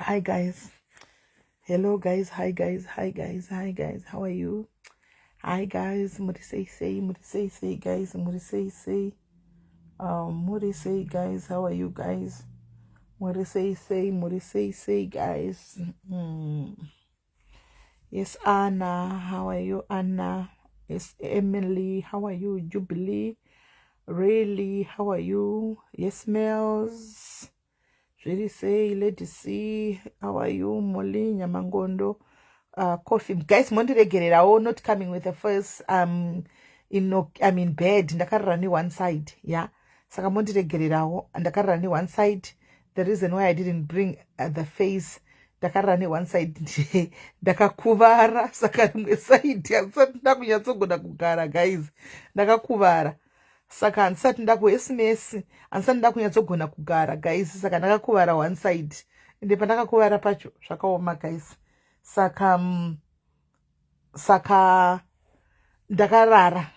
Hi guys. Hello guys. Hi guys. Hi guys. Hi guys. How are you? Hi guys. Muri sei sei. Muri sei sei guys. Muri sei sei. Muri sei guys. How are you guys? Muri sei sei. Muri sei sei guys. Yes, Anna. How are you, Anna? Yes, Emily. How are you? Jubilee. Really? How are you? Yes, Mels. Zviri sei, Lady C. How are you? Molly Nyamangondo. Coffee. Guys, mondiregererawo not coming with the first in no, I'm in bed. Ndakarara ne one side, yeah. Saka mondiregererawo ndakarara ne one side. The reason why I didn't bring the face, ndakarara ne one side, ndakakuvara, saka rimwe side handisati ndakunyatsogona kugara guys. Ndakakuvara, saka handisati ndakuesimesi, handisati ndakunyatsogona kugara guys. Saka ndakakuvara one side, ende pandakakuvara pacho zvakaoma guys. Saka ndakarara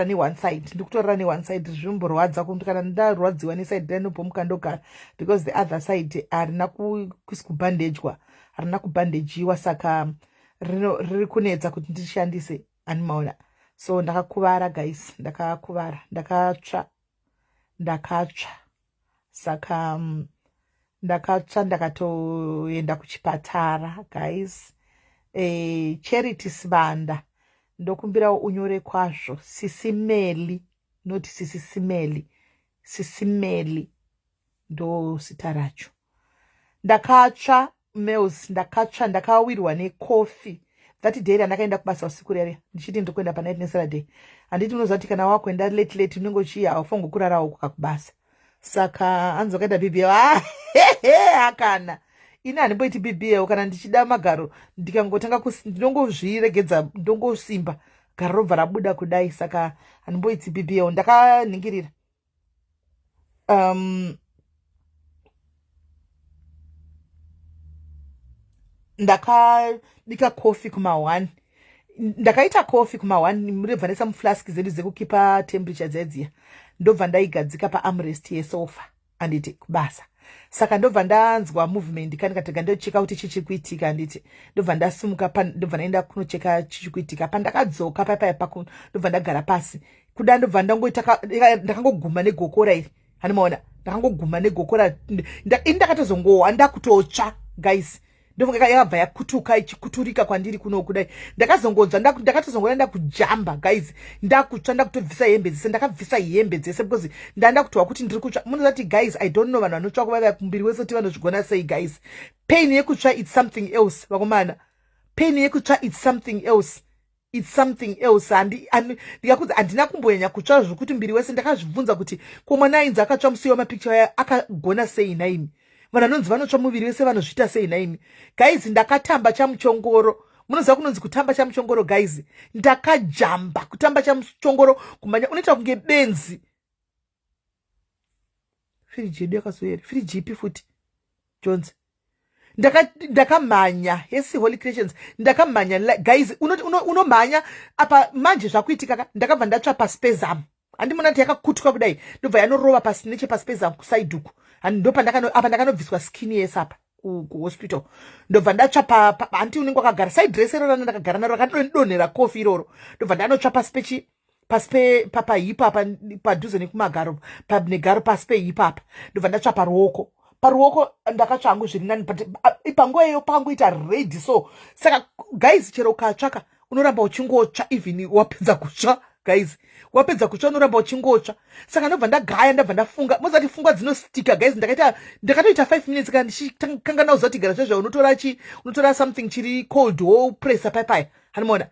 ne-one side, ndikutorara ne-one side. Zvimborwadza kuti kana ndarwadziwa neside ranobomuka ndogara, because the other side harina kusi kubhandejwa, harina kubhandejiwa, saka riri kunetsa kuti ndishandise, animaona. So ndakakuvara guys, ndakakuvara, ndakatsva, ndakatsva. Saka ndakatsva, ndakatoenda kuchipatara guys. Charity Sibanda, ndokumbirawo unyore kwazvo Sisimeli, noti Sisisimeli, Sisimeli ndo zita racho. Ndakatsva males, ndakatsva, ndakawirwa nekofi that day randakaenda kubasa usiku rere, ndichiti ndiri kuenda panight neSaturday. Handiti unoziva kuti kana wakuenda late late unenge uchiya haufangi kurarawo kukakubasa. Saka hanzi wakaita BBL. Akana ini handimboiti BBL. Kana ndichida magaro, ndikangotanga ndinongozviregedza, ndongosimba, garo robva rabuda kudai. Saka handimboiti BBL. Ndakaningirira ndakabika coffee kuma1, ndakaita coffee kuma1, murebva ndaisa muflask dzedu dzekukipa temperature dzedziya, ndobva ndaigadzika paarmrest yesofa, handiti, kubasa. Saka ndobva ndanzwa movement kani, katega ndocheka kuti chichiri kuitika, handiti. Ndobva ndasimuka, ndobva ndaenda kunocheka chichiri kuitika. Pandakadzoka papaya paku, ndobva ndagara pasi kuda, ndobva ndangoita, ndakangoguma negokora iri, handimaona, ndakangoguma negokora ini, ndakatozongowa ndakutotsva guys. Ndofunga yakabva yakutuka, ichikuturika kwandiri kuno kudai. Ndakazongonzwa, ndakatozongoona ndakujamba guys, ndakutsva, ndakutobvisa hembe dzese. Ndakabvisa hembe dzese because ndanda kutwa kuti ndiri kutsva. Munozati guys, I don't know, vanhu vanotsva kuvava kumbiri wese kuti vanozvigona sei guys. Pain yekutsva, it's something else vakomana. Pain yekutsva, it's something else, it's something else. Ndikakudza, handina kumbonyanya kutsva zvokuti mbiri wese. Ndakazvibvunza kuti ko mwana ainzi akatsva musi wemapicture aya akagona sei naimi? Vanhu vanonzi vanotsva muviri wese vanozviita sei naimi guys? Ndakatamba chamuchongoro. Munoziva kunonzi kutamba chamuchongoro guys? Ndakajamba kutamba chamuchongoro, kumhanya, unoita kunge benzi. Firiji yedu yakazoyeri, firiji ipi futi, Jones? Ndakamhanya yesi Holy Creations, ndakamhanya guys. Unomhanya apa manje zvakuitika ka, ndakabva ndatsva pasi pezamu. Handimona kuti yakakutuka kudai, ndobva yanorova pasi nechepasi pezamu kuside uku. Apa ndakanobviswa skin yese apa kuhospital. Ndobva ndatsva, hanti unenge wakagara side rese rorana, ndakagara naro, rakadonhera kofi iroro, ndobva ndanotsva pasi pechi pasi pahip apa, padhuze nekumagaro, negaro, pasi pehip apa. Ndobva ndatsva paruoko. Paruoko ndakatsva hangu zviri nani, but panguva iyo pangoita red. So saka guys, chero ukatsvaka unoramba uchingotsva even wapedza kutsva guys. Wapedza kutsva unoramba uchingotsva. Saka ndobva ndagaya, ndabva ndafunga, mozati pfungwa dzinostika guys. Ndakaita, ndakatoita 5 minutes kana ndichikangana kuziva kuti gara zvezvo unotora chi unotora something chiri cold, wopressa paipaya, hanimona.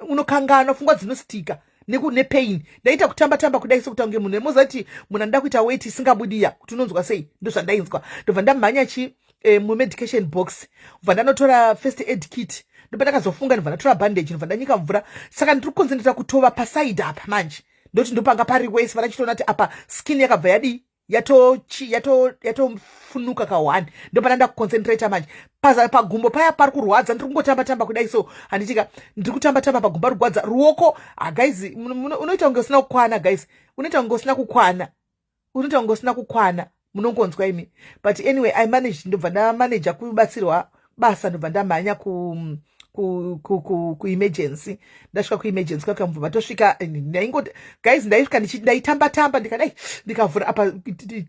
Unokangana, pfungwa dzinostika nepain. Ndaita kutamba tamba kudai sekuti kunge munhu, mozati munhu anoda kuita weti isingabudiya, kuti unonzwa sei. Ndozvandainzwa. Ndobva ndamhanya chi mumedication box, bva ndanotora first aid kit. Ndobva ndakazofunga, ndobva ndatora bandage, ndobva ndanyika mvura. Saka ndiri kuconcentrata kutova paside apa manje, ndoti ndopanga pari wese vandachitoona kuti apa skin yakabva yadii, yatofunuka ka1. Ndopana ndakuconcentrata manje pagumbo paya pari kurwadza. Ndiri kungotamba tamba kudai so, handitika, ndiri kutamba tamba pagumbo ari kurwadza, ruoko. Ah, guys, unoita kunge usina kukwana guys, unoita kunge usina kukwana, unoita kunge usina kukwana. Munongonzwa imi. But anyway, I managed, ndobva ndamanaja kubatsirwa basa, ndobva ndamhanya kuemergency. Ndasvika kuemergency kwakamubva vatosvika. Ndaingoti, guys, ndaisvika ndaitamba tamba, ndikadai ndikavhura apa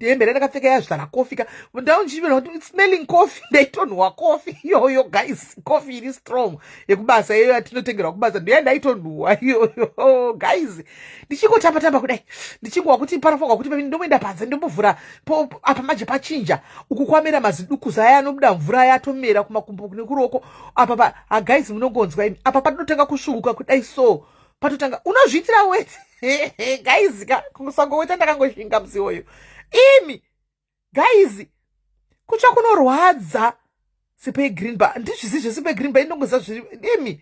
hembe randakapfeka yazvara kofi ka. Ndaundichivona kuti smelling coffee, ndaitonhuwa kofi iyoyo, guys, kofi iri strong yekubasa iyoyo yatinotengerwa kubasa, ndoya ndaitonhuwa iyoyo, guys. Ndichingotamba tamba kudai, ndichingowa kuti panofanirwa kuti ndomboenda panze, ndombovhura apa. Manje pachinja uku, kwamera mazidukuza aya anobuda mvura yatomera kumakumbo nekuruoko apa pa. Guys, munongonzwa imi, apa patotanga kusvuuka kudai, so patotanga unozviitira weti, guys ka. Kusangoweta, ndakangoshinga musi iwoyo imi, guys. Kutsva kunorwadza. Sipo yegreen bar, ndizvisi zvesipo yegreen bar, indongoziva zviri imi.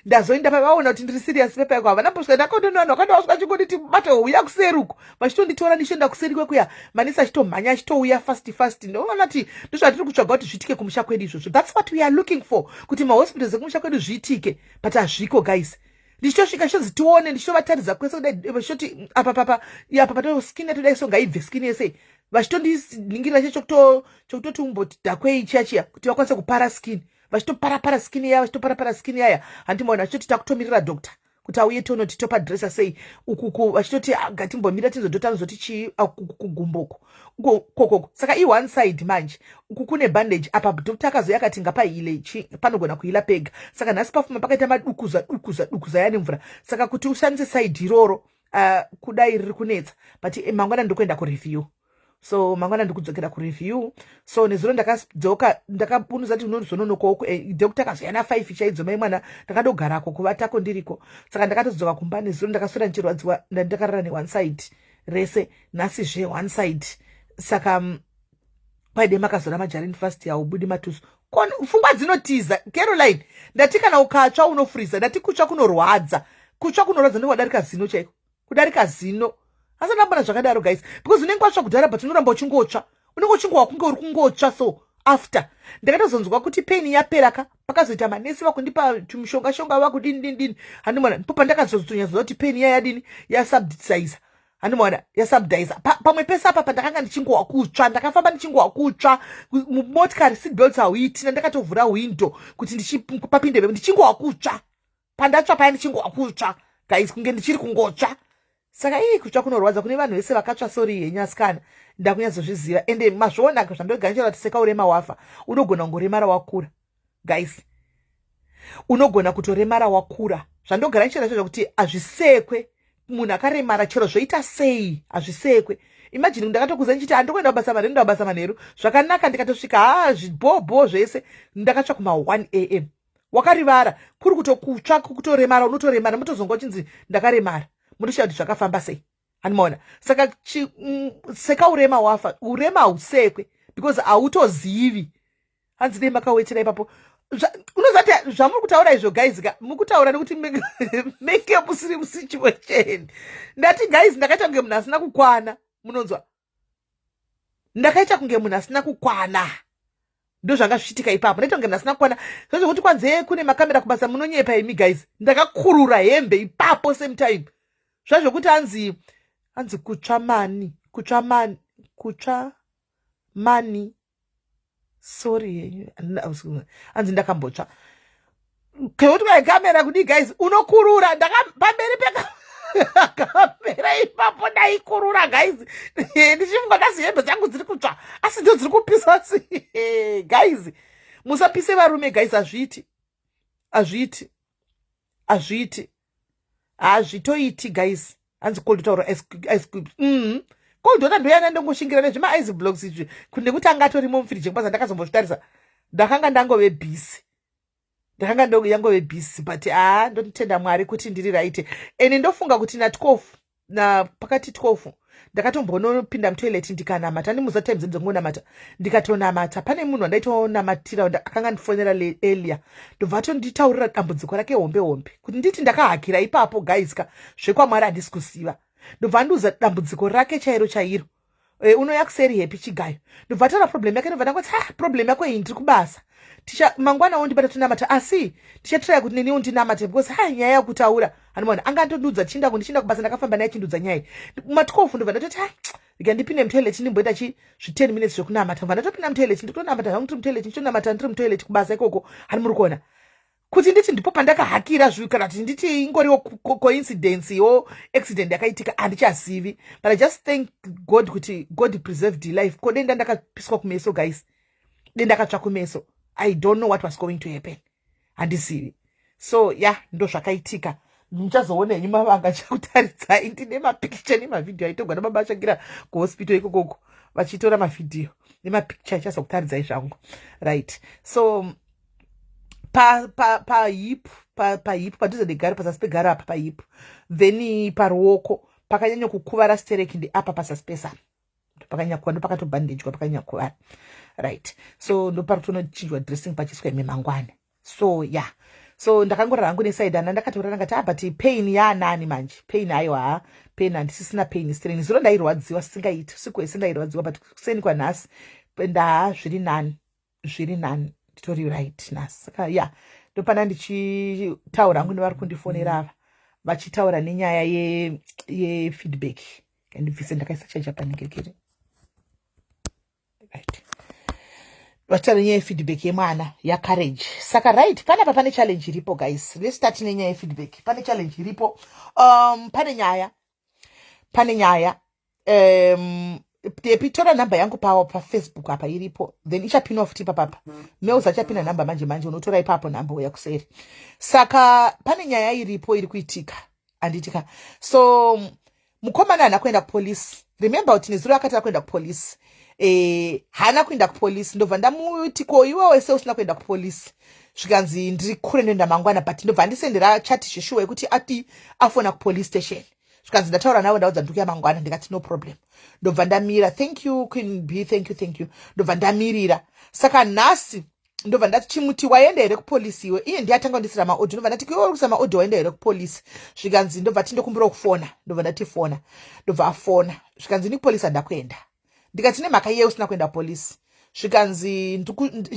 Ndazoenda pavaona kuti ndiri serious pepa yako, havana mbosvika. Ndakondoni vanhu vakanda vasvika chingonditi bate uya kuseri uko, vachitonditora ndichienda kuseri kwekuya. Manesi achitomhanya, achitouya fast fast. Ndoona kuti ndozvatiri kutsvaga kuti zviitike kumusha kwedu izvozvo. That's what we are looking for, kuti mahospitals ekumusha kwedu zviitike, but hazviko, guys. Ndichitosvika, ndichitonzi tione, ndichitovataridza kwese kudai, vachitoti apa papa apa pato skin yatodai, so ngaibve skin yese. Vachitondiningira chekutoti umboti dhakwei chiya chiya kuti vakwanise kupara skin, vachitoparapara skin yaya, vachitoparapara skin yaya. Handimaona vachitoti takutomirira doctor kuti auye tionoti topadresa sei ukuku. Vachitoti, ah, ngatimbomira tinzodota anozoti chii kugumboko kokoko. Saka i-one side manje, uku kune bandage apa. Doctor akazoya akati ngapaile chi panogona kuila pega. Saka nhasi pafuma pakaita madukuza dukuza dukuza yane mvura, saka kuti ushandise side iroro kudai riri kunetsa. But mangwana ndikuenda kureview, so mangwana ndikudzokera kureview. So nezuro ndakadzoka, ndakabunuza kuti unozononokawo. Doctor akazoya na5 chaidzo, mai mwana. Ndakadogarako kuvatako ndiriko, saka ndakatodzoka kumba nezuro. Ndakaswera ndichirwadziwa, ndakarara neone side rese, nhasi zve one side. Saka paide makazora majarini fast, haubudi matuso. Pfungwa dzinotiza, Caroline. Ndati kana ukatsva unofuriza. Ndati kutsva kunorwadza, kutsva kunorwadza, ndokwadarika zino chaiko, kudarika zino. Asi ndambona zvakadaro, guys, because unenge watsva kudhara, but unoramba uchingotsva, unenge uchingowa kunge uri kungotsva. So after ndakatozonzwa kuti pain yapera ka, pakazoita manesi vakundipa tumushonga shonga, vakudini dini dini, handimona ndipo pandakazozonyatsoziva kuti pain iya yadini, yasubsidiza, handimona yasubsidiza. Pamwe pese apa pandakanga ndichingowa kutsva, ndakafamba ndichingowa kutsva mumotikari, seatbelt hauitina, ndakatovhura window kuti papinde bepo, ndichingowa kutsva. Pandatsva paya ndichingowa kutsva, guys, kunge ndichiri kungotsva. Saka ii, kutsva kunorwadza. Kune vanhu vese vakatsva, sorry henyu asikana, ndakunyatsozviziva. Ende mazviona zvandoganishira kuti seka urema wafa, unogona kungoremara wakura, guys, unogona kutoremara wakura. Zvandogara ndichira zvokuti hazvisekwe munhu akaremara, chero zvoita sei, hazvisekwe. Imagine ndakatokuza ndichiti handikuenda kubasa manheru, nda kubasa manheru zvakanaka, ndikatosvika, ha, zvibhobho zvese. Ndakatsva kuma1 a.m. Wakarivara kuri kutokutsva, kutoremara, unotoremara, mutozonga uchinzi ndakaremara, mutoshaya kuti zvakafamba sei. Handimaona. Saka seka urema wafa, urema hausekwe because hautozivi. Hanzi dei makawetera ipapo. Unoziva kuti zvamuri kutaura izvo, guys ka, mukutaura nekuti meke musiri musituation. Ndati, guys, ndakaita kunge munhu asina kukwana. Munonzwa, ndakaita kunge munhu asina kukwana, ndo zvanga zvichiitika ipapo. Ndaita kunge munhu asina kukwana, zvazvokuti kwanze kune makamera kubasa. Munonyepa imi, guys. Ndakakurura hembe ipapo same time, zvazvokuti hanzi kutsva mani, kutsva mani, kutsva mani. Sorry henyu, hanzi ndakambotsva kekuti vaikamera kudii, guys, unokurura. Pamberi pekamera ipapo ndaikurura, guys, ndichifunga kasi hembe dzangu dziri kutsva, asi ndo dziri kupisa. Si guys, musapise varume, guys, hazviiti, hazviiti, hazviiti, hazvitoiti, guys. Hanzi cold taura ice cubes. Cold water ndoyana, ndongoshingira nezvima ice blocks izvi, nekuti anga atorimo mufiriji kubasa. Ndakazombozvitarisa, ndakanga ndangove busy, ndakanga yangove busy, but haa, ndotenda Mwari kuti ndiri right. Ende ndofunga kuti na12, na pakati 12, ndakatombonopinda mutoilet ndikanamata. Andimuza time dzedu dzekungonamata, ndikatonamata. Pane munhu wandaitonamatira akanga ndifonera earlier, ndobva atonditaurira dambudziko rake hombe hombe, kuti nditi ndakahakira ipapo, guys ka, zvekwamwari handisi kuziva. Ndobva andiudza dambudziko rake chairo chairo. Unoya kuseri, Happy Chigayo. Ndobva ataura problem yake, ndobva ndangoti, ha, problem yako iyi, ndiri kubasa, mangwana wondibata tonamata, asi ndichatraya kuti neniwo ndinamate because ha, nyaya yekutaura. Anomaona anga atondudza chinda kundichinda kubasa, ndakafamba naye achindudza nyaya ma12. Ndobva ndatoti, ah, rega ndipinde mutoilet ndimboita chi zvi 10 minutes zvekunamata. Ndobva ndatopinda mutoilet, ndikutonamata zvangu ndiri mutoilet, ndichitonamata ndiri mutoilet kubasa ikoko. Hani muri kuona kuti nditi ndipo pandakahakira zvi, kana kuti nditi ingoriwo coincidence yo accident yakaitika, handichazivi. But I just thank God kuti God preserved life. Ko denda ndakapiswa kumeso, guys, dendakatsva kumeso, I don't know what was going to happen, handizivi. So ya, yeah, ndo zvakaitika. Muchazoona henyu mavanga, chakutaridzai. Ndine mapikicha nemavhidhiyo aitogwa nababa Shakira kuhospital ikokoko, vachitora mavhidhiyo nemapikicha, achazokutaridzai zvangu. Right, so pahip, pahip padhuze negaro, pazasi pegaro apa, pahip, then paruoko pakanyanya kukuvara stereki ndeapa pazasi pesana, pakanyanya kuva, ndopakatobhandejwa, pakanyanya kuvara. Right, so ndopari kutonochinjwa dressing pachiswa ime mangwana. So yeah, so ndakangorara hangu neside ana, ndakatorara ngati, ah, but pain yaanani manje? Pain aiwa, ha, pain handisisina pain strain. Zuro ndairwadziwa singaiti, usiku hwese ndairwadziwa, but kuseni kwanhasi ndaa zviri nani, zviri nani, nditori right nhasi. Saka ya, ndopana ndichitaura hangu nevari kundifonera ava, vachitaura nenyaya yefeedback ye. Kandibvise, ndakaisa chaja panengekere. Right, vachitaura nenyaya yefeedback yemwana yaCourage. Saka right, panapa pane challenge iripo, guys. Let's start nenyaya yefeedback. Pane challenge iripo. Pane nyaya tepitora nhamba yangu paFacebook apa iripo, then ichapinwa futi ipapapa. Mails achapina nhamba manje manje, unotora ipapo nhamba uya kuseri. Saka pane nyaya iripo iri kuitika, handitika? So mukomana haana kuenda kupolisi. Remember kuti nezuro akati akuenda kupolisi. Haana kuenda kupolisi. Ndobva ndamuti, ko iwe wese usina kuenda kupolisi? Zvikanzi, ndiri kure, ndoenda mangwana. But ndobva ndisendera chat zveshuwa yekuti ati afona kupolice station. Zvikanzi, ndataura navo, ndaudza ndikuya mangwana. Ndikati, no problem. Ndobva ndamira. Thank you, Queen B, thank you, thank you. Ndobva ndamirira. Saka nhasi ndobva ndati chimuti, waenda here kupolisi iwe? Iye ndiye atanga kundisira maaudio. Ndobva ndati, iwe uri kuisa maaudio, waenda here kupolisi? Zvikanzi, ndobva ti ndokumbira kufona. Ndobva ndati fona. Ndobva afona. Zvikanzi, ni kupolisi handakuenda. Ndikati, nemhaka iye usina kuenda kupolisi? Zvikanzi,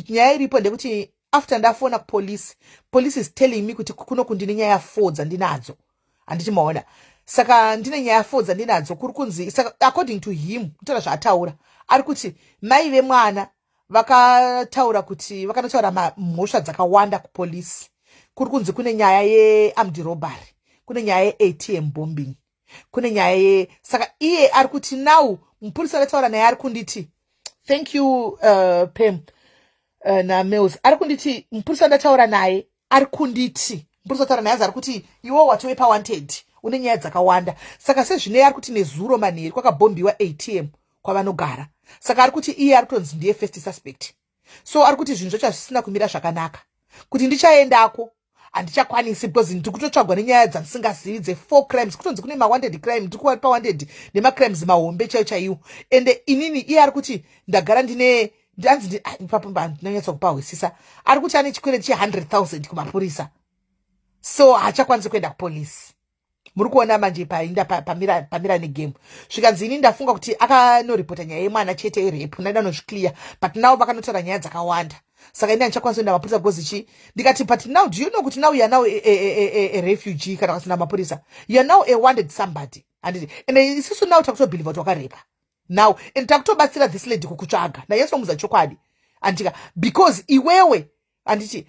nyaya iripo ndekuti after ndafona kupolisi, police is telling me kuti kuno kundine nyaya 4 dzandinadzo. Handiti maona? Saka ndine nyaya 4 dzandinadzo kuri kunzi. Saka according to him, kutaura zvaataura, ari kuti mai vemwana vakataura kuti vakanotaura mhosva dzakawanda kupolisi. Kuri kunzi kune nyaya yearmed robbery, kune nyaya yeATM bombing, kune nyaya ye. Saka iye ari kuti now mupurisa ndataura naye ari kunditi, thank you, Pam naMails, ari kunditi mupurisa ndataura naye ari kunditi, mupurisa taura naye ari kuti iwo watove pawanted, une nyaya dzakawanda. Saka sezvinei ari kuti nezuro manheru kwakabhombiwa ATM kwavanogara. Saka ari kuti iye ari kutonzi ndiye first suspect. So ari kuti zvinhu zvacho hazvisina kumira zvakanaka, kuti ndichaendako handichakwanisi because ndiri kutotsvagwa nenyaya dzandisingazivi dze4 crimes. Kutonzi kune mawanted crime, ndiri kuva pawanted nemacrimes mahombe chaiwo chaiwo. Ende inini, iye ari kuti ndagara ndine, anzi ipapo ndinonyatsa kupahwisisa, ari kuti ane chikwereti che100 000 kumapurisa, so haachakwanisi kuenda kupolisi. Muri kuona manje painda pamira, pamira negame. Zvikanzi, ini ndafunga kuti akanoripota nyaya yemwana chete, irape, ndaida nozviclear, but now vakanotaura nyaya dzakawanda, saka ini handichakwanisi kuenda mapurisa because chi. Ndikati, but now do you know kuti now you are now a refugee? Kana kasina mapurisa, you are now a wanted somebody, handiti? And isusu now takutobhelieva kuti wakarepa now, and takutobatsira this lady kukutsvaga. Ndanyatsomuudza chokwadi, andika, because iwewe, handiti,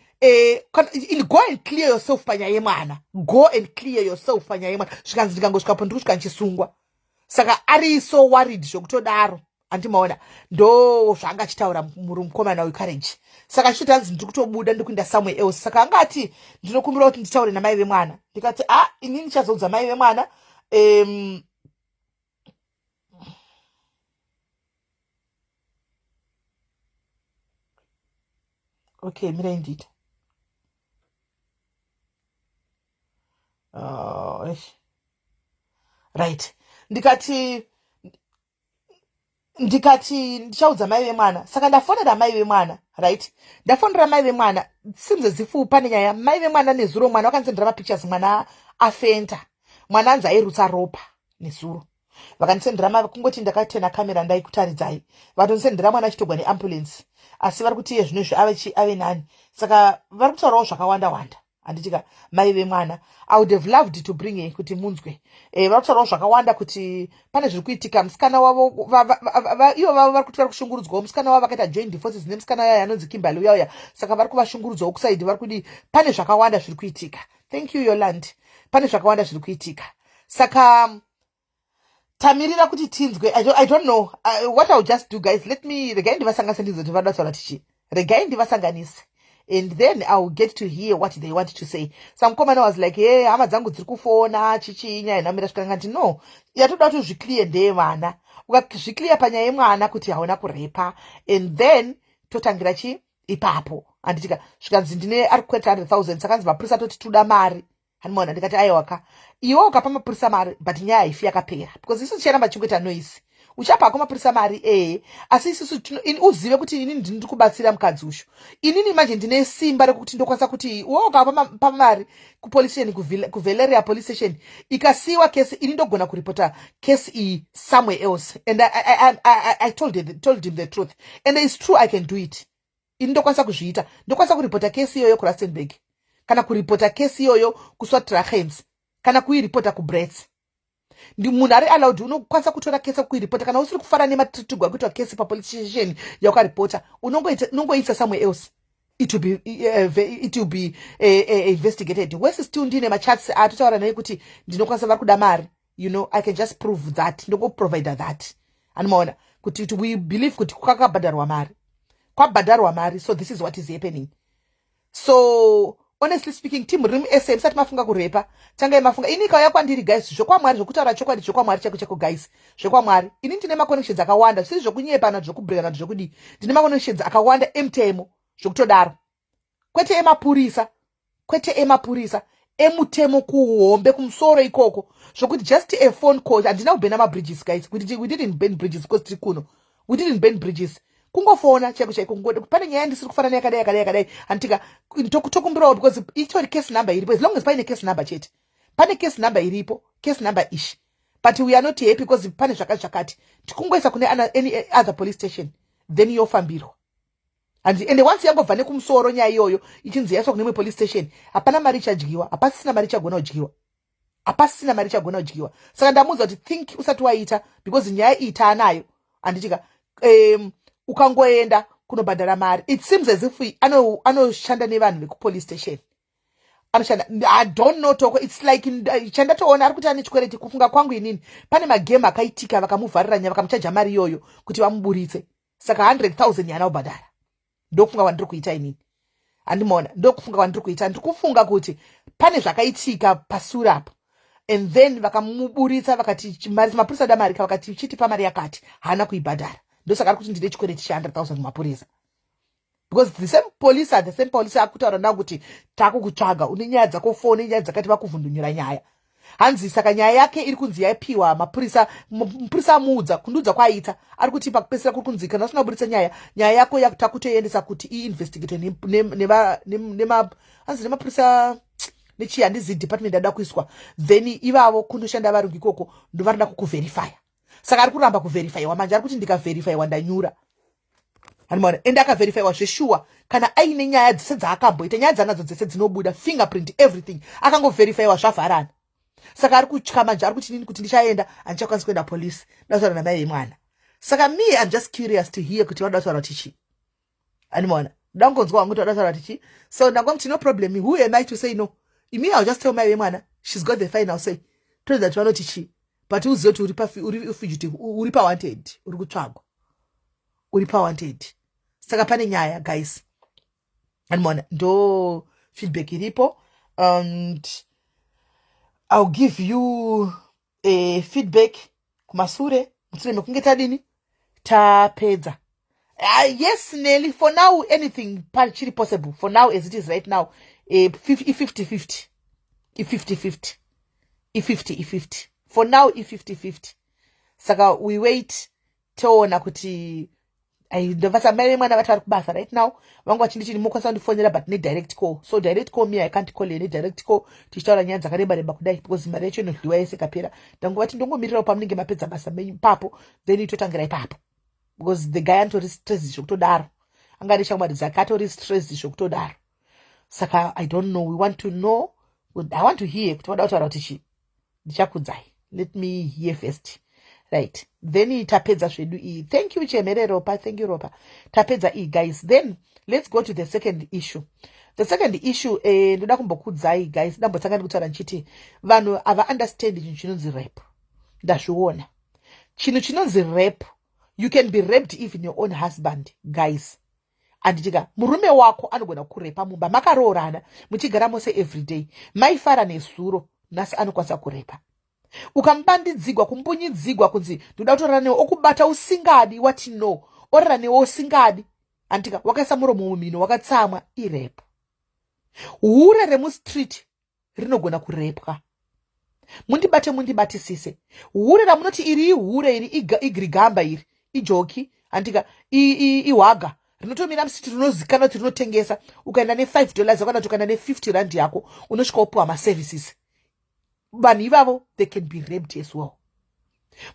go and clear yourself panyaya yemwana, go and clear yourself panyaya yemwana. Zvikanzi, ndikangosvikapo ndiri kusvika ndichisungwa. Saka ari so worried zvokutodaro, handimaona? Ndo zvaanga achitaura mukomana weCourage. Saka achitoti hanzi ndiri kutobuda, ndiri kuenda somewhere else. Saka anga ati ndinokumbira kuti nditaure namai vemwana. Ndikati, a ah, inini ndichazoudza mai vemwana. Okay, mirai ndiita. Right, ndikati ndichaudza mai vemwana. Saka ndafonera mai vemwana. Right, ndafonera mai vemwana. Seems as if pane nyaya. Mai vemwana nezuro mwana vakandisendera mapictures, mwana afenta, mwana anzi airutsa ropa nezuro. Vakandisendera, kungoti ndakatena kamera ndaikutaridzai. Vatondisendera mwana achitogwa neambulance, asi vari kuti iye zvino izvi ave nani. Saka vari kutaurawo zvakawanda wanda. Handitika mai vemwana, I would have loved to bring her kuti munzwe. Vari kutaurawo zvakawanda kuti pane zviri kuitika. Musikana wavo, ivo vavo vari kuti vari kushungurudzwawo. Musikana wavo vakaita joint forces nemusikana yaya anonzi Kimberly uya uya, saka vari kuvashungurudzawo kuside. Vari kudii? Pane zvakawanda zviri kuitika. Thank you, Yoland. Pane zvakawanda zviri kuitika, saka tamirira kuti tinzwe. I don't know what I'll just do, guys. Let me, regai ndivasanganise, ndinzwe kuti vada kutaura tichi. Regai ndivasanganise and then I will get to hear what they want to say. Samukomana was like, "Hey, hama dzangu dziri kufona chichi, nyaya inamira svikangati no, yatoda kuti uzviclear ndeyevana. Ukazviclear panyaya yemwana kuti hauna kurepa, and then totangira chi ipapo." Handitika zvikanzi ndine ari kukweta 100 000, sakanzi mapurisa atoti toda mari. Handimaona, ndikati aiwaka, iwe ukapa mapurisa mari, but nyaya haifi yakapera because isu ticharamba tichingoita noise. Uchapako mapurisa mari, ee, asi isusu uzive kuti inini ndini ndiri kubatsira mukadzi ushu. Inini manje ndine simba rekuti ndokwanisa kuti iwe ukapa mari kupolice station, kuValeria police station, ikasiyiwa kesi, ini ndogona kuripota kesi iyi somewhere else. And I told him the truth, and it's true, I can do it. Ini ndokwanisa kuzviita, ndokwanisa kuripota kesi iyoyo kuRustenburg, kana kuripota kesi iyoyo kuSwartruggens, kana kuiripota kuBrits. Munhu ari allowed, unokwanisa kutora kesi kuiripota kana usiri kufara nematreatirwo akuitwa kesi papolice station yaukaripota. Unongoisa somewhere else, it will be investigated. Wese still ndine machats atotaura naye kuti ndinokwanisa, vari kuda mari. I can just prove that, ndongoprovida that. Anomaona kuti we believe kuti kwakabhadharwa mari, kwabhadharwa mari, so this is what is happening. So honestly speaking, team rim sa musati mafunga kurepa, tangai mafunga. Ini ikauya kwandiri, guys, zvokwamwari, zvokutaura chokwadi, zvokwamwari chako chako, guys, zvekwamwari, ini ndine maconnections akawanda, zvisiri zvokunyepana, zvokubrekana, zvokudii. Ndine maconnections akawanda emutemo, zvokutodaro, kwete emapurisa, kwete emapurisa, emutemo kuhombe kumusoro ikoko, zvokuti just a phone call. Handina kuburna mabridges, guys. We didn't burn bridges because tiri kuno. We didn't burn bridges. Kungofona chaiko chaiko, pane nyaya ndisiri kufanana, yakadai, yakadai, yakadai, handitika tokumbirawo, because itori case number iripo. As long as paine case number chete, pane case number iripo, case number ishi, but we are not happy because pane zvakati zvakati, tikungoisa kune any other police station, then yofambirwa. Handi ende once yangobva nekumusoro nyaya iyoyo ichinzi yaiswa kune imwe police station, hapana mari ichadyiwa, hapasisina mari ichagona kudyiwa, hapasisina mari ichagona kudyiwa. Saka ndamuudza kuti think usati waita, because nyaya iyi taanayo, handitika ukangoenda kunobhadhara mari, it seems as if anoshanda nevanhu vekupolice station, anoshanda. I don't know, Toko. It's like chandatoona, ari kuti ane chikwereti. Kufunga kwangu inini, pane magame akaitika, vakamuvharira nyaya, vakamuchaja mari iyoyo kuti vamuburitse, saka 100 000 yaana kubhadhara. Ndokufunga kwandiri kuita inini, handimaona? Ndokufunga kwandiri kuita. Ndiri kufunga kuti pane zvakaitika pasure apo, and then vakamuburitsa, vakati mapurisa ada mari, vakati chitipa mari yakati, haana kuibhadhara. Ndosaka ari kuti ndine chikwereti che100 000 kumapurisa, because the same police are the same police akutaura nao kuti takukutsvaga, une nyaya dzako four, nenyaya dzakati, vakuvhundunyura nyaya. Hanzi saka nyaya yake iri kunzi yaipiwa mapurisa, mupurisa amuudza, kundiudza kwaaita, ari kuti pakupedzisira kuri kunzi kana usina kuburitsa nyaya, nyaya yako takutoendesa kuti iinvestigate hanzi nemapurisa nechii, handizivi department yada kuiswa. Then ivavo kunoshanda varungu ikoko ndovarida kukuverifya, saka ari kuramba kuverifyiwa. Manje ari kuti ndikaverifyiwa ndanyura, handimaona? Ende akaverifyiwa zveshuwa, kana aine nyaya dzese dzaakamboita, nyaya dzanadzo dzese dzinobuda, fingerprint, everything, akangoverifyiwa zvavharana. Saka ari kutya manje, ari kuti nini kuti ndichaenda, handichakwanisi kuenda polisi, ndataura namai vemwana. Saka me, I'm just curious to hear kuti vanoda kutaura kuti chii, handimaona? Ndangonzwa wangu kuti vada kutaura kuti chii. So ndangoti no problem, who am I to say no? Imi, I'll just tell mai vemwana, she's got the final say. Toedza kuti vanoti chii, but uzive kuti uri fugitive, uri pawanted, uri kutsvagwa, uri pawanted. Saka pane nyaya, guys, andimaona? Ndo feedback iripo, and I'll give you a feedback kumasure, mushure mekunge tadini, tapedza. Yes, Nelly, for now anything chiri possible. For now, as it is right now, i-50 50, i-50 50, i-50 i-50 for now, i-50 50. Saka we wait, toona kuti ndobasa. Mai vemwana vati vari kubasa right now, vangu vachinditi mokwanisa kundifonera, but nedirect call. So direct call, me, I can't call nedirect call tichitaura nyaya dzakareba reba kudai, because mari yacho inodliwa yese ikapera. Ndangovati ndongomirirawo pamunenge mapedza basa menyu papo, then itotangira ipapo, because the guy anotori stress zvekutodaro, anga ane shamwari dzake, atori stress zvekutodaro. Saka I don't know, we want to know, I want to hear kuti vada kutaura kuti chii. Ndichakudzai, let me hear first. Right, then tapedza zvedu iyi. Thank you, Chemere Ropa. Thank you, Ropa. Tapedza iyi, guys. Then let's go to the second issue. The second issue, ndoda kumbokudzai, guys. Ndambotanga ndikutaura ndichiti vanhu hava understand chinhu chinonzi rape. Ndazviona chinhu chinonzi rape. You can be raped even your own husband, guys, handitika? Murume wako anogona kurepa mumba makaroorana, muchigara mose everyday, maifara nezuro, nhasi anokwanisa kurepa. Ukamubandidzigwa, kumbunyidzigwa, kunzi ndoda kutorara newe, okubata usingadi, wati no, orara newe usingadi, handitika? Wakaisa muromo mumhino, wakatsamwa, irape. Hure remustreet rinogona kurepwa. Mundibate, mundibatisise. Hure ramunoti iri ihure, iri igirigamba, iri ijoki, handika? Ihwaga rinotomira musiti, rinozikanwa kuti rinotengesa. Ukaenda ne$5 kana kuti ukaenda ne50 rand yako, unosvika upiwa maservices. Vanhu ivavo, they can be raped as well.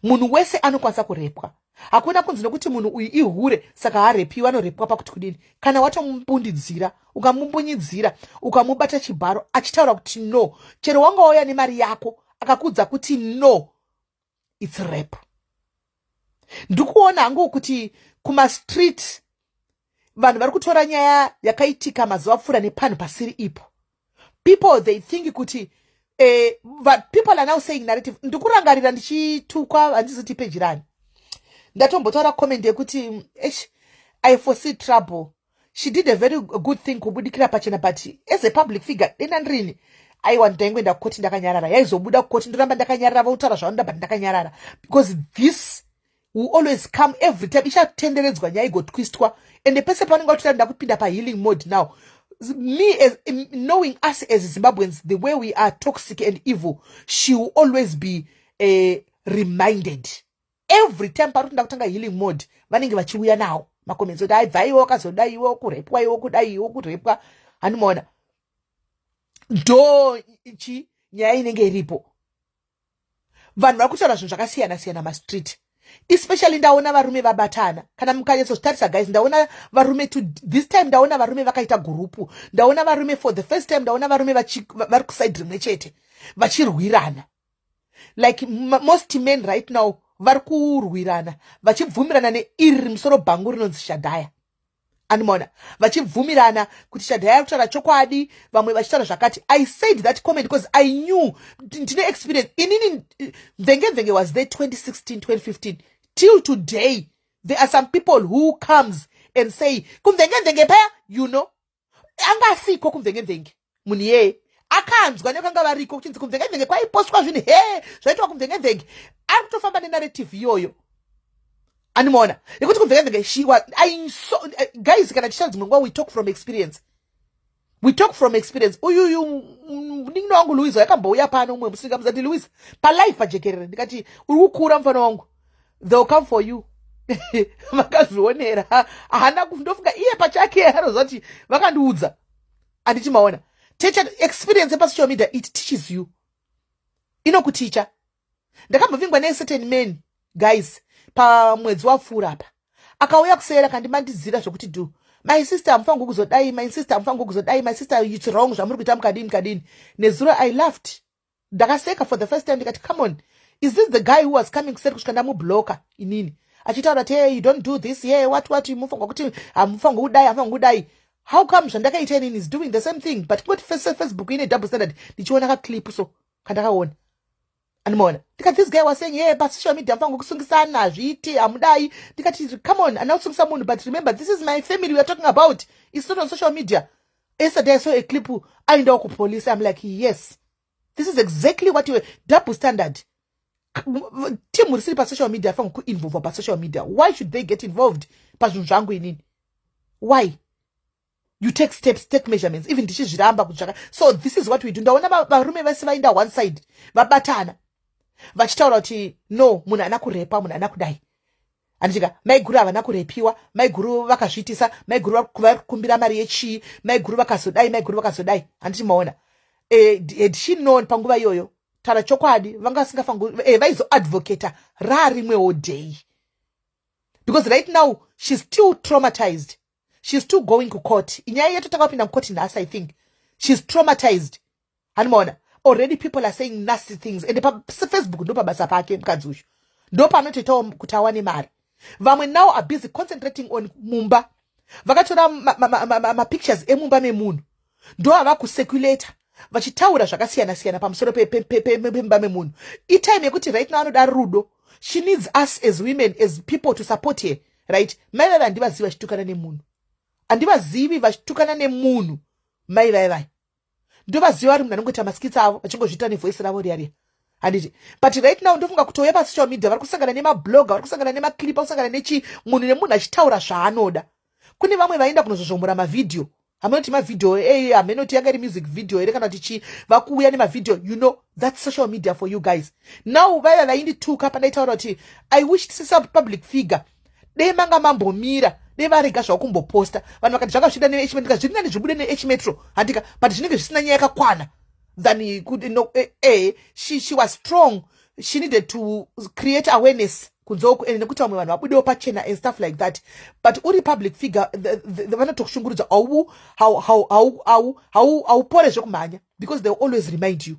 Munhu wese anokwanisa kurepwa. Hakuna kunzi nokuti munhu uyu ihure saka harepiwi. Anorepwa pakuti kudini? Kana watomubundidzira, ukamumbunyidzira, ukamubata chibharo achitaura kuti no, chero wanga wauya nemari yako, akakuudza kuti no, it's rape. Ndikuona hangu kuti kumastreet vanhu vari kutora nyaya yakaitika mazuva apfuura nepanhu pasiri ipo. People, they think kuti but people are now saying narrative. Ndikurangarira ndichitukwa, handizoti peji rani, ndatombotaura comment yekuti esh, I foresee trouble. She did a very good thing kubudikira pachena, but as a public figure, dena ndirini, aiwa, ndaingoenda kukoti ndakanyarara. Yaizobuda kukoti, ndoramba ndakanyarara, votaura zvavanoda, but ndakanyarara, because this will always come every time. Ichatenderedzwa nyaya, igotwistwa, ende pese pavanenge vatoita ndakupinda pahealing mode now, me as knowing us as Zimbabweans, the way we are toxic and evil, she will always be reminded every time pari kuti ndakutanga healing mode. Vanenge vachiuya nawo macomments kuti aibva iwe wakazodai, iwe kurepwa, iwe kudai, iwe kurepwa. Handimaona ndo chi nyaya inenge iripo. Vanhu vari kutaura zvinhu zvakasiyana siyana mastreet, especially ndaona varume vabatana. Kana mukanyatsozvitarisa, guys, ndaona varume to this time, ndaona varume vakaita gurupu. Ndaona varume for the first time, ndaona varume vari kuside rimwe chete vachirwirana. Like most men right now vari kurwirana, vachibvumirana neiri musoro bhangu rinonzi Shadhaya. Animaona vachibvumirana kuti Shadhaya ari kutaura chokwadi, vamwe vachitaura zvakati. I said that comment because I knew, ndine experience inini. Mvenge Mvenge was there 2016, 2015. Till today there are some people who comes and say kuMvenge Mvenge paya, anga asiko kuMvenge Mvenge. Munhu iyeye akanzwa nekanga variko kuchinzi kuMvenge Mvenge kwaipostwa zvinhu, he, zvaitwa kuMvenge Mvenge. Ari kutofamba nenarrative iyoyo, animaona, yekuti kuMvenge Mvenge shiwa. So, guys, kana tichita dzimwe nguva we talk from experience, we talk from experience. Uyuyu munin'ina wangu Louis yakambouya pano umwe musi, ndikamuzati, "Louis," palive pajekerere, ndikati, "Uri kukura, mufana wangu, they will come for you." Makazvionera, haana ndofunga iye pachake anoziva kuti vakandiudza. Handichimaona teacher experience yepasocial media, it teaches you, inokuticha. Ndakambovingwa necertain man, guys, pamwedzi wapfuura apa. Akauya kuseyera, kandimandidzira zvokuti do, "My sister, hamufangi kuzodai. My sister, hamufangi kuzodai. My sister, it's wrong zvamuri kuita." Mukadini, mukadini. Nezuro I laughed, ndakaseka for the first time. Ndikati, "Come on, is this the guy who was coming kuseri?" Kusvika ndamubloka inini, achitaura kuti, "Hey, you don't do this yeah, what, mufanga kuti hamufangi kudai, hamufangi kudai." How come zvandakaita inini is doing the same thing? But kungoti Facebook ine double standard. Ndichiona kaclip so kandakaona, andimaona, ndikati, "This guy was saying, yeah, pasocial media mufango kusungisana, hazviiti, hamudai." Ndikati, "Come on, handina kusungisa munhu, but remember, this is my family we are talking about. It's not on social media." Yesterday I saw a clip aendawo kupolice. I'm like, "Yes, this is exactly what you double standard." Team risiri pasocial media afango kuinvolva pasocial media. Why should they get involved pazvinhu zvangu inini? Why? You take steps, take measurements, even ndichizviramba kutsvaka. So this is what we do. Ndaona varume vese vaenda one side, vabatana, vachitaura kuti no, munhu haana kurepa, munhu haana kudai, handitika? Maiguru havana kurepiwa, maiguru vakazviitisa, maiguru vari kukumbira mari yechii, maiguru vakazodai, maiguru vakazodai. Handiti maona? Had she known panguva iyoyo, taura chokwadi, vanga vasingafangu vaizoadvocata rarimwewo day, because right now she's still traumatized, she's still going kucourt. Inyaya yetotanga kupinda mukoti nhasi, I think. She's traumatized. Hanimaona already people are saying nasty things, and paFacebook ndo pabasa pake mukadzi uyu, ndo panotoitawo kuti awane mari. Vamwe now are busy concentrating on mumba, vakatora mapictures emumba memunhu, ndo ava kucirculata vachitaura zvakasiyana siyana pamusoro pemumba memunhu. Itime yekuti right now anoda rudo. She needs us as women, as people, to support her, right? Mai vaiva handivazivi vachitukana nemunhu, handivazivi vachitukana nemunhu. Mai vaivai ndovaziva vari munhu anongoita maskits avo, vachingozviita nevoice ravo riya riya, handiti? But right now ndofunga kutouya pasocial media, vari kusangana nemabloga, vari kusangana nemaclip, kusangana nechi munhu nemunhu achitaura zvaanoda. Kune vamwe vaenda kunozozvomora mavhidhiyo, hamunoti mavhidhiyo ei, hamunoti yanga iri music video here kana kuti chii, vakuuya nemavhidhiyo. You know, that's social media for you guys. Now vaiva vaindituka pandaitaura kuti I wish sisa public figure dei manga mambomira, dei varega zvavo kumboposta. Vanhu vakati zvakazvida neH, zviri nani zvibude neH Metro, handika? But zvinenge zvisina nyaya yakakwana than no, she was strong. She needed to create awareness kunze uku and nekuti vamwe vanhu vabudewo pachena and stuff like that. But uri public figure, vanotokushungurudza. Haupore zvekumhanya because they will always remind you.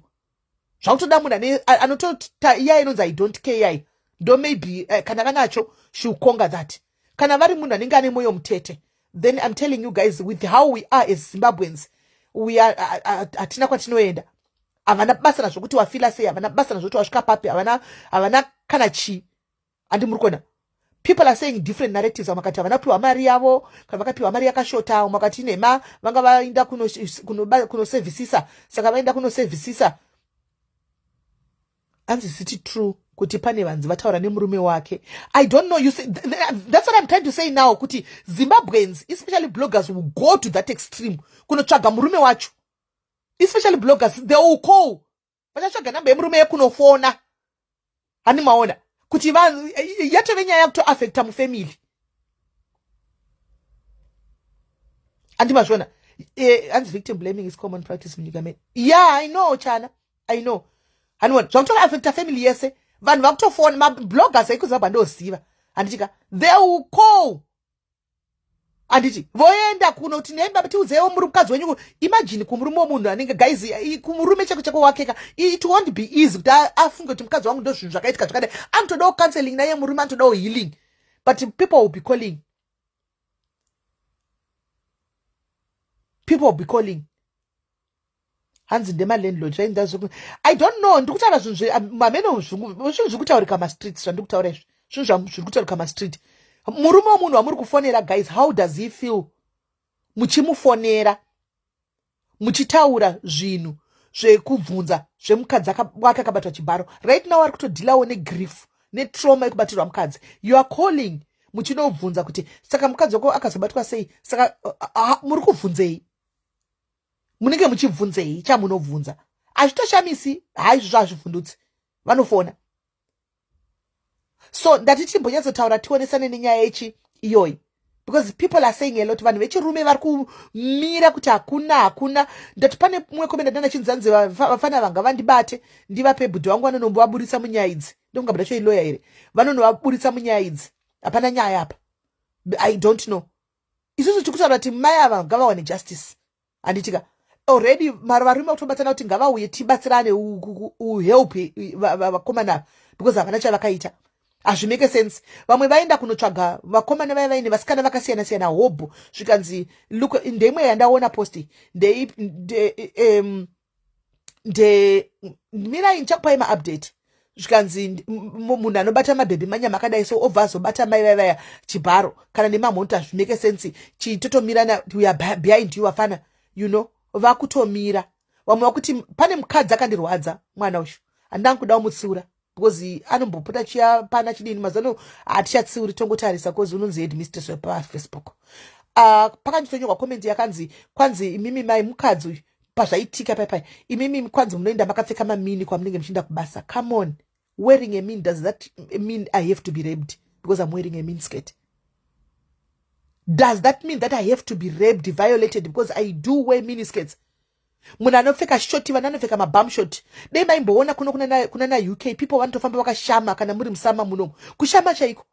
Zvakutoda munhu anotota iya inonzi "I don't care" yai, ndo maybe kana vanacho, she will conquer that. Kana vari munhu anenge ane mwoyo mutete, then I'm telling you guys, with how we are as Zimbabweans, we are hatina kwatinoenda. Havana basa nazvo kuti wafila sei, havana basa nazvo kuti wasvika papi, havana kana chii. Handi muri kuona people are saying different narratives? Vamwe vakati havana kupiwa mari yavo, kana vakapiwa mari yakashota. Vamwe vakati nhema, vanga vaenda kunoservisisa, saka vaenda kunoservisisa. Hanzi ziti true kuti pane vanzi vataura nemurume wake? I don't know. You see, that's what I'm trying to say now, kuti Zimbabweans, especially bloggers, will go to that extreme kunotsvaga murume wacho. Especially bloggers, they will call, vachatsvaga namba yemurume yekunofona. Hani maona kuti yatove nyaya yakutoafecta mufamily? Handi mazviona? Hanzi victim blaming is common practice munyika medu. Yeah, I know, chana, I know. Handiona zvakutoafecta family yese. Vanhu vakutofona, mabloggers ekuZimbabwe andoziva, handitika? They will call, handiti? Voenda kunoti, "Nemba tiudzewo muri mukadzi wenyu." Imagine kumurume wemunhu anenge, guys, kumurume chako chako wakeka, it won't be easy kuti afunge kuti mukadzi wangu ndo zvinhu zvakaitika zvakadai. Anotodawo counseling naye murume, anotodawo healing, but people will be calling, people will be calling. Hanzi ndemalandlord zvainda. I don't know, ndiri kutaura zvinhu mameno, zvinhu zviri kutaurika mastreets. Zvandiri kutaura izvi zvinhu zviri kutaurika mastreet. Murume wemunhu wamuri kufonera, guys, how does he feel muchimufonera muchitaura zvinhu zvekubvunza zvemukadzi wake akabatwa chibharo? Right now ari kutodhilawo negrief netrauma yekubatirwa mukadzi. You are calling muchinobvunza kuti saka mukadzi wako akazobatwa sei? Saka muri kubvunzei? Munenge muchibvunzei chamunobvunza? Hazvitoshamisi, haizvozvo hazvivhundutsi, vanofona. So ndati timbonyatsotaura, tionesane nenyaya yechi iyoyi, because people are saying a lot. Vanhu vechirume vari kumira kuti hakuna, hakuna. Ndati pane mumwe comment ndanda chinzanzi vafana vanga vandibate, ndivape bhudhi vangu, vanonombovaburitsa munyaya idzi. Ndokunga bhuda choiloya here? Vanonovaburitsa munyaya idzi, hapana nyaya apa. I don't know. Isusu tiri kutaura kuti mai ava ngavawane justice, handitika? Already varume vakutobatana kuti ngavauye tibatsirane, uhelp vakomana ava, because havana chavakaita, hazvimake sense. Vamwe vaenda kunotsvaga vakomana vaya vaine vasikana vakasiyana siyana hobho, zvikanzi look, ndeimwe yandaona posti nde nde mirai, ndichakupai maupdate. Zvikanzi munhu anobata mabhebhi manyama akadai so obva azobata mai vaya vaya chibharo kana nemamhonto, hazvimake sense. Chitotomirana, we are behind you vafana, you know. Vakutomira vamwe vakuti pane mukadzi akandirwadza, mwana uyu handanga kuda kumutsiura because anombopota chiya pana chidini. Mazano hatichatsiuri, tongotarisa, cause unonzi headmistress wepaFacebook. Pakanditonyorwa comment yakanzi, kwanzi imimi mai mukadzi uyu pazvaitika paipai, imimi kwanzi munoenda makapfeka mamini kwamunenge muchienda kubasa. Come on, wearing a mini, does that mean I have to be raped because I'm wearing a mini skirt? Does that mean that I have to be raped, violated because I do wear mini skirts? Munhu anopfeka short, vanhu anopfeka mabum short. Dei maimboona kuno kuna na UK, people vanotofamba vakashama. Kana muri musama munomu, kushama chaiko,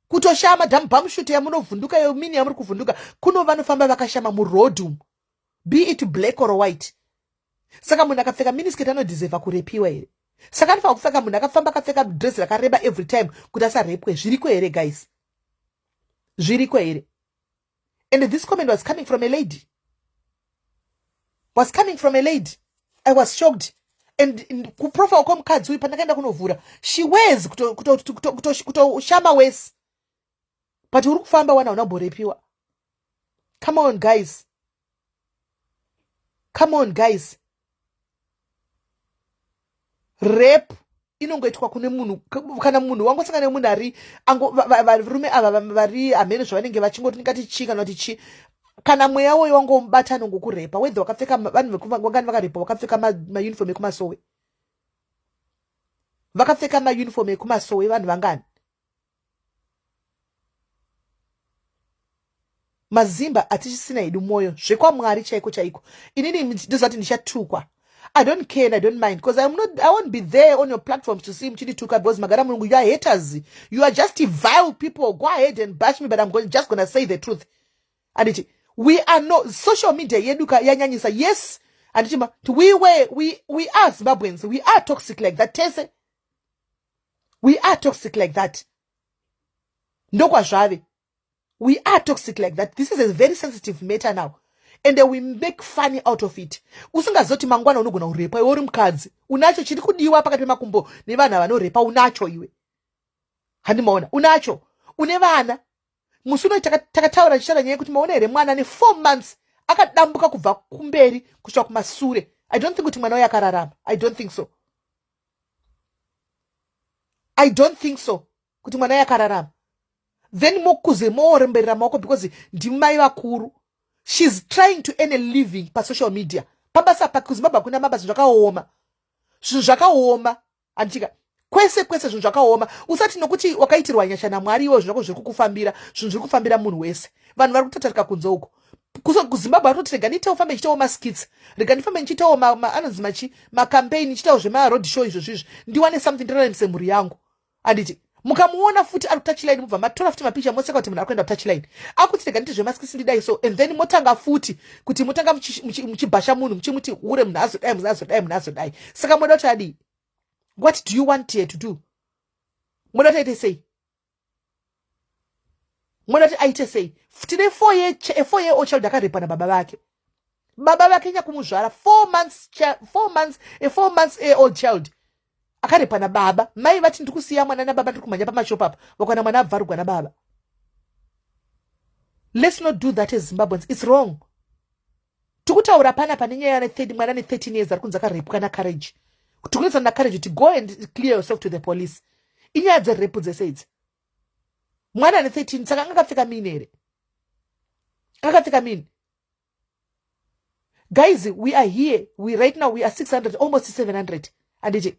kutoshama. Dam bum short yamunovhunduka, yomini yamuri kuvhunduka, kuno vanofamba vakashama muroad umu. Be it black or white. Saka munhu akapfeka miniskirt anodeserva kurepiwa here? Saka anofanira kupfeka, munhu akafamba akapfeka dress rakareba every time kuti asarepwe? Zviriko here, guys? Zviriko here? And this comment was coming from a lady, was coming from a lady. I was shocked. And kuprofile kwomukadzi uyu, pandakaenda kunovhura, she wears kutoshama wese, but uri kufamba wana unamborepiwa. Come on, guys, come on, guys. Rape inongoitwa kune munhu kana munhu wangosangana nemunhu ari varume ava vari hamene zvavanenge vachingoti ndingati chii kana kuti chii. Kana mweya woyo wangomubata, anongokurepa, whether wakapfeka. Vanhu vangani vakarepa vakapfeka mauniform ekumasowe? Vakapfeka mauniform ekumasowe, vanhu vangani? Mazimba hatichisina hedu mwoyo zvekwamwari chaiko chaiko. Inini ndozati ndichatukwa, I don't care and I don't mind, because I'm not, I won't be there on your platforms to see muchindituka, because magara mulungu, you are haters, you are just vile people. Go ahead and bash me, but I'm just gonna say the truth. Anditi we are no social media yedu yanyanyisa? Yes, anditi we are Zimbabweans, we are toxic like that. Tese we are toxic like that. Ndokwazvave, we are toxic like that. This is a very sensitive matter now, and we make funny out of it. Usingazoti mangwana unogona kurepa iwe uri mukadzi, unacho chiri kudiwa pakati pemakumbo nevanhu vanorepa. Unacho iwe, handimaona unacho, une vana. Musi uno takataura tichitaura nyaya yekuti maona here mwana ane 4 months akadambuka kubva kumberi kusvika kumasure? I don't think kuti mwana uyo akararama. I don't think so, I don't think so kuti mwana uyo akararama. Then mokuze mooremberera maoko because ndimai vakuru. She's trying to earn a living pasocial media. Pabasa pake kuZimbabwe hakuna mabasa, zvakaoma, zvinhu zvakaoma. Anditika kwese kwese zvinhu zvakaoma. Usati nokuti wakaitirwa nyasha naMwari iwo zvako zviri kukufambira. Zvinhu zviri kufambira munhu wese. Vanhu vari kutatarika kunze uko. KuZimbabwe vari kutoti rega ndiitewo, fambe ndichitawo maskits, rega ndifambe ndichiitawo anonzi machi macampaign, ndichitawo zvemaroad show izvo zvizvi, ndiwane something, ndiraramise mhuri yangu. Handiti mukamuona futi ari kutouchline, mubva matora futi mapicha, moseka kuti munhu ari kuenda kutouchline, akuti rega nditi zvemaskits, ndidai so, and then motanga futi kuti motanga muchibhasha munhu, muchimuti hure, munhu azodai, munhu azodai, munhu azodai. Saka moda kuti adii? What do you want here to do? Moda kuti aite sei? Moda kuti aite sei? Tine 4 year old child akarepwa nababa vake, baba vake nyakumuzvara. 4 months, 4 months, a 4 months old child akarepwa nababa. Mai vati, "Ndiri kusiya mwana nababa, ndiri kumhanya pamashopu apa." Vakwana mwana abvarugwa nababa. Let's not do that as Zimbabweans, it's wrong. Tikutaura pana pane nyaya mwana ne13 years ari kunzi akarepwa naCourage. Tikunotsana naCourage kuti go and clear yourself to the police. Inyaya dzerepu dzese idzi. Mwana ane 13, saka anga akapfeka mini here? Akapfeka mini? Guys, we are here, we right now we are 600, almost 700. Handiti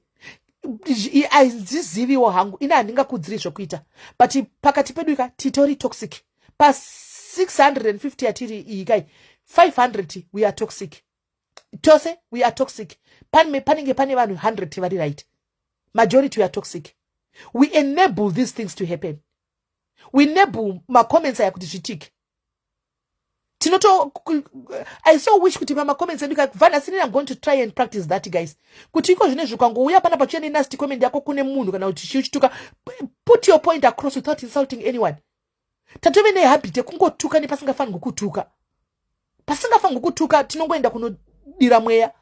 handiziviwo hangu ini, handingakudziri zvokuita, but pakati pedu ika titori toxic. Pa650 yatiri iyi kai, 500 we are toxic tose, we are toxic. Panenge pane vanhu 100 vari right, majority we are toxic. We enable these things to happen, we enable macomments aya kuti zvitike. Tinoto I so wish kuti pamacomments edu vanhasini, I'm going to try and practice that, guys, kuti iko zvine zvikangouya pana pachiya nenasty comment yako kune munhu kana kuti chichituka, put your point across without insulting anyone. Tatove nehabit yekungotuka nepasingafanirwi kutuka. Pasingafanirwi kutuka, tinongoenda kunodira mweya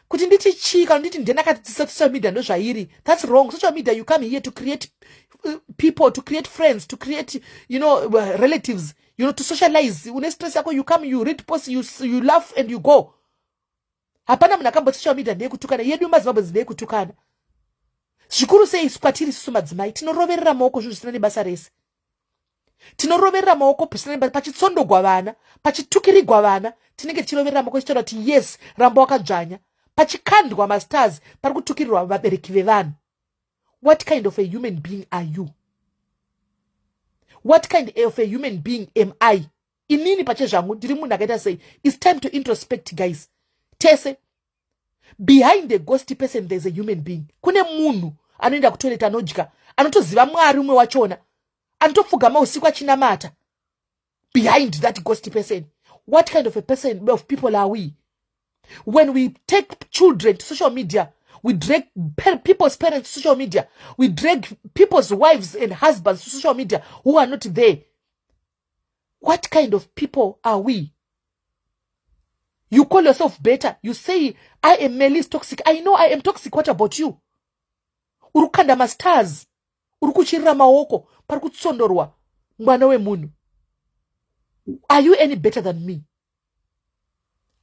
kuti nditi chii kana nditi ndenakatidzisa. Social media ndozvairi, that's wrong. Social media, you come here to create people, to create friends, to create relatives, to socialize. Une stress yako, you come, you read post, you laugh and you go. Hapana munhu akamboti social media ndeyekutukana. Yedu maZimbabwe ndeyekutukana zvikuru sei kwatiri isusu madzimai. Tinoroverera maoko zvinhu zvisina nebasa rese, tinoroverera maoko pisina. Pachitsondogwa vana, pachitukirigwa vana, tinenge tichiroverera maoko tichitaura kuti yes, ramba wakadzvanya. Pachikandwa mastars, pari kutukirirwa vabereki vevanhu. What kind of a human being are you? What kind of a human being am I? Inini pachezvangu ndiri munhu akaita sei? It's time to introspect, guys, tese. Behind the ghost person there's a human being. Kune munhu anoenda kutoilet, anodya, anotoziva Mwari umwe wachona, anotopfugama usiku achinamata. Behind that ghost person, What kind of a person of people are we? When we take children to social media, we drag people's parents to social media, we drag people's wives and husbands to social media who are not there. What kind of people are we? You call yourself better. You say, "I am Melis toxic." I know I am toxic. What about you? Uri kukanda mastars, uri kuchirira maoko pari kutsondorwa mwana wemunhu. Are you any better than me?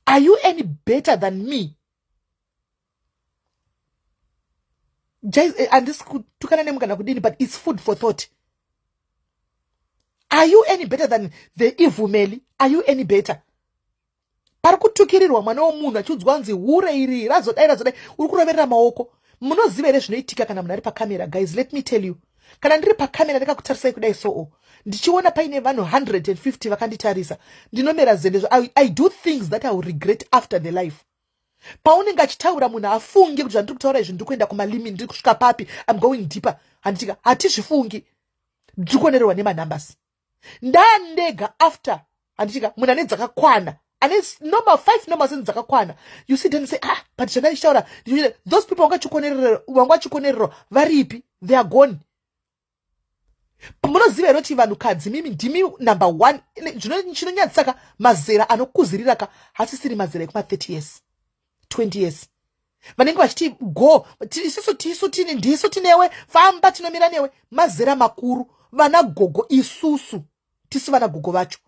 Are you any better than me? Handisi kutukana nemu kana kudini, but it's food for thought. Are you any better than the evil Meli? Are you any better? Pari kutukirirwa mwana womunhu achiudzwa kunzi hure iri razodai razodai, uri kuroverera maoko. Munoziva here zvinoitika kana munhu ari pakamera? Guys, let me tell you, kana ndiri pakamera ndakakutarisai kudai, soo ndichiona paine vanhu 150 vakanditarisa, ndinomera zendezvo. I do things that I will regret after the life. Paunenge achitaura, munhu afunge kuti zvandiri kutaura izvi ndiri kuenda kumalimi, ndiri kusvika papi, I'm going deeper. Handitika hatizvifungi, ndiri kuonererwa nemanumbers. Ndandega after, handitika munhu ane dzakakwana, ane normal five normal sense dzakakwana, you see, then say, "Ah, but zvandai ndichitaura." Those people vanga vachikonererwa varipi? They are gone. Munoziva here kuti vanhukadzi mimi ndimi number one? Chinonyadzisaka, mazera anokuzirira ka hasisiri mazera ekuma30 years, 20 years. Vanenge vachiti go, isusu tisu tine, ndisu tinewe, famba, tinomira newe, mazera makuru, vana gogo. Isusu tisu vana gogo vacho,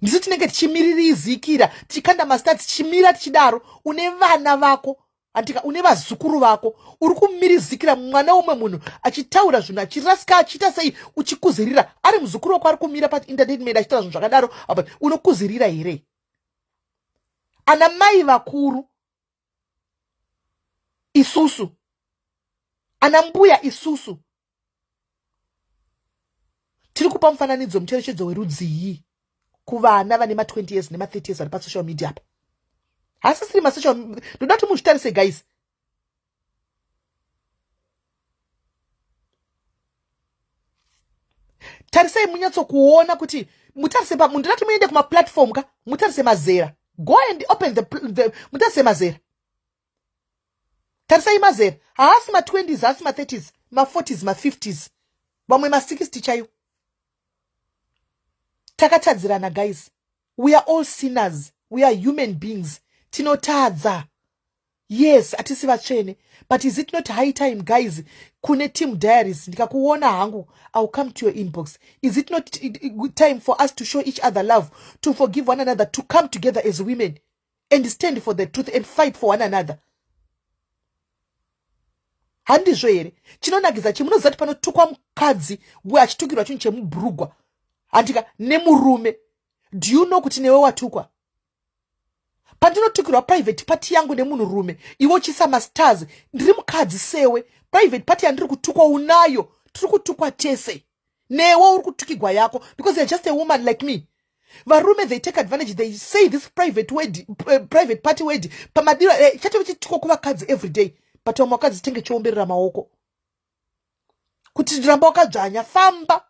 ndisu tinenge tichimiririzikira, tichikanda mastars, tichimira tichidaro. Une vana vako, andika une vazukuru vako, uri kumirizikira mwana womwe munhu achitaura zvinhu, achirasika, achiita sei, uchikuzirira. Ari muzukuru wako ari kumira paentertainment achitaura zvinhu zvakadaro apa, unokuzirira here? Ana mai vakuru isusu, ana mbuya isusu, tiri kupa mufananidzo, mucherechedzo werudzii kuvana vane ma20 years nema30 years vari pasocial media apa? Hasisiri masocial. Ndoda kuti muzvitarise, guys. Tarisai, munyatsokuona kuti mutarise. Ndoda kuti muende kumaplatform ka, mutarise mazera. Go and open the mutarise mazera, tarisai mazera. Haasi ma20s, haasi ma30s, ma40s, ma50s, vamwe ma60 chaiwo. Takatadzirana, guys. We are all sinners. We are human beings, tinotadza. Yes, hatisi vatsvene, but is it not high time, guys? Kune Team Diaries, ndikakuona hangu, I will come to your inbox. Is it not time for us to show each other love, to forgive one another, to come together as women and stand for the truth and fight for one another? Handizvo here? Chinonakidza chi, munoziva kuti panotukwa mukadzi achitukirwa chinhu chemubhurugwa, handika, nemurume, do you know kuti newe watukwa? Pandinotukirwa private party yangu nemunhurume, iwe uchiisa mastars, ndiri mukadzi sewe. Private party yandiri kutukwa unayo, tiri kutukwa tese. Newe uri kutukigwa yako because you're just a woman like me. Varume, they take advantage. They say this private word, private party word pamadiro chatove chitukwa kuvakadzi every day, but vamwe vakadzi tenge chiomberera maoko kuti ramba wakadzvanya, famba,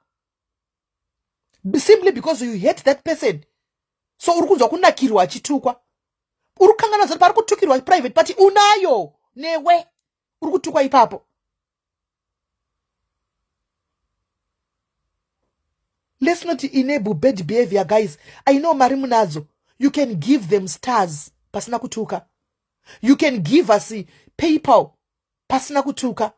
simply because you hate that person. So uri kunzwa kunakirwa achitukwa. Uri kukanganwa zati pari kutukirwa private party unayo, newe uri kutukwa ipapo. Let's not enable bad behavior, guys. I know mari munadzo. You can give them stars pasina kutuka. You can give us PayPal pasina kutuka.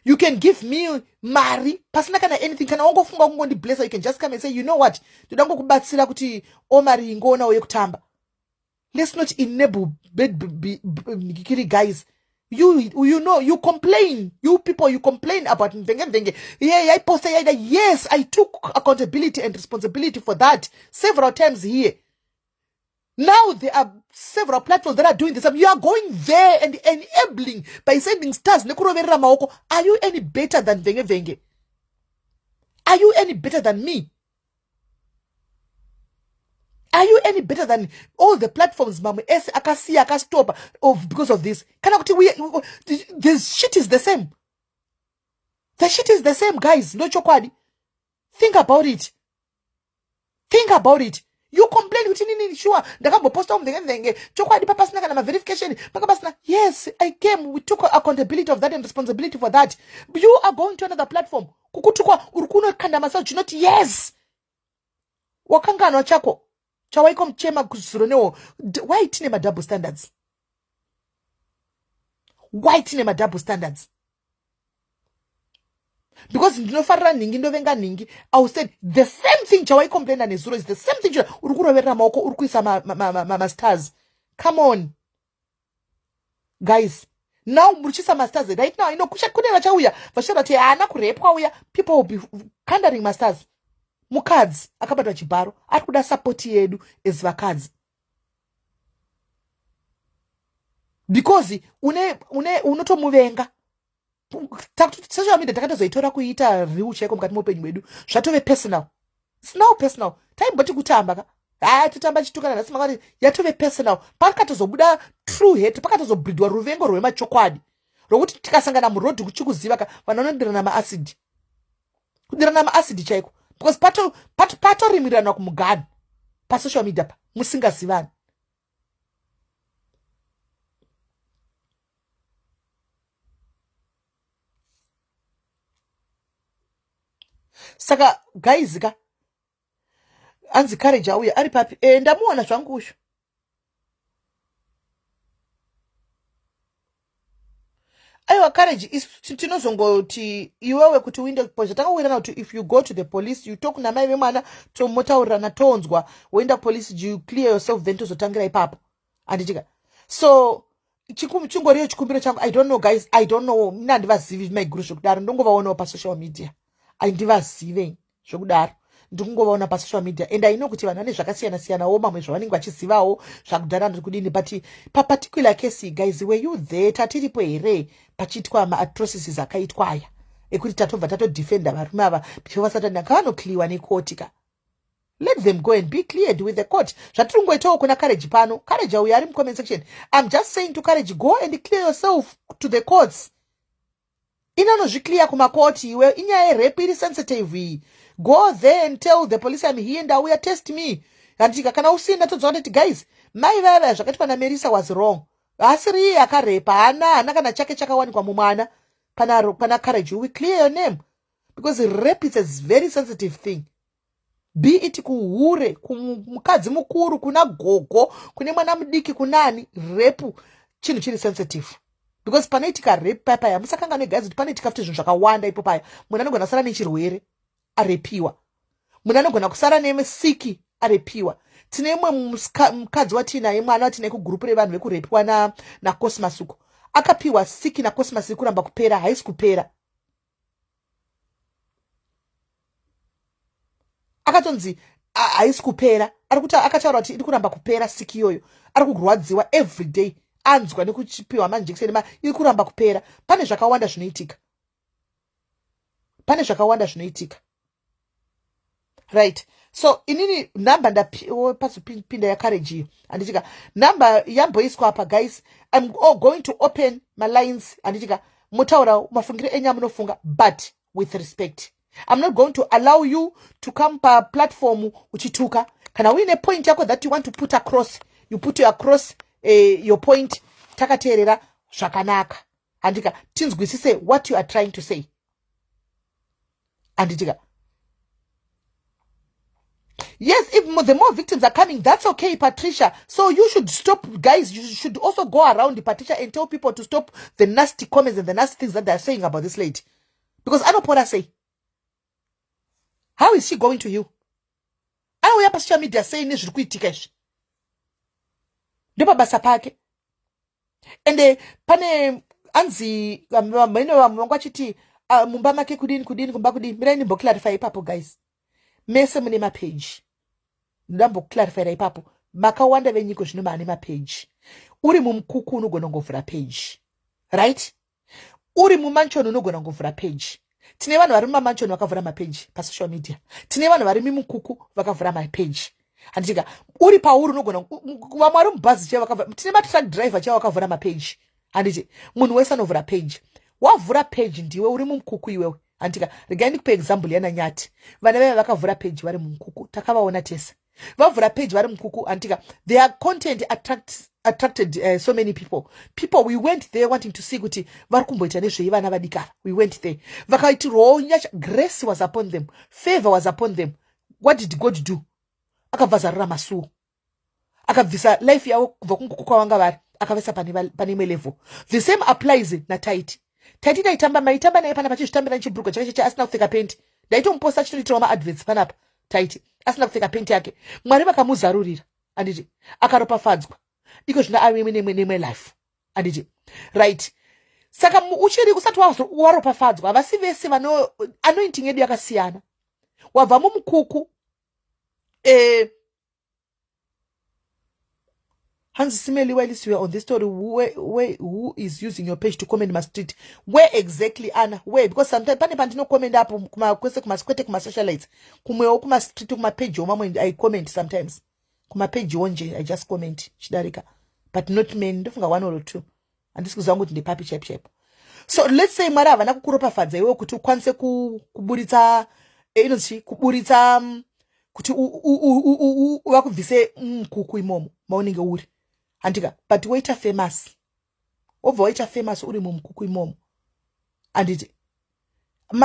You can give me mari pasina kana anything. Kana wangofunga kungondiblessa, you can just come and say, "You know what, ndoda ngokubatsira kuti omari ingoonawo yekutamba." Let's not enable bad kiri, guys. You know, you complain, you people, you complain about mvenge mvenge. Yeah, yaiposta yaida. Yes, I took accountability and responsibility for that several times here. Now there are several platforms that are doing this. You are going there and enabling by sending stars nekuroverera maoko. Are you any better than venge venge? Are you any better than me? Are you any better than all the platforms mamwe ese akasiya, akastopa of because of this? Kana kuti this shit is the same. The shit is the same, guys. Ndochokwadi. Think about it, think about it. You complain kuti nini sure ndakamboposta umdhenge chokwadi papasina kana maverification panga pasina. Yes, I came, we took accountability of that and responsibility for that. You are going to another platform kukutukwa, uri kunokanda masawu chinoti yes, wakanganwa chako chawaikomuchema kuzuro newo. Why tine madouble standards? Why tine madouble standards? Because ndinofarira nhingi, ndovenga nhingi. I will say the same thing chawaicomplaina nezuro is the same thing. Uri kuroverera maoko, uri kuisa mastars. Come on guys, now muri mastars right now. Ino kune vachauya vachitaura kuti haana kurepwa uya. People will be kandering mastars. Mukadzi akabatwa chibharo ari kuda support yedu as vakadzi, because une une unotomuvenga. Social media takatozoitora kuita real chaiko mukati meupenyu hwedu. Zvatove personal. It's now personal. Taimboti kutamba ka, haya, totamba chitukana nhasi makati yatove personal. Pakatozobuda true hate, pakatozobridwa ruvengo rwemachokwadi rwokuti tikasangana murodhi kuchikuziva ka, vanhu vanodirana maacid, kudirana maacid chaiko, because patorimiranwa kumuganhu pasocial media pa musingazivani. Saka guys ka, anzi Courage auya ari papi? Ndamuona zvangu usho. Aiwa, Courage, tinozongoti iwewe kuti uinde kupolice. Takawirirana kuti if you go to the police, you talk namai vemwana, tomotaurirana, tonzwa, woenda kupolice, you clear yourself, then tozotangira ipapo, handitika? So chingoriyo chikumbiro changu. I don't know guys, I don't know. Mina handivazivi maiguru zvekudaro, ndongovaonawo pasocial media. Handivazive zvekudaro, ndikungovaona pasocial media, and I know kuti vanhu vane zvakasiyana siyanawo, mamwe zvavanenge vachizivawo zvakudhara ndiri kudini. But paparticular case, guys, were you there? Tatiripo here pachiitwa maatrocities akaitwa aya ekuti tatobva tatodefenda varume ava before vasati ngavanoclearwa nekoti ka? Let them go and be cleared with the court. Zvatiri kungoitawo kuna Courage pano. Courage auyo ari mucomment section, I'm just saying to Courage, go and clear yourself to the courts. Inonozviclear kumakoti iwe. Inyaya yerape iri sensitive iyi. Go there and tell the police, "I'm here, ndauya, test me," handitika? Kana usina, todzoka toti, "Guys, mai vaya vaya, zvakaitwa naMerisa was wrong. Asiri iye akarepa, hana kana chake chakawanikwa mumwana." Pana Courage, we clear your name, because rape is a very sensitive thing, be it kuhure, kumukadzi mukuru, kuna gogo, kune mwana mudiki, kunani. Rape chinhu chiri sensitive, because panoitika rape paya paya, musakanganwe guys kuti panoitika futi zvinhu zvakawanda ipo paya. Munhu anogona kusara nechirwere arepiwa, munhu anogona kusara nesiki arepiwa. Tine imwe mukadzi watiinaye, mwana watinaye kugurupu revanhu vekurepiwa naCosmas uko, akapiwa siki naCosmas, iri kuramba kupera, haisi kupera. Akatonzi haisi kupera. Ari kuti akataura kuti iri kuramba kupera siki iyoyo, ari kurwadziwa every day, anzwa nekuchipiwa manjekiseni ma iri kuramba kupera. Pane zvakawanda zvinoitika, pane zvakawanda zvinoitika, right? So inini nhamba ndapazopinda yaCourage iyo, handitika? Nhamba yamboiswa apa guys. I'm going to open malines, handitika? Mutaura mafungiro enyu amunofunga, but with respect. I'm not going to allow you to come paplatform uchituka. Kana uine point yako that you want to put across, you put across your point takateerera zvakanaka, handika? Tinzwisise what you are trying to say, handitika? Yes, if the more victims are coming, that's okay, Patricia. So you should stop, guys. You should also go around, Patricia, and tell people to stop the nasty comments and the nasty things that they're saying about this lady, because anopora sei? How is she going to you? Anouya pasocial media sei nezviri kuitika izvi? Ndopabasa pake. Ende pane anzi vamene vamwe vangu vachiti mumba make kudini kudini, kumba kudini. Mirai ndimboclarify ipapo guys. Mese mune mapeji, ndamboclarifyira ipapo. Makawanda venyiko zvino maane mapeji. Uri mumukuku unogona kungovhura peji, right? Uri mumansion unogona kungovhura peji. Tine vanhu vari mumamansion vakavhura mapeji pasocial media. Tine vanhu vari mumukuku vakavhura mapeji, handitika? Uri pauri unogona, vamwe vari mubhazi chaivo vakavhura. Tine matruck driver chaivo vakavhura mapeji, handiti? Munhu wese anovhura peji. Wavhura peji ndiwe uri mumukuku iwewe, handitika? Regai ndikupe example yananyati. Vana vaiva vakavhura peji vari mumukuku, takavaona tese. Vavhura page vari mukuku, handitika? Their content attracted so many people. People, we went there wanting to see kuti vari kumboita nezvei vana vadiki ava. We went there, vakaitirwawo nyasha. Grace was upon them, favor was upon them. What did God do? Akabva zarura masuo, akabvisa life yavo kubva kunguku kwavanga vari, akavaisa pane imwe level. The same applies naTaiti. Taiti taitamba, maitamba naye panapa achizvitambira nechibhurugwa chake cheche, asina kupfeka penti. Ndaitomuposta achitoitirawo maadverts panapa. Taiti asina kupfeka penti yake. Mwari vakamuzarurira, handiti? Akaropafadzwa. Iko zvino ave nemwe life, handiti? Right, saka uchiri usati waropafadzwa. Havasi vese vano anointing. Yedu yakasiyana. Wabva mumukuku, hanzi, "Simeli, while you are on this story, who is using your page to comment my street?" Where exactly, Anna? Where? Because sometimes pane pandinokomenda apo kwese kwete kumasocialites, kumwewo kumastreet, kumapejiwo mamwe. I comment sometimes kumapejiwo nje. I just comment chidarika, but not many. Ndofunga one or two. Handisi kuziva kuti ndepapi chaipo chaipo. So let's say Mwari havana kukuropafadza iwewo kuti ukwanise kuburitsa, inonzi kuburitsa, kuti vakubvise mukuku imomo maunenge uri, handika? But woita famous, wobva waita famous uri mumukuku imomo, handiti?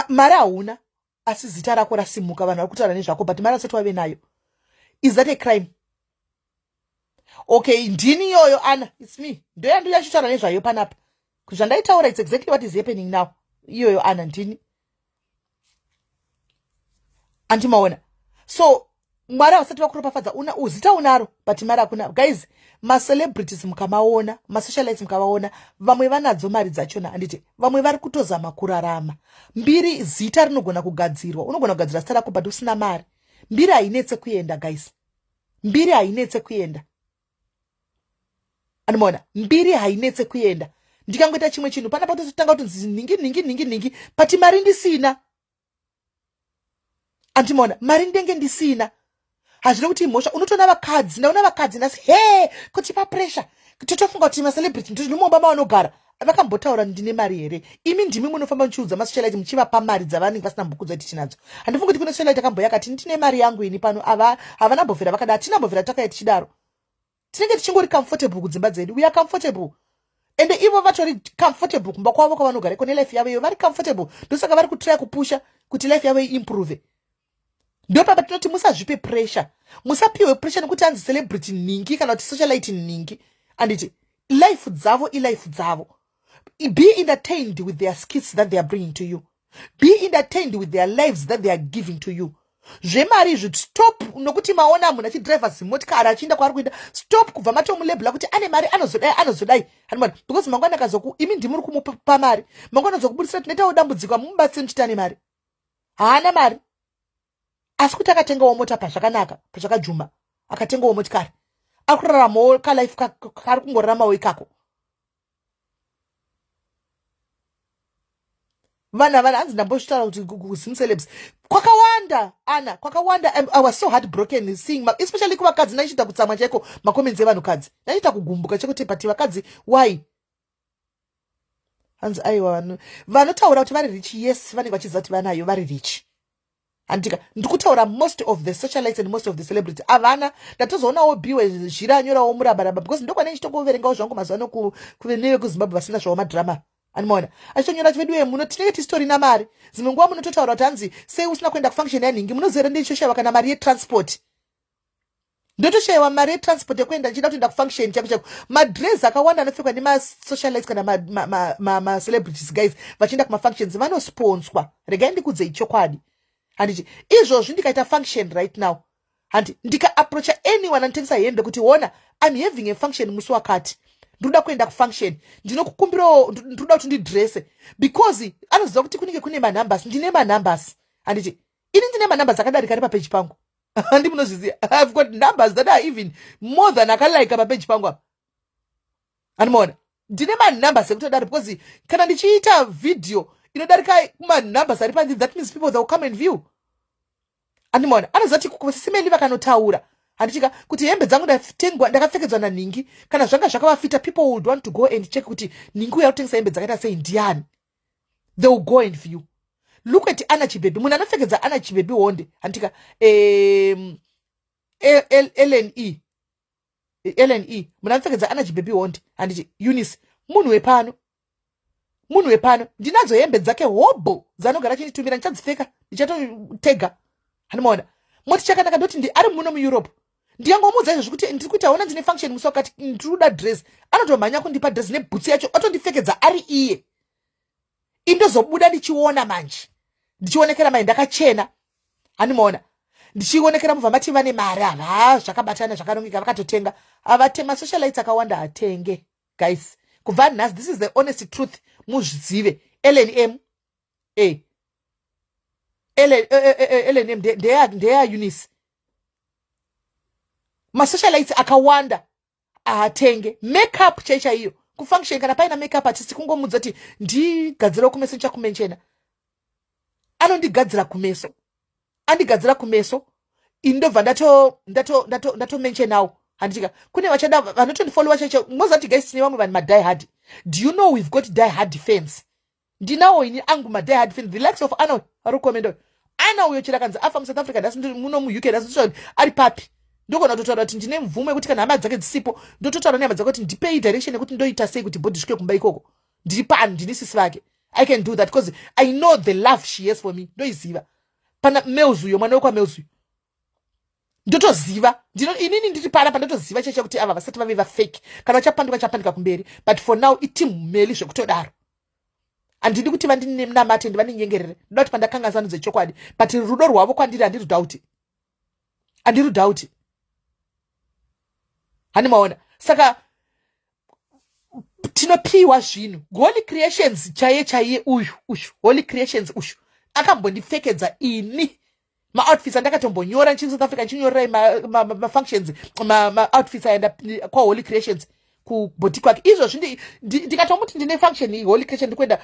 Mari hauna, asi zita rako rasimuka, vanhu vari kutaura nezvako, but mari asati wave nayo. Is that a crime? Okay, ndini iyoyo, Ana. It's me. Ndoyandiyachitaura nezvayo panapa. Zvandaitaura, it's exactly what is happening now. Iyoyo, Ana, ndini. Andimaona. So Mwari havasati vakuropafadza. Una uzita, unaro, but mari hakuna. Guys, macelebrities mukamaona, masocialites mukavaona, vamwe vanadzo mari dzachona, handiti? Vamwe vari kutozama kurarama. Mbiri, zita rinogona kugadzirwa. Unogona kugadzira zita rako, but usina mari. Mbiri hainetse kuenda, guys. Mbiri hainetse kuenda. Anomaona, mbiri hainetse kuenda. Ndikangoita chimwe chinhu pana patotanga kuti nhingi nhingi nhingi nhingi, but mari ndisina. Andimaona, mari ndenge ndisina. Hazvina kuti imhosva. Unotoona vakadzi, ndaona vakadzi nhasi he kutipa pressure. Totofunga kuti macelebrity ndomomba mavanogara. Vakambotaura, "Ndine mari here?" Imi ndimi munofamba muchiudza masocialite, muchivapa mari dzavanenge vasina mbukudza kuti tinadzo. Handifungi kuti kune socialite akamboya akati, "Ndine mari yangu ini pano." Havana mbovhera vakada. Hatina mbovhera takaya tichidaro. Tinenge tichingori comfortable kudzimba dzedu. We are comfortable, ende ivo vatori comfortable kumba kwavo kwavanogara iko nelife yavo iyo. Vari comfortable, ndosaka vari kutrya kupusha kuti life yavo iimprove. Ndopapa tinoti musazvipe pressure. Musapiwe pressure nekuti hanzi celebrity nhingi kana kuti socialite nhingi, anditi? Life dzavo ilife dzavo. Be entertained with their skits that they are bringing to you. Be entertained with their lives that they are giving to you. Zvemari izvi, stop. Nokuti maona munhu achidhiraivha zimotikari achienda kwaari kuenda, stop kubva matomulabela kuti ane mari, anozodai, anozodai. Hanimani, because mangwana akazoku, imi ndimuri kumupa mari, mangwana azokubudisira, tinoitawo dambudziko. Hamumubatsiri muchiti ane mari. Haana mari, asi kuti akatengawo mota pazvakanaka, pazvakajuma, akatengawo motikari, ari kuraramawo kalife kari kungoraramawo ikako. Vanhu havana. Hanzi ndambozvitaura kuti kuZimcelebs kwakawanda, Ana, kwakawanda. I was so heartbroken seeing, especially kuvakadzi. Ndaichiita kutsamwa chaiko, macomments evanhukadzi. Ndaichiita kugumbuka chekuti, but vakadzi, why? Hanzi aiwa, vanhu vanotaura kuti vari rich, yes, vanenge vachiziva kuti vanayo, vari rich, handika? Ndikutaura most of the socialites and most of the celebrity havana. Ndatozoonawo Biwe Zhira anyorawo murabaraba, because ndokwane ndichitongoverengawo zvangu mazuva ano nevekuZimbabwe vasina zvavo madrama. Animaona achitonyora kuti, "Vedu muno tinenge tisitorina mari." Dzimwe nguva munototaura kuti hanzi, "Sei usina kuenda kufunction yanhingi?" Munoziva here, ndichoshayiwa kana mari yetransport. Ndotoshayiwa mari yetransport yekuenda, ndichida kutoenda kufunction chako chako. Madress akawanda anopfekwa nemasocialites kana macelebrities, guys, vachienda kumafunctions, vanosponswa. Regai ndikudzei chokwadi, handiti? Izvozvi ndikaita function right now, handi ndikaapproacha anyone anotengesa hembe kuti, "Ona, I'm having a function musi wakati, ndinoda kuenda kufunction, ndinokukumbirawo, ndinoda kuti ndidresse," because anoziva kuti kunenge kune manumbers. Ndine manumbers, handiti? Ini ndine manumbers akadarika ari papeji pangu. Handi munozviziva? I've got numbers that are even more than akalaika papeji pangu apa. Andimaona, ndine manumbers ekutodaro, because kana ndichiita vhidhiyo inodarika manumbers ari pandi, that means people that will come and view. Andimaona, anoziva kuti Simeli vakanotaura, handichika, kuti hembe dzangu ndatengwa, ndakapfekedzwa nanhingi, kana zvanga zvakavafita, people would want to go and check kuti nhingi uya kutengesa hembe dzakaita sei ndiani. They will go and view. Look at Ana Chibhebi. Munhu anopfekedza Ana Chibhebi honde, handitika? Ellen E, Ellen E munhu anopfekedza ana Chibaby Hondi, handiti? Eunice munhu wepano, munhu wepano. Ndinadzo hembe dzake hobho dzanogara achinditumira, ndichadzipfeka, ndichatotega, handimaona. Moti chakanaka ndoti ndi ari muno muEurope, ndikangomuudza izvo zvekuti ndiri kuita, ona, ndine function musi wakati, ndiri kuda dress, anotomhanya kundipa dress nebhutsu yacho, otondipfekedza ari iye. Indozobuda ndichiona manje, ndichionekera mai ndakachena, handimaona, ndichionekera. Mubva mati vane mari ava, zvakabatana, zvakarongeka, vakatotenga. Avate masocialites akawanda atenge, guys. Kubva nhasi, this is the honest truth, muzvizive. Lnm a Lnm ndeya Eunice. Masocialites akawanda ahatenge makeup chai chaiyo kufunction. Kana paina makeup, hatisi kungomudza kuti ndigadzirawo kumeso, ndichakumenchena, anondigadzira kumeso, andigadzira kumeso, ini ndobva ndatomenchenawo, handitika? Kune vachada vanotondifollowa chaicho. Mozati guys, tine vamwe vanhu madie hard. Do you know we've got die hard fans? Ndinawo ini angu madie hard fans, the likes of Ana ari kukomenda. Ana uyo chero akanzi afa muSouth Africa nhasi, muno muUK nhasi, ari papi, ndogona kutotaura kuti ndine mvumo yekuti kana hama dzake dzisipo, ndototaura nehama dzake kuti ndipei direction yekuti ndoita sei kuti body svike kumba ikoko. Ndiri pano, ndini sisi vake. I can do that because I know the love she has for me. Ndoiziva. Pana Mels uyo, mwana wekwaMels uyo, ndotoziva. Inini ndiri pana pandotoziva chaicha kuti ava vasati vave vafake. Kana vachapanduka, chapanduka kumberi, but for now iteam Meli zvekutodaro. Handidi kuti vandinamate, ndivandinyengerere. Ndoda kuti pandakanganisa ndedzechokwadi, but rudo rwavo kwandiri handirudhauti, handirudhauti, handimaona. Saka tinopiwa zvinhu. Holy Creations chaiye chaiye uyu, uyu Holy Creations uyu akambondipfekedza ini maoutfits andakatombonyora ndichiri South Africa, ndichinyorerai mafunctions, maoutfits aenda kwaHoly Creations kuboutique kwake. Izvozvi ndikatomuti ndine function, Holy Creation, ndikuenda,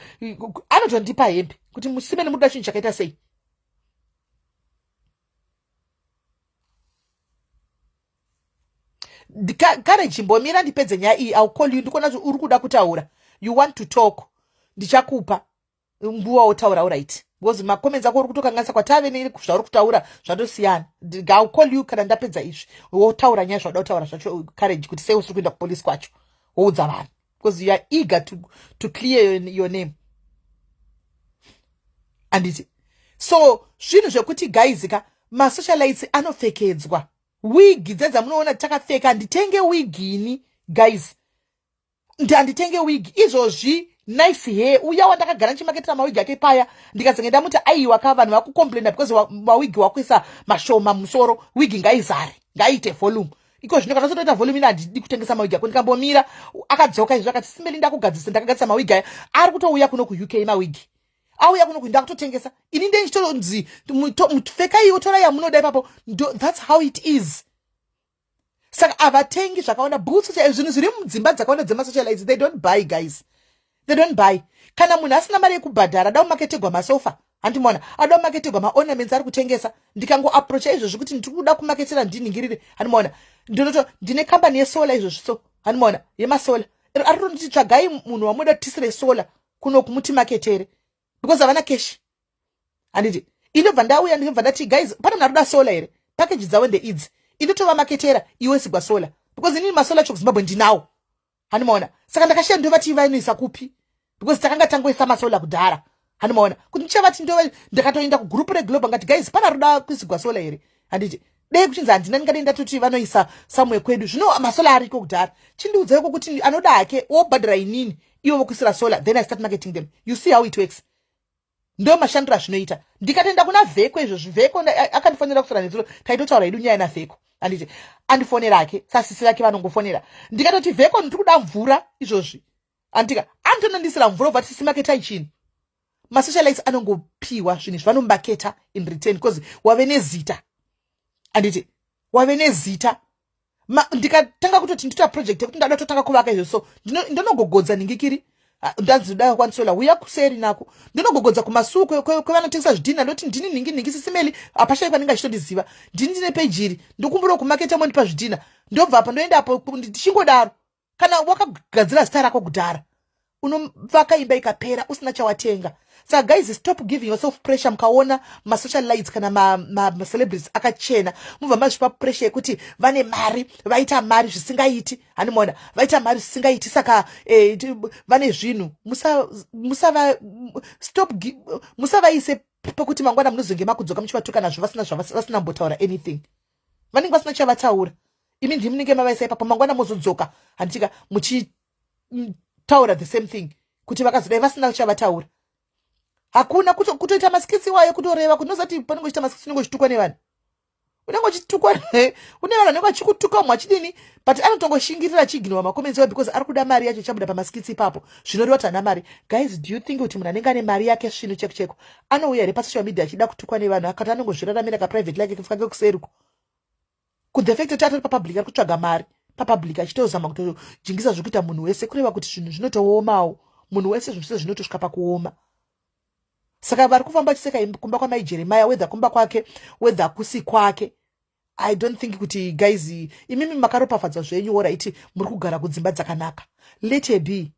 anotondipa hembe kuti musimene munoda chinhu chakaita sei. Kare chimbomira ndipedze nyaya iyi. I'll call you. Ndikuona kuti uri kuda kutaura, you want to talk. Ndichakupa nguva wotaura, alright? Because macomments ako uri kutokanganisa kwatave nezvauri kutaura zvatosiyana. I'll call you kana ndapedza izvi, wotaura nyaya zvauda kutaura zvacho, Courage, kuti sei usiri kuenda kupolisi kwacho, woudza vanhu, because you are eager to clear your name, handiti? So zvinhu zvekuti, guys ka, masocialites anopfekedzwa wigi dzedzamunoona takapfeka. Handitenge wigini, guys, handitenge wig. Izvozvi Nice Hair uya wandakagara ndichimaketera mawigi ake paya, ndikazenge ndamuti aiwa ka, vanhu vakucomplaina because mawigi wakuisa mashoma musoro, wigi ngaizare, ngaiite volume. Iko zvino kana sotoita volume, ino handidi kutengesa mawigi ako. Ndikambomira, akadzoka izvo akati, "Simeli, ndakugadzisa, ndakagadzisa mawigi aya, ari kutouya kuno kuUK." Mawigi auya kuno, ndakutotengesa ini, ndendichitonzi pfekaiwo, torai yamunoda ipapo. That's how it is. Saka havatengi zvakawanda, bhutsu, zvinhu zviri mudzimba dzakawanda dzemasocialites, they don't buy, guys, they don't buy. Kana munhu asina mari yekubhadhara, ada kumaketegwa masofa, handimona, ada kumaketegwa maornaments, ari kutengesa. Ndikangoapproacha izvozvi kuti ndiri kuda kumaketera, ndinhingirire, handimona, ndinoto ndine kambani yesolar izvozvi, so handimona, yemasolar, ari kutonditi tsvagai munhu wamuda tisire solar kuno kumuti maketere, because havana cash, handiti? Indobva ndauya, ndinobva ndati, "Guys, pane munhu ari kuda solar here? Package dzavo ndeidzi." Indotovamaketera iwe sigwa solar, because inini masolar acho kuZimbabwe ndinawo, handimaona. Saka ndakashiya ndovati vainoisa kupi, because takanga tangoisa masolar kudhara, handimaona, kuti ndichavati ndova. Ndakatoenda kugroup reglobal, ngati, "Guys, pana ruda kuisigwa solar here?" Handiti dei kuchinzi handina, ndingadei ndatoti vanoisa samwe kwedu. Zvino masolar ariko kudhara, chindiudzaiko kuti anoda hake wobhadhara inini, ivo vokuisira solar, then I start marketing them. You see how it works? Ndo mashandiro azvinoita. Ndikatoenda kuna Vheko izvozvi, Vheko akandifonera kusora nezuro, taitotaura hedu nyaya naVheko, handiti? Andifonera ake, sasisi vake vanongofonera. Ndikatoti, "Vheko, ndiri kuda mvura izvozvi," andika anotonandisira mvura, ubva tisimaketai chinhu. Masocialites anongopiwa zvinhu izvi, vanomaketa in return because wave nezita, handiti? Wave nezita. Ndikatanga kutoti nditoita project yekuti ndada totanga kuvaka izvo, so ndinogogodza ningikiri, ndanzi da kwanisola, uya kuseri nako. Ndinogogodza kumasuku kwevanotengesa zvidhina, ndoti, "Ndini nhingi nhingi, sisimeli." Hapashai kwanenge achitondiziva. "Ndini ndine peji iri, ndokumbura kumaketa, mondipa zvidhina." Ndobva apa, ndoenda apo, ndichingodaro. Kana wakagadzira zita rako kudhara. Unovaka imba ikapera usina chawatenga. Saka guys, stop giving yourself pressure. Mukaona masocial lights kana macelebrities ma, ma akachena, mubva mazvipa pressure yekuti vane mari, vaita mari zvisingaiti. Handimaona vaita mari zvisingaiti, saka vane zvinhu. Musava stop, musavaise pekuti mangwana munozonge makudzoka muchivatuka nazvo vasina vasina mbotaura anything. Vanenge vasina chavataura, imi ndimi munenge mavaisa ipapo. Mangwana mozodzoka, handitika, muchitaura the same thing kuti vakazodai vasina chavataura. Hakuna kutoita maskits iwayo kutoreva kuti nozati panenge uchiita maskits, unenge uchitukwa nevanhu, unenge uchitukwa, une vanhu vanenge vachikutuka, umwe achidini, but anotongoshingirira achiignora macomments iwayo because ari kuda mari yacho ichabuda pamaskits ipapo. Zvinoreva kuti hana mari. Guys, do you think kuti munhu anenge ane mari yake svinu cheko cheko anouya here pasocial media achida kutukwa nevanhu? Akati anongozviraramira kaprivate like kake kuseriko. Kuthe fact kuti atori papublic, ari kutsvaga mari papublic, achitozama kutojingisa zvekuita munhu wese, kureva kuti zvinhu zvinotoomawo munhu wese, zvinhu zvese zvinotosvika pakuoma. Saka vari kufamba chiseka kumba kwamai Jeremaya, whether kumba kwake, whether kusi kwake, I don't think kuti, guys, imimi makaropafadzwa zvenyu. Alright, muri kugara kudzimba dzakanaka. Let her be,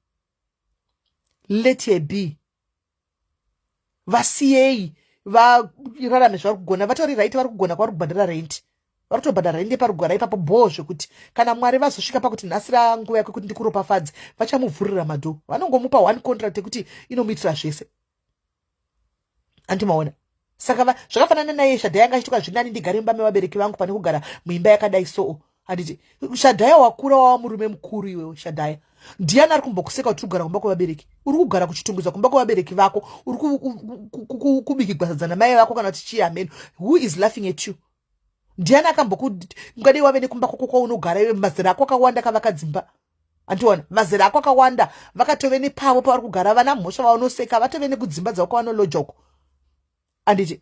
let her be. Vasiyei vararame zvavari kugona. Vatori right, vari kugona kwavari kubhadhara rent, vari kutobhadhara rent pari kugara ipapo bhoo. Zvekuti kana Mwari vazosvika pakuti nhasi ranguva yake kuti ndikuropafadze, vachamuvhurira madoor, vanongomupa one contract yekuti inomuitira zvese. Andimaona? Saka zvakafanana naye Shadhaya anga achituka, "Zvinani ndigare mumba mevabereki vangu pane kugara muimba yakadai." So handiti Shadhaya wakura, wava murume mukuru iwewe Shadhaya. Ndiani ari kumbokuseka kuti uri kugara kumba kwevabereki? Uri kugara kuchitungwiza kumba kwevabereki vako, uri kubikigwa sadza namai vako kana kuti chii hameno. Who is laughing at you? Ndiani akamboku? Ungadei wave nekumba kwako kwaunogara iwe. Mazera ako akawanda kavaka dzimba, andiona? Mazera ako akawanda vakatove nepavo pavari kugara. Vana mhosva vaunoseka vatove nekudzimba dzavo kwavanoloja uko, anditi?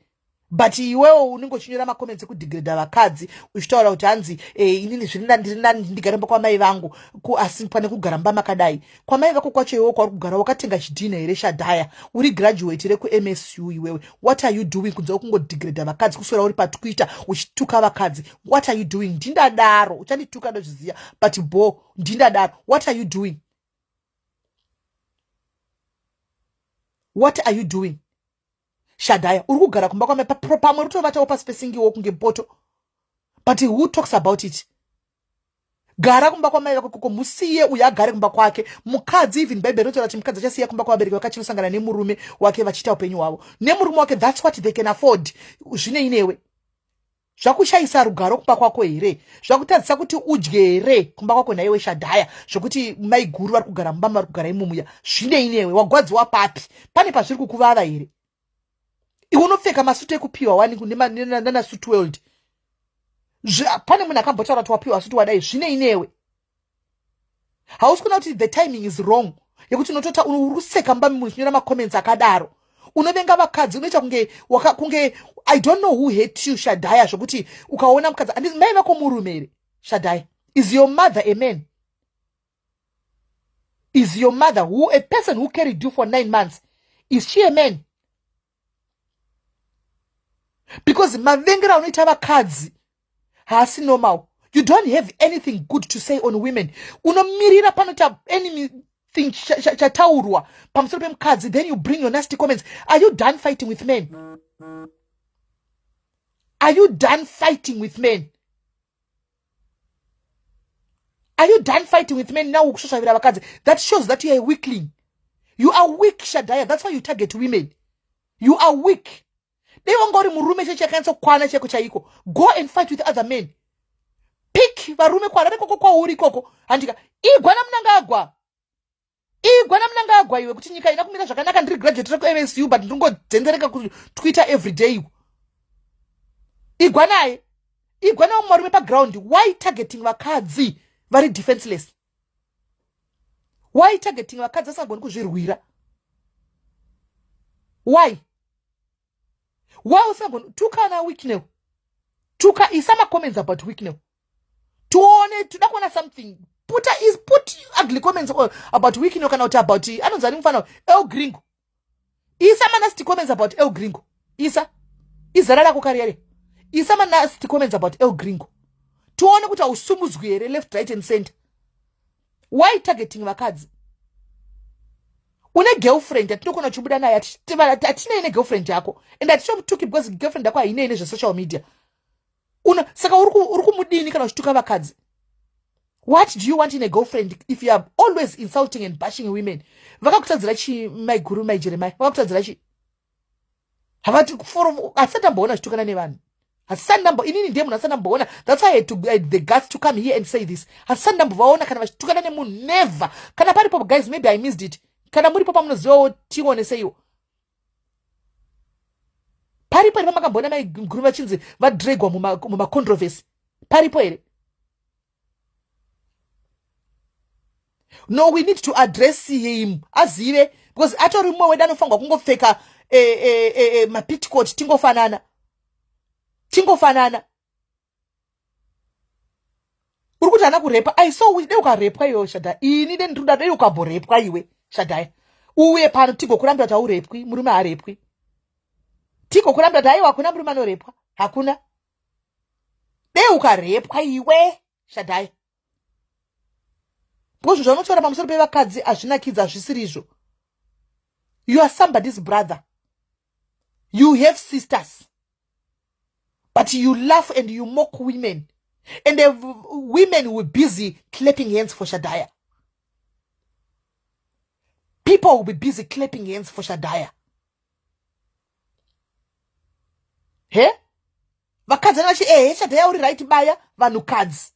But iwewo unenge uchinyora macomments ekudegrada vakadzi, uchitaura kuti hanzi inini zviri ndiri nani ndigare mba kwamai vangu asi pane kugara mba makadai. Kwamai vako kwacho iwewo kwauri kugara wakatenga chidhina here, Shadhaya? Uri graduate rekuMSU iwewe. What are you doing kunze kungodegrada vakadzi, kuswera uri paTwitter uchituka vakadzi? What are you doing? Ndindadaro, uchandituka, ndozviziva, but bo ndindadaro. What are you doing? What are you doing, Shadhaya? Uri kugara kumba kwamai, pamwe rutovatawo pasi pesingiwo kunge poto, but who talks about it? Gara kumba kwamai vako koko, musiye uyo agare kumba kwake. Mukadzi, even Bhaibheri rinotaura kuti mukadzi achasiya kumba kwavabereki vake achinosangana nemurume wake, vachiita upenyu hwavo nemurume wake. That's what they can afford. Zvinei newe? Zvakushayisa rugaro kumba kwako here? Zvakutadzisa kuti udye here kumba kwako nhaiwe Shadhaya, zvokuti mai guru vari kugara mumba vari kugara imumuya? Zvinei newe? Wagwadziwa papi? Pane pazviri kukuvava here? Iwe unopfeka masutu ekupiwa wani nana Suit World. Pane munhu akambotaura kuti wapiwa sutu wadai? Zvinei newe? Hausi kuona kuti the timing is wrong yekuti unotota uri kuseka mumba munhu uchinyora macomments akadaro? Unovenga vakadzi, unoita kunge waka, kunge I don't know who hate you, Shadhaya, zvokuti ukaona mukadzi, mai vako murume here, Shadhaya? Is your mother a man? Is your mother, who a person who carried you for 9 months, is she a man? Because mavengero anoita vakadzi haasi normal. You don't have anything good to say on women. Unomirira panoita anything chataurwa pamusoro pemukadzi, then you bring your nasty comments. Are you done fighting with men? Are you done fighting with men? Are you done fighting with men now? Kusvosvavira vakadzi, that shows that you are a weakling. You are weak, Shadaya. That's why you target women. You are weak. Dai wanga uri murume cheche yakanyatsa chaiko chaiko, go and fight with other men. Pick varume kwarare koko kwauri ikoko, handika? Igwa naMunangagwa, igwa naMunangagwa iwe, kuti nyika ina kumira zvakanaka. Ndiri graduate rekuMSU, but ndingodzendereka kuTwitter every day. Igwa naye, igwa nawo marume paground. Why targeting vakadzi vari defenseless? Why targeting vakadzi vasingagoni kuzvirwira? Why usingagoni tuka na Wicknell? Tuka, isa macomments about Wicknell tione. Toda kuona something. Put ugly comments about Wicknell kana kuti about anonzi ani mufana, El Gringo. Isa manasty comments about El Gringo. Isa izara rako kariyare. Isa manasty comments about El Gringo tione kuti hausumudzwi here left, right and center. Why targeting vakadzi? Une girlfriend yatinokona uchibuda naye, hatinei negirlfriend yako and hatitomutuki because girlfriend yako hainei nezvesocial media. Una saka uri kumudini kana uchituka vakadzi? What do you want in a girlfriend if you are always insulting and bashing women? Vakakutadzira chii maiguru mai Jeremiah? Vakakutadzira chii? Havati hasati ndamboona zvitukana nevanhu. Hasati ndambo, inini ndiye munhu asati ndamboona. That's why I had to, I had the guts to come here and say this. Hasati ndambovaona kana vachitukana nemunhu, never. Kana paripo guys, maybe I missed it. Kana muripo pamunozivawo, tioneseiwo paripo here pamakamboona maiguru vachinzi vadregwa mumacontroversy? Paripo here? No, we need to address him azive, because atori mumwe wedu anofanirwa kungopfeka mapitcot. Tingofanana, tingofanana. Uri kuti haana kurepa? I saw de ukarepwa iwe Shadhaya. Ini de ndiri kuda dei ukamborepwa iwe Shadhaya, uye pano tigokurambira kuti haurepwi, murume haarepwi. Tigokurambira kuti aiwa, hakuna murume anorepwa, hakuna. Dei ukarepwa iwe Shadhaya, because zvaunotaura pamusoro pevakadzi hazvinakidza, hazvisiri izvo. You are somebody's brother, you have sisters, but you laugh and you mock women, and the women will be busy clapping hands for Shadaya. People will be busy clapping hands for Shadaya. He vakadzi vachi, ehe, Shadaya uri right, baya vanhukadzi.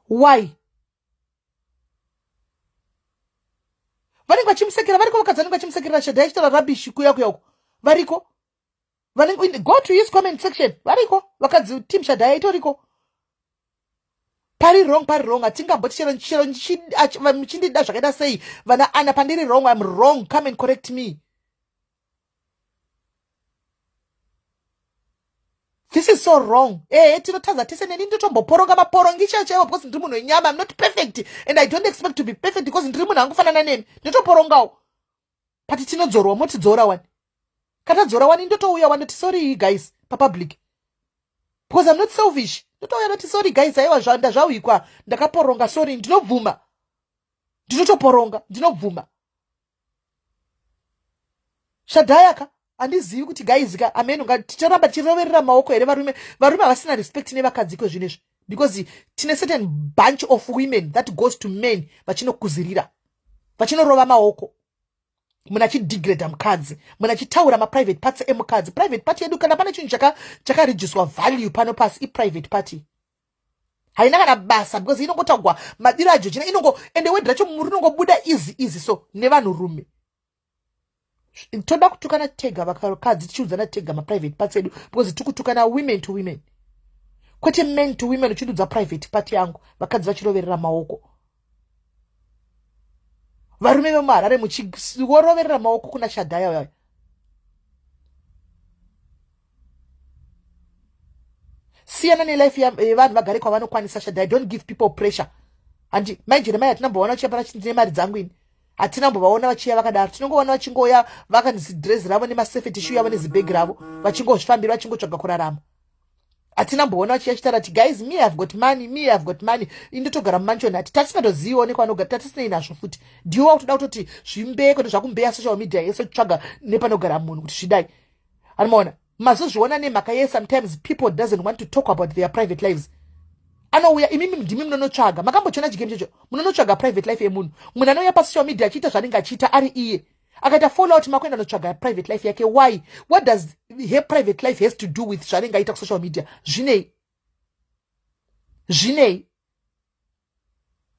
Why vanenge vachimusekera? Variko vakadzi vanenge vachimusekerera Shadaya achitaura rubbish kuya kuya uko. Variko vanenge, go to his comment section, variko vakadzi. Team Shadaya itoriko. Pari wrong, pari wrong. Hatingamboti chero chero muchindida zvakaita sei vana ana. Pandiri wrong, I'm wrong, come and correct me. This is so wrong. Ehe, tinotadza tese, neni ndotomboporonga maporongi chaiwo chaiwo, because ndiri munhu wenyama. I'm not perfect and I don't expect to be perfect, because ndiri munhu angofanana nemi, ndotoporongawo. But tinodzorwa, motidzora wani. Katadzora wani, ndotouya wandoti sorry guys papublic, because I'm not selfish. Ndotouya ndoti sorry guys, aiwa, ndazvawikwa, ndakaporonga, sorry, ndinobvuma, ndinotoporonga, ndinobvuma. Shadhayaka, handizivi kuti guys ka, amen, ticharamba tichiroverera maoko here varume? Varume havasina respect nevakadzi kwezvinhu izvi, because tine certain bunch of women that goes to men vachinokuzirira, vachinorova maoko. Munhu achidegrada mukadzi, munhu achitaura maprivate parts emukadzi. Private party yedu, kana pane chinhu chakareducwa value pano pasi, iprivate party. Haina kana basa, because inongotaugwa madiro aJojina inongo, ende word racho rinongobuda easy easy. So nevanhurume toda kutukana tega vakadzi, tichiudzana tega maprivate parts edu, because tikutukana women to women, kwete men to women. Uchindudza private part yangu, vakadzi vachiroverera maoko. Varume vemuHarare muchiroverera maoko kuna Shadhaya uyayo. Siyana nelife yevanhu, vagare kwavanokwanisa. Shadhaya, don't give people pressure. Handi mai Jeremia hatinambovaona vachiya pana ndine mari dzangu ini. Hatinambovaona vachiya vakadaro. Tinongoona vachingoya vakanzidhirezi ravo nemasafety shoe yavo nezibhegi ravo, vachingozvifambira, vachingotsvaga kurarama. Hatinamboona vachiya chitaura ti, "Guys, me have got money, me have got money, indotogara mumansion." Hati tatisingatoziviwo nekwanogara, tatisinei nazvo futi. Ndiwo wakutoda kutoti zvimbeko ndozvakumbeya social media yese, kutsvaga nepanogara munhu kuti zvidai. Anomaona mazozviona nemhaka ye sometimes people doesn't want to talk about their private lives. Anouya, imimi ndimi munonotsvaga. Makambochiona chigame checho? Munonotsvaga private life yemunhu. Munhu anouya pasocial media achiita zvaanenge achiita ari iye, akaita fallout, makuenda notsvaga private life yake. Why? What does her private life has to do with zvaanenge aita kusocial media? Zvinei? Zvinei?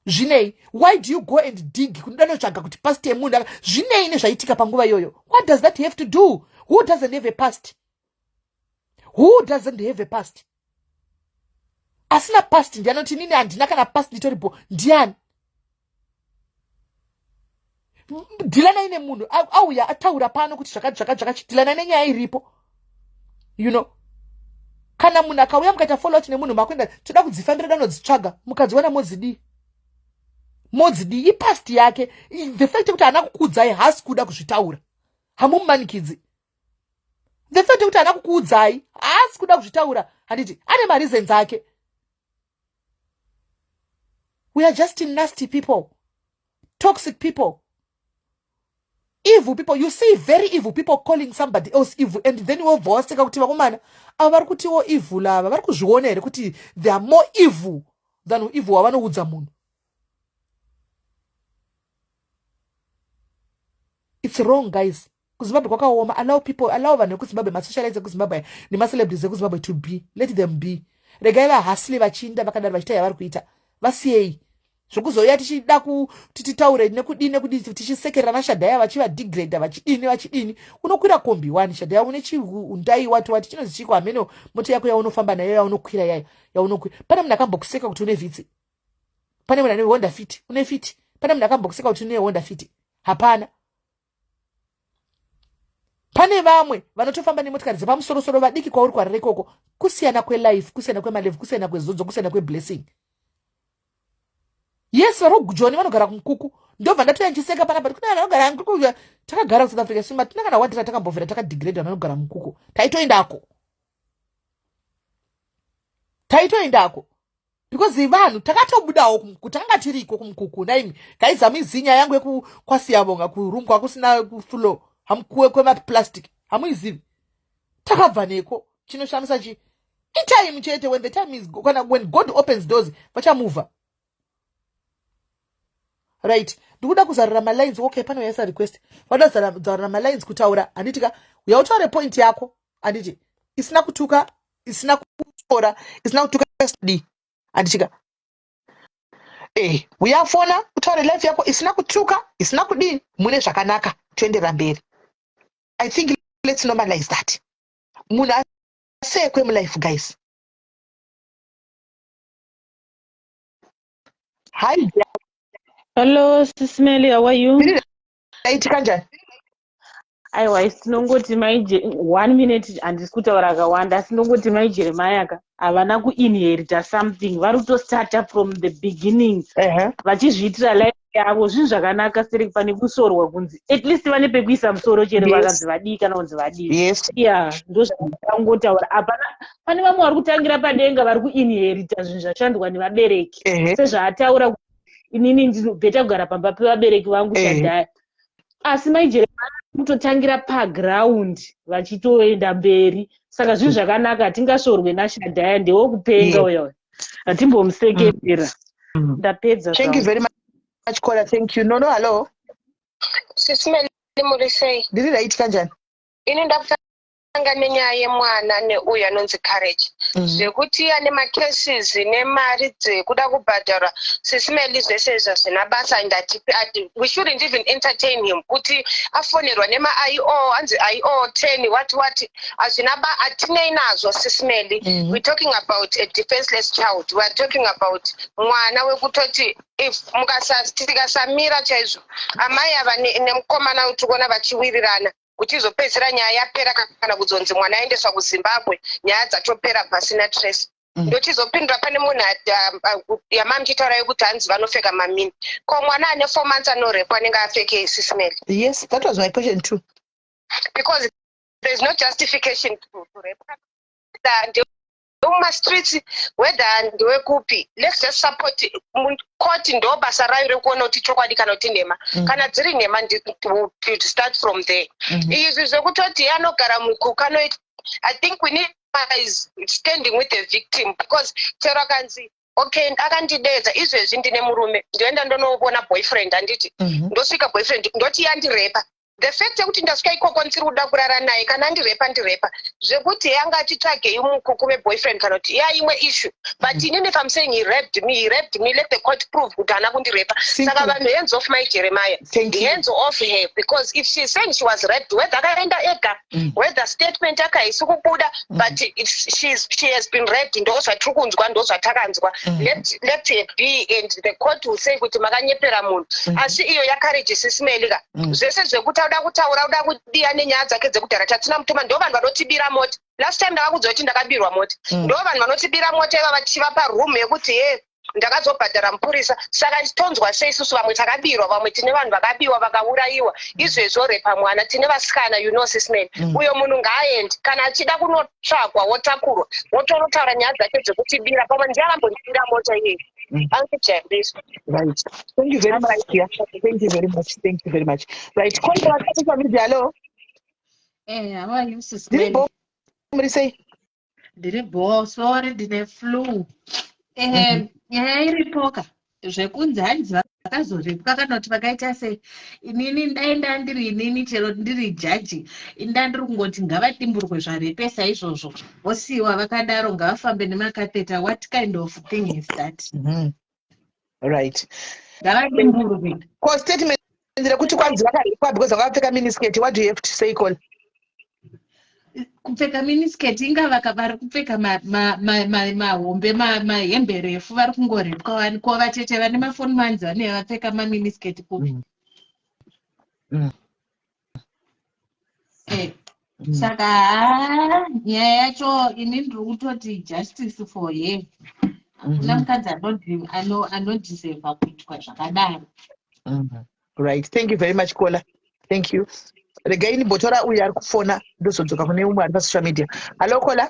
Zvinei? Why do you go and dig kunoda notsvaga kuti past yemunhu zvinei nezvaitika panguva iyoyo? What does that have to do? Who doesn't have a past? Who doesn't have a past? Asina past ndiani? Kuti nini handina kana past, nditoripo, ndiani? Dhilanai nemunhu auya ataura pano kuti zvakati zvakati zvakati. Dhilanai nenyaya iripo. Kana munhu akauya, mukaita fallout nemunhu, makuenda toda kudzifambira, danodzitsvaga, mukadziwana modzidii? Modzidii? Ipast yake. The fact yekuti haana kukuudzai, haasi kuda kuzvitaura, hamumanikidzi. The fact yekuti haana kukuudzai, haasi kuda kuzvitaura, handiti ane mareasons ake? We are just nasty people. Toxic people, evil people. You see very evil people calling somebody else evil, and then wobva waseka kuti vakomana ava vari kutiwo evil ava vari kuzviona here kuti they are more evil than evil wavanoudza munhu. It's wrong, guys. KuZimbabwe kwakaoma. Allow people, allow vanhu vekuZimbabwe, masocialites ekuZimbabwe nemacelebrities ekuZimbabwe to be. Let them be. Regai vahasile vachiinda vakadaro vachiita yavari kuita. Vasiyei. Zvokuzouya tichida kuti titaure nekudii nekudii, tichisekerera naShadhaya vachivadegrada, vachidini vachidini. Unokwira kombi wani, Shadhaya, une chiundai wati wati chinozi chiko hameno mota yako yaunofamba nayo yaunokwira yayo yaunokwira. Pane munhu akambokuseka kuti une Vitz? Pane munhu ane Honda Fit? Une Fit? Pane munhu akambokuseka kuti une Honda Fit? Hapana. Pane vamwe vanotofamba nemotikari dzepamusorosoro vadiki kwauri kwarira ikoko. Kusiyana kwelife, kusiyana kwemalevel, kusiyana kwezodzo, kusiyana kweblessing. Yes, vari kujoni vanogara kumukuku. Ndobva ndatoya ndichiseka panapa kune vanhu vanogara mukuku. Takagara kuSouth Africa sima tina kana wandira takambovhera takadegrade vanhu vanogara mukuku. Taitoendako, taitoendako because vanhu takatobudawo kumukuku, tanga tiriko kumukuku. Naimi guys, hamuizivi nyaya yangu yekukwasiyavonga kuroom kwakusina floor hamukuwe kwemaplastic, hamuizivi. Takabva neko. Chinoshamisa chi itime chete. When the time is, kana when God opens doors, vachamuvha. Right, ndikuda kuzarura malines. Okay, pano yaisa request, vada kuzarura malines kutaura, handiti ka? Uya utaure point yako, handiti? Isina kutuka, isina kutora, isina kutuka d, handitika? Uyafona utaure life yako isina kutuka, isina kudini, mune zvakanaka, toenderera mberi. I think let's normalize that munhu asekwe mulife, guys. Hi. Hello, Sis Melly, how are you? Right, kanjani? Aiwa, tinongoti mai, one minute, handisi kutaura akawanda, asi ndongoti mai Jeremiah ka havana kuinherita something, vari kutostarta from the beginning vachizviitira life yavo. Zvinhu zvakanaka seri pane kusorwa kunzi at least vane pekuisa musoro chero vakanzi vadii kana kunzi vadii. Ya, ndozvakangotaura. Hapana, pane vamwe vari kutangira padenga, vari kuinherita zvinhu zvashandwa nevabereki. Sezvaataura, inini ndinobheta kugara pamba pevabereki vangu. Shadhaya, asi mai Jeremiah kutotangira paground vachitoenda mberi, saka zvinhu zvakanaka. Hatingasvorwe naShadhaya, ndewekupenga uyo, hatimbomusekerera. Ndapedza. Thank you very much, caller. Thank you. No, no, hello. Sis Melly, muri sei? Ndiri right, kanjani? Ini ndakutanga nenyaya yemwana neuyu anonzi Courage. Zvekuti ane macases nemari dzekuda kubhadharwa, Sis Melly, zvese izvo hazvina basa. Ndati we shouldn't even entertain him kuti afonerwa nema-io, anzi io 10 what what, hazvina ba, hatinei nazvo, Sis Melly. We're talking about a defenseless child. We are talking about mwana wekutoti if tikasamira chaizvo, amai ava nemukomana tiri kuona vachiwirirana kuti izopedzisira nyaya yapera kana kuzonzi mwana aendeswa kuZimbabwe, nyaya dzatopera pasina trace. Ndochizopindura pane munhu yamamuchitaura yekuti hanzi vanopfeka mamini. Ko mwana ane 4 months anorepwa anenge apfekei, Sis Melly? Yes, that was my question too. Because there is no justification to rape. Ndewemumastreets, whether ndewekupi, let's just support court. Ndo basa rayo rekuona kuti chokwadi kana kuti nhema. Kana dziri nhema, to start from there. Izvi zvekutoti anogara mukuku anoita, I think we need is standing with the victim, because chero akanzi okay, akandidedza, izvezvi ndine murume, ndoenda ndonoona boyfriend, handiti? Ndosvika boyfriend ndoti yandirepa. The fact yekuti ndasvika ikoko ndisiri kuda kurara naye, kana andirepa, ndirepa. Zvekuti yanga achitsvagei mukuku veboyfriend kana kuti ya imwe issue, but inini if I'm saying he raped me, he raped me. Let the court prove kuti haana kundirepa. Saka vanhu, hands off mai Jeremiah. Thank you. Hands off her, because if she's saying she was raped, whether akaenda ega, whether statement yake haisi kubuda, but she has been raped. Ndo zvatiri kunzwa, ndo zvatakanzwa. Let her be, and the court will say kuti makanyepera munhu. Asi iyo yaCourage, Sis Melly ka, zvese zvekuti auda kutaura, uda kudiya nenyaya dzake dzekudhara, tatsina mutoma. Ndo vanhu vanotibira mota. Last time ndakakudza kuti ndakabirwa mota. Ndo vanhu vanotibira mota ivava, tichivapa room yekuti he Ndakazobhadhara mupurisa. Saka tonzwa sei isusu vamwe takabirwa, vamwe tine vanhu vakabiwa, vakaurayiwa izvezvo, repa mwana, tine vasikana, Sis Melly. Uyo munhu ngaaende, kana achida kunotsvagwa, wotakurwa, wotonotaura nyaya dzake dzekutibira. Pamwe ndiye akambondibira mota iyeyi. Ankujairiso. Right, thank you very much. Yeah, thank you very much, thank you very much. Right, caller social media, hello. Hey, how are you, Sis Ndiri Melly? bo, muri sei? Ndiri bo, sorry, ndine flu. Nyaya iripoka zvekunzi hanzi vakazorepwa kana kuti vakaita sei, inini dai ndandiri inini, chero ndiri jaji, inda ndiri kungoti ngavadimburwe zvarepesa izvozvo, vosiyiwa vakadaro, ngavafambe nemacatheter. What kind of thing is that? Right. Ngavadimburwe. Ko statement rekuti kwanzi vakarepwa because vakapfeka miniskirt, what do you have to say, caller? Kupfeka miniskirt, inga vari kupfeka mahombe, mahembe refu, vari kungorepwa wani. Ko vacheche vane mafoni manzi vanenge vapfeka maminiskirt kupi? Saka haa, nyaya yacho ini ndiri kutoti justice for her. Hakuna mukadzi anodeserva kuitwa zvakadaro. Right, thank you very much, caller, thank you. Regai ndimbotora uyu ari kufona, ndozodzoka kune umwe ari pasocial media. Hallo, caller.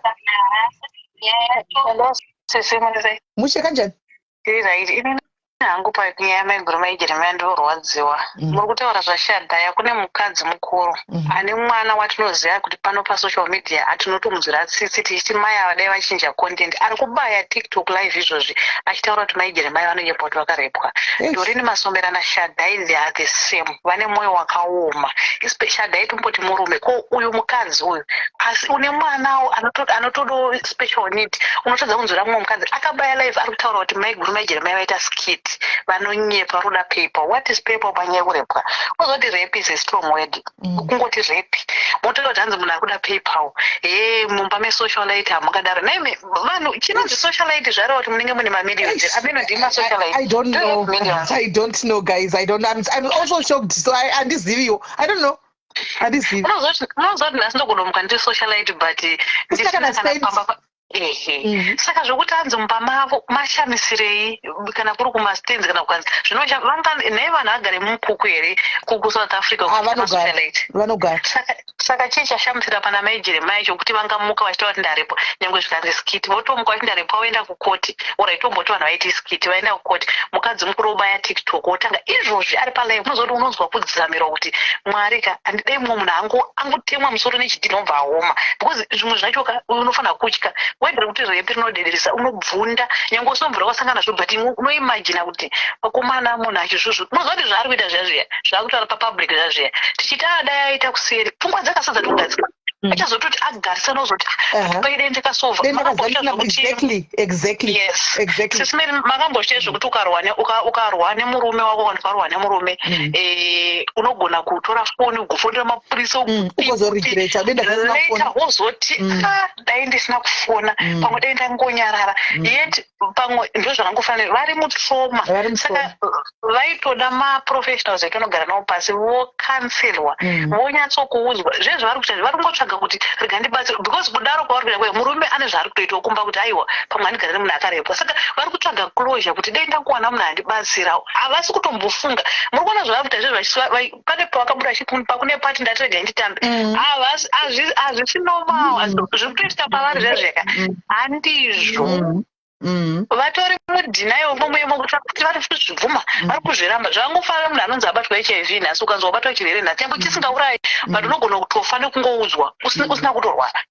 Hello, sisi, muri sei? Mushe, kanjani? Ndiri right. Inini hangu panyaya yamaiguru maiJeremia ndorwadziwa. Muri kutaura zvashadhaya, kune mukadzi mukuru ane mwana watinoziva kuti pano pasocial media atinotomunzwira tsitsi, tichiti mai ava dai vachinja content. Ari kubaya TikTok live izvozvi achitaura kuti mai Jeremia vanonyepa kuti vakarepwa. Dorini Masomera naShadhai, they are the same, vane mwoyo wakaoma. Shadhai tomboti murume, ko uyu mukadzi uyu asi une mwanawo anotodawo special need, unotadza kunzwira mumwe mukadzi akabaya live ari kutaura kuti maiguru maiJeremia vaita skit, vanonyepa, ruda PayPal. What is PayPal panyaya yekurepwa? Ozoti rape is a strong word. Kungoti rape motoda kuti hanzi munhu ari kuda PayPal. He, mumba mesocialite hamungadaro naime vanhu. Chinonzi socialite zvareva kuti munenge mune mamillions. Ameno ndimasocialite. I don't Do you know. have millions? I don't know, guys. I don't I'm also shocked, so handiziviwo. I don't know, handizivi. Unozoti nhasi ndogonomuka ndiri socialite, but Usina kana ndisina kana cent. pamba ehe. Saka zvokuti hanzi mumba mavo mashamisirei kana kuri kumastands kana kukanzi zvinocha vanga nhai, vanhu vagare mukuku here kuSouth Africa? Ah, kuita vanogara. masocialite. Vanogara. Saka chii chashamisira pana mai Jeremia chokuti vangamuka vachitaura kuti ndarepwa, nyange zvikanzi skit, votomuka vachiti ndarepwa, voenda kukoti? Alright, tomboti vanhu vaiti skit, vaenda kukoti, mukadzi mukuru obaya TikTok, wotanga izvozvi ari palive. Unozoti unonzwa kudzamirwa kuti Mwari ka, handidai mumwe munhu angotemwa musoro nechidhina obva aoma, because zvimwe zvacho ka unofanira kutya. Word rekuti rape rinodederesa, unobvunda nyange usinomvura wasangana nazvo, but unoimagina kuti vakomana, munhu achizvuzvu, unoziva kuti zvaari kuita zviya zviya zvaakutaura papublic zviya zviya, tichiti adai aita kuseri, pfungwa dzakasadzati kugadzika, achazototi agarisana ozoti paide ndikasovha. Dai ndakazalisina. Exactly. Yes. Exactly. Sis Melly, makambozviita zvekuti ukarwa nemurume wako, kana ukarwa nemurume, unogona kutora foni ugofonera mapurisa? Ugozoregreta, dai ndakasina kufona. Later wozoti, "Ah, dai ndisina kufona, pamwe dai ndangonyarara." Yet pamwe ndo zvakangofanira, vari mutrauma. Vari mutrauma. Saka vaitoda maprofessionals etonogara navo pasi, vocounselwa, vonyatsokuudzwa zvezvo vari kuita. Vari kungotsvaga kuti rega ndibatsire, because kudaro kwavari kuita kwayo, murume ane zvaari kutoitawo kumba kuti aiwa, pamwe andigare nemunhu akarepwa. Saka vari kutsvaga closure kuti dai ndakuwana munhu andibatsira. Havasi kutombofunga. Muri kuona zvavari kuita zvezvo, pane pavakabuda pakune pati, ndati regai nditambe. Havasi, hazvisi normal zviri kutoitika pavari zvezveka, handizvo. Vatori mudenial momuemo kuti vari kuzvibvuma, vari kuzviramba. Zvangofanira munhu anonzi abatwa HIV nhasi, ukanzi wabatwa chirwere nhasi, nyangwe chisingaurayi, but unogona kutofa nekungoudzwa usina kutorwara.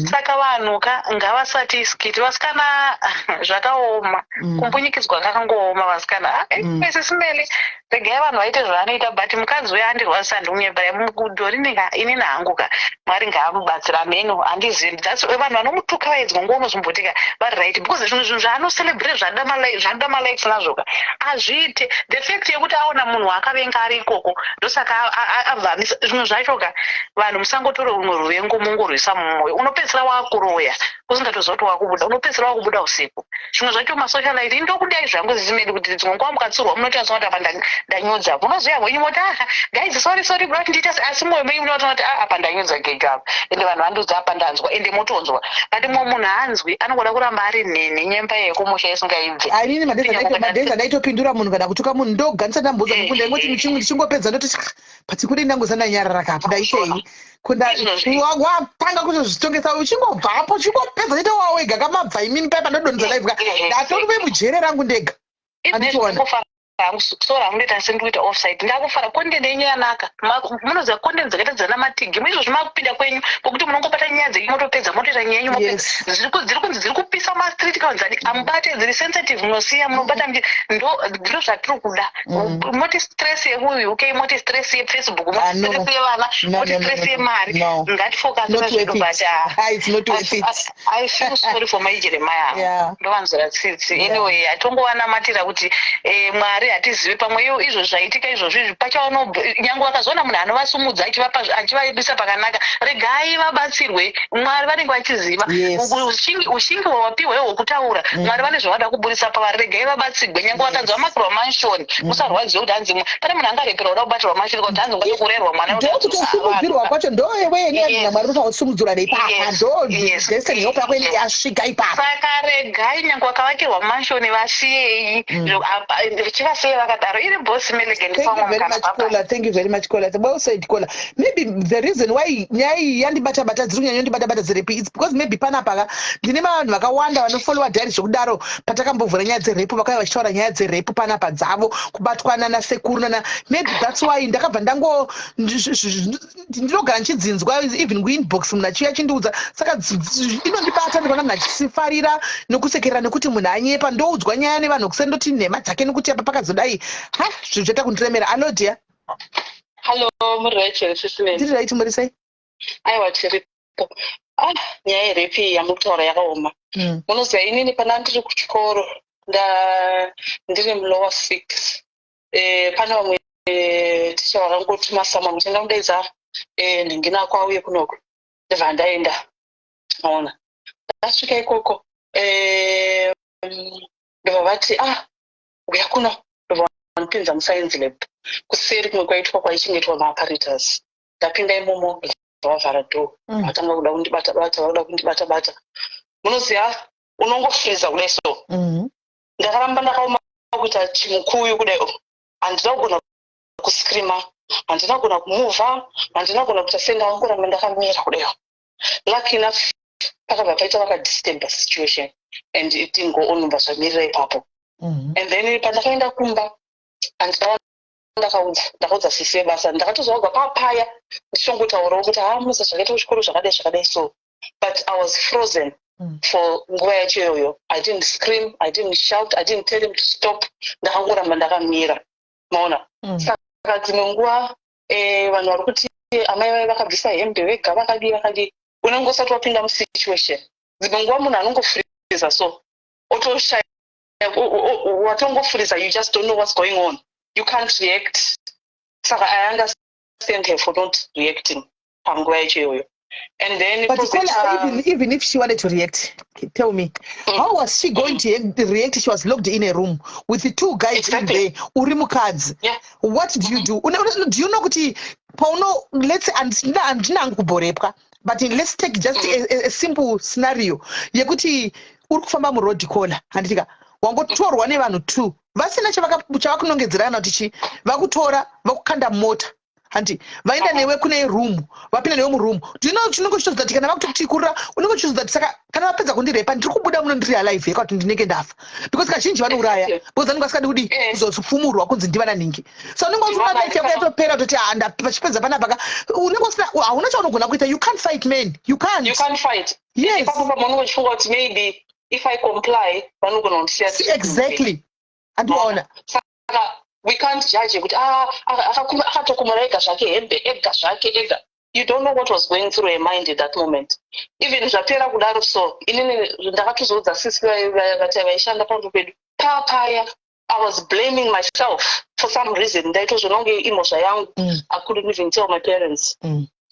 Saka vanhu ka ngavasati skit. Vasikana, zvakaoma. Kumbunyikidzwa kakangooma, vasikana. Sis Melly, regai vanhu vaite zvavanoita, but mukadzi uyo andirwadzisa, ndimunyeperai Dorini ka, inini hangu ka, Mwari ngaamubatsira mheno, handizivi. That's vanhu vanomutuka vaidzwa nguva unozombotika vari right, because zvimwe zvinhu zvaanocelebrate zvanoda malikes nazvo ka hazviite. The fact yekuti aona munhu waakavenga ari ikoko, ndosaka abva amisa zvimwe zvacho ka. Vanhu musangotore rumwe ruvengo mungorwisa mumwoyo, unopedzisira wakuroya usingatoziva kuti wakubuda, unopedzisira wakubuda usiku. Zvimwe zvacho masocialite, indokudai zvangu Sis Melly, kuti dzimwe nguva mukatsurwa munoti asina kuti apa ndanyudza, munoziva hwenyu, moti, "Aha guys, sorry, sorry," kuda kuti ndiita asi mwoyo menyu munotoona kuti, "Ah, apa ndanyudza gejo apa, ende vanhu vandiudza apa, ndanzwa." Ende motonzwa, but mumwe munhu haanzwi, anongoda kuramba ari nhenhe, nyemba yekumusha isingaiti. ngaibve. Ainini madays andaitopindura munhu kana kutuka munhu, ndoganisa ndamboudza munhu, ndaingoti ndichingopedza ndoti, "But kudei ndangoza ndanyarara kapo, ndaitei?" Watanga kutozvitongesa uchingobvapo, uchingopedza chete wawega kamabva imini pai pandodonza live ka, ndatorive mujere rangu ndega. Anditoona. Sora hangu, ndoita sendikuita offside. Ndakufara content yenyu yanaka. Munoziva content dzakaita dzana matigi muizvozvi makupinda kwenyu, pokuti munongobata nyaya dzenyu, motopedza, motoita nyaya yenyu, mopedza. Dziri kunzi dziri kupisa mastreet kanzi adi amubate, dziri sensitive, munosiya munobata ndo ndo zvatiri kuda. Moti stress yekuUK, moti stress yeFacebook, moti Ah, no. stress yevana, No, moti no, no, stress no, no. yemari. No. Ngatifocus Not pazvedu, worth it. but Ah, it's not worth it. I feel sorry for mai Jeremiah. Ndovanzwira tsitsi. Anyway, hatongowanamatira kuti Mwari, hatizivi, pamwe iwo izvo zvaitika izvozvo izvi pachaono, nyange vakazoona munhu anovasumudza achivaibisa pakanaka, regai vabatsirwe. Mwari vanenge vachiziva. Ushingi hwawapiwa ihwo hwekutaura, Mwari vane zvavada kuburisa pavari. Regai vabatsirwe. Nyange vakanzi vamakirwa mansion, musarwadziwe kuti hanzi pane munhu angarepera kuda kubatirwa mansion, kuti hanzi ungade kurerwa mwana. Ndokutosimudzirwa kwacho ndowewe. Mwari unofanira ipapa. Ndo destiny hope yako inenge yasvika ipapa. Saka regai, nyange vakavakirwa mansion, vasiyei. Chivasiyei vakadaro. Iri boss Meligan. Thank you very much, caller. Thank you very much, caller. Well said, caller. Maybe the reason why nyaya iyi yandibata bata, dziri kunyanya ndibata bata dzerape, it's because maybe panapa ka ndine vanhu vakawanda vanofollowa diary zvekudaro. Patakambovhura nyaya dzerape, vakauya vachitaura nyaya dzerape panapa dzavo, kubatwa nana sekuru nana. Maybe that's why ndakabva ndango ndinogara ndichidzinzwa, even kuinbox munhu achiuya achindiudza. Saka inondibata. Ndikaona munhu achisifarira nokusekerera nekuti munhu anyepa, ndoudzwa nyaya nevanhu kuseni, ndoti nhema dzake, nekuti apa pakazodai. Ha, zvinhu zvaita kundiremera. Alodia. Hallo, muri right here, Sis Melly? Ndiri right, muri sei? Aiwa, tiripo. Ah, nyaya yerape yamuri kutaura yakaoma. Munoziva, inini pana ndiri kuchikoro, ndiri mulower six, pane vamwe ticha vakangotuma someone kuti ndamudaidza nhinginako auye kunoko. Ndobva ndaenda, aona ndasvika ikoko, ndobva vati, "Ah, uya kuno." Ndobva vandipinza muscience lab kuseri, kumwe kwaitwa kwaichengetwa maapparatus. Ndapinda imomo, vavhara door. Vatanga kuda kundibata bata, vakuda kundibata bata. Munoziva, unongofriza kudai so. Ndakaramba ndakaoma kuita chimukuyu kudai. Handina kugona kuscreama, handina kugona kumuvha, handina kugona kuita sei. Ndakangoramba ndakamira kudai. Lucky enough, pakabva paita vakadisturba situation and it didn't go on, ubva zvamirira ipapo. And then pandakaenda kumba, handina ndakaudza, ndakaudza sisi vebasa. Ndakatozovagwa papaya ndichongotaurawo kuti, "Ha, musa zvakaita kuchikoro zvakadai zvakadai." So, but I was frozen for nguva yacho iyoyo. I didn't scream, I didn't shout, I didn't tell him to stop. Ndakangoramba ndakamira, maona? Saka dzimwe nguva vanhu vari kuti amai vai vakabvisa hembe vega, vakadii vakadii, unenge usati wapinda musituation. Dzimwe nguva munhu anongofuriza so, otoshaya, watongofuriza, you just don't know what's going on, you can't react. Saka I understand her for not reacting panguva yacho iyoyo. And then But pozoita- Kola, even if she wanted to react, tell me, how was she going to react? She was locked in a room with the two guys in there. Uri mukadzi. What do you do? Do you know kuti pauno, let's say, handina hangu kumborepwa, but let's take just a simple scenario yekuti uri kufamba muroad, Kola, handitika wangotorwa nevanhu two vasina chavakunongedzera kana kuti chi, vakutora, vakukanda mumota, handi vaenda newe kune room, vapinda newe muroom. Do you know chinenge uchitoziva kuti kana vakutokutikurira, unenge uchizoziva kuti saka kana vapedza kundirepa, ndiri kubuda muno ndiri alive here, kuti ndinenge ndafa? Because kazhinji vanouraya because vanenge vasikadi kudi kuzofumurwa kunzi ndivana nhingi. So unenge usina life yako yatopera, kutoti, "Ah, vachipedza panapa ka," unenge usina, hauna chaunogona kuita. You can't fight, man, you can't. You can't fight. Ipapo pamwe unenge uchifunga kuti maybe if I comply, vanogona kundisiya. Exactly, andiwaona. Saka we can't judge kuti, "Ah, akatokumura ega zvake hembe, ega zvake ega." You don't know what was going through her mind at that moment. Even zvapera kudaro so, inini ndakatozoudza sisi vati vaishanda pambo pedu papaya, I was blaming myself for some reason. Ndaitozviona kunge imhosva yangu. I couldn't even tell my parents,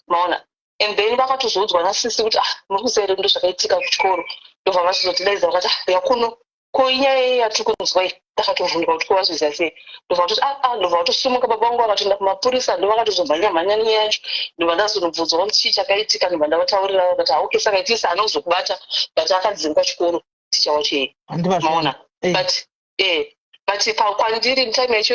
maona? And then vakatozoudzwa nasisi kuti, "Ah, muri kuziva here ndo zvakaitika kuchikoro?" Ndobva vachizotidaidza, vakati, "Ah, yakuno ko inyaya iyi yatiri kunzwa iyi?" Ndakatovhunduka kuti, "Ko vazviziva sei?" Ndobva vatoti, "Ah, ah." Ndobva vatosimuka, baba vangu vakatoenda kumapurisa, ndo vakatozomhanya mhanya nenyaya yacho. Ndobva ndazonobvunzwa kuti chii chakaitika, ndobva ndavataurira. Vakati, "Ah, okay, saka itisi anozokubata." But akadzingwa chikoro ticha wacho iye. Handivazvo. Maona? But kwandiri time yacho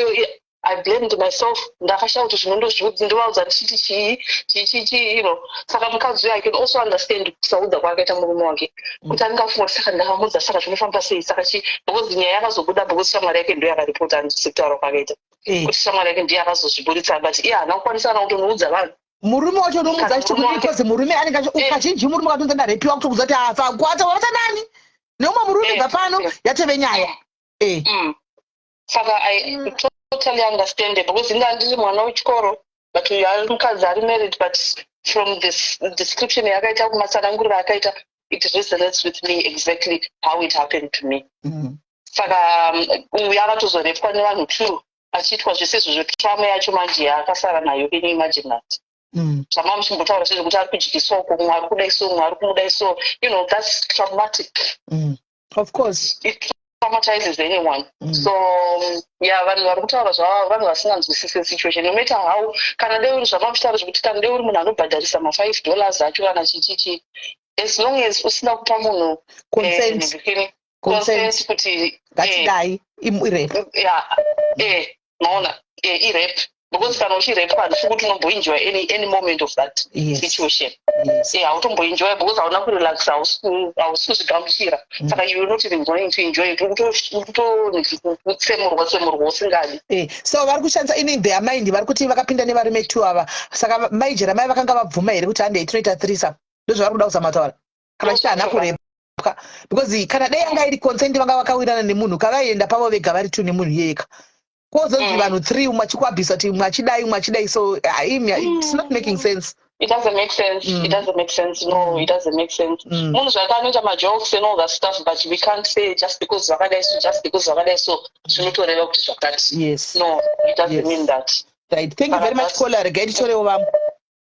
I blamed myself. Ndakashaya kuti zvino ndozvindovaudza ndichiti chii, chii, chii, chii. Saka mukadzi uyo, I can also understand kusaudza kwaakaita murume wake, kuti anenge afunga kuti saka ndakamuudza, saka zvinofamba sei, saka chii, because nyaya yakazobuda because shamwari yake ndo yakaripota, handisi kutaura kwaakaita kuti shamwari yake ndiye akazozviburitsa, but iye haana kukwanisa kana kutonoudza vanhu. Murume wacho unomuudza Kana achiti murume kuti because murume anenge kazhinji murume katonzi ndarepiwa, kutokuudza kuti afa kwata wavata nani neumwe murume bva pano, yatove nyaya. Saka I totally understand it, because inga ndiri mwana wechikoro, but uyu ari mukadzi ari married, but from this description yakaita, kumatsananguriro akaita, it resonates with me exactly how it happened to me. Saka uyu akatozorepwa nevanhu two, achiitwa zvese izvozvo. Trauma yacho manje yaakasara nayo, can you imagine that? Zvama muchimbotaura sezvekuti ari kudyiswa uko, mumwe ari kudai so, mumwe ari kumudai so. That's traumatic. Of course. It traumatizes anyone. So yeah, vanhu vari kutaura zvava vanhu vasinganzwisisi situation, no matter how. Kana dei uri, zvamamuchitaura zvekuti kana dei uri munhu anobhadharisa ma$5 acho kana chichichi, as long as usina kupa munhu Consent. Consent Consent. kuti Ngatidai, irape. Yeah, maona, irape, because kana uchirepwa handisi kuti unomboenjoy any moment of that situation. Hautomboenjoy because hauna kurelaxa, hausi kuzvigamuchira. Saka you are not even going to enjoy it. Uri kutotsemurwa tsemurwa usingadi. So vari kushandisa in their mind, vari kuti vakapinda nevarume two ava, saka mai Jeremaya vakanga vabvuma here kuti handei tinoita threesome? Ndozvavari kuda kuzama taura kana chiti haana kurepwa, because kana dai yanga iri consent, vanga vakawirirana nemunhu, kavaienda pavo vega vari two nemunhu iyeka, kwozonzi vanhu three, umwe achikuabhisa kuti umwe achidai, umwe achidai, so it's not making sense. It doesn't make sense. It doesn't make sense. No, it doesn't make sense. Munhu zvake anoita majokes and all that stuff, but we can't say just because zvakadai so, just because zvakadai so, zvinotoreva kuti zvakati. No, it doesn't mean that. Right, thank you very much, caller. Regai titorewo vamwe.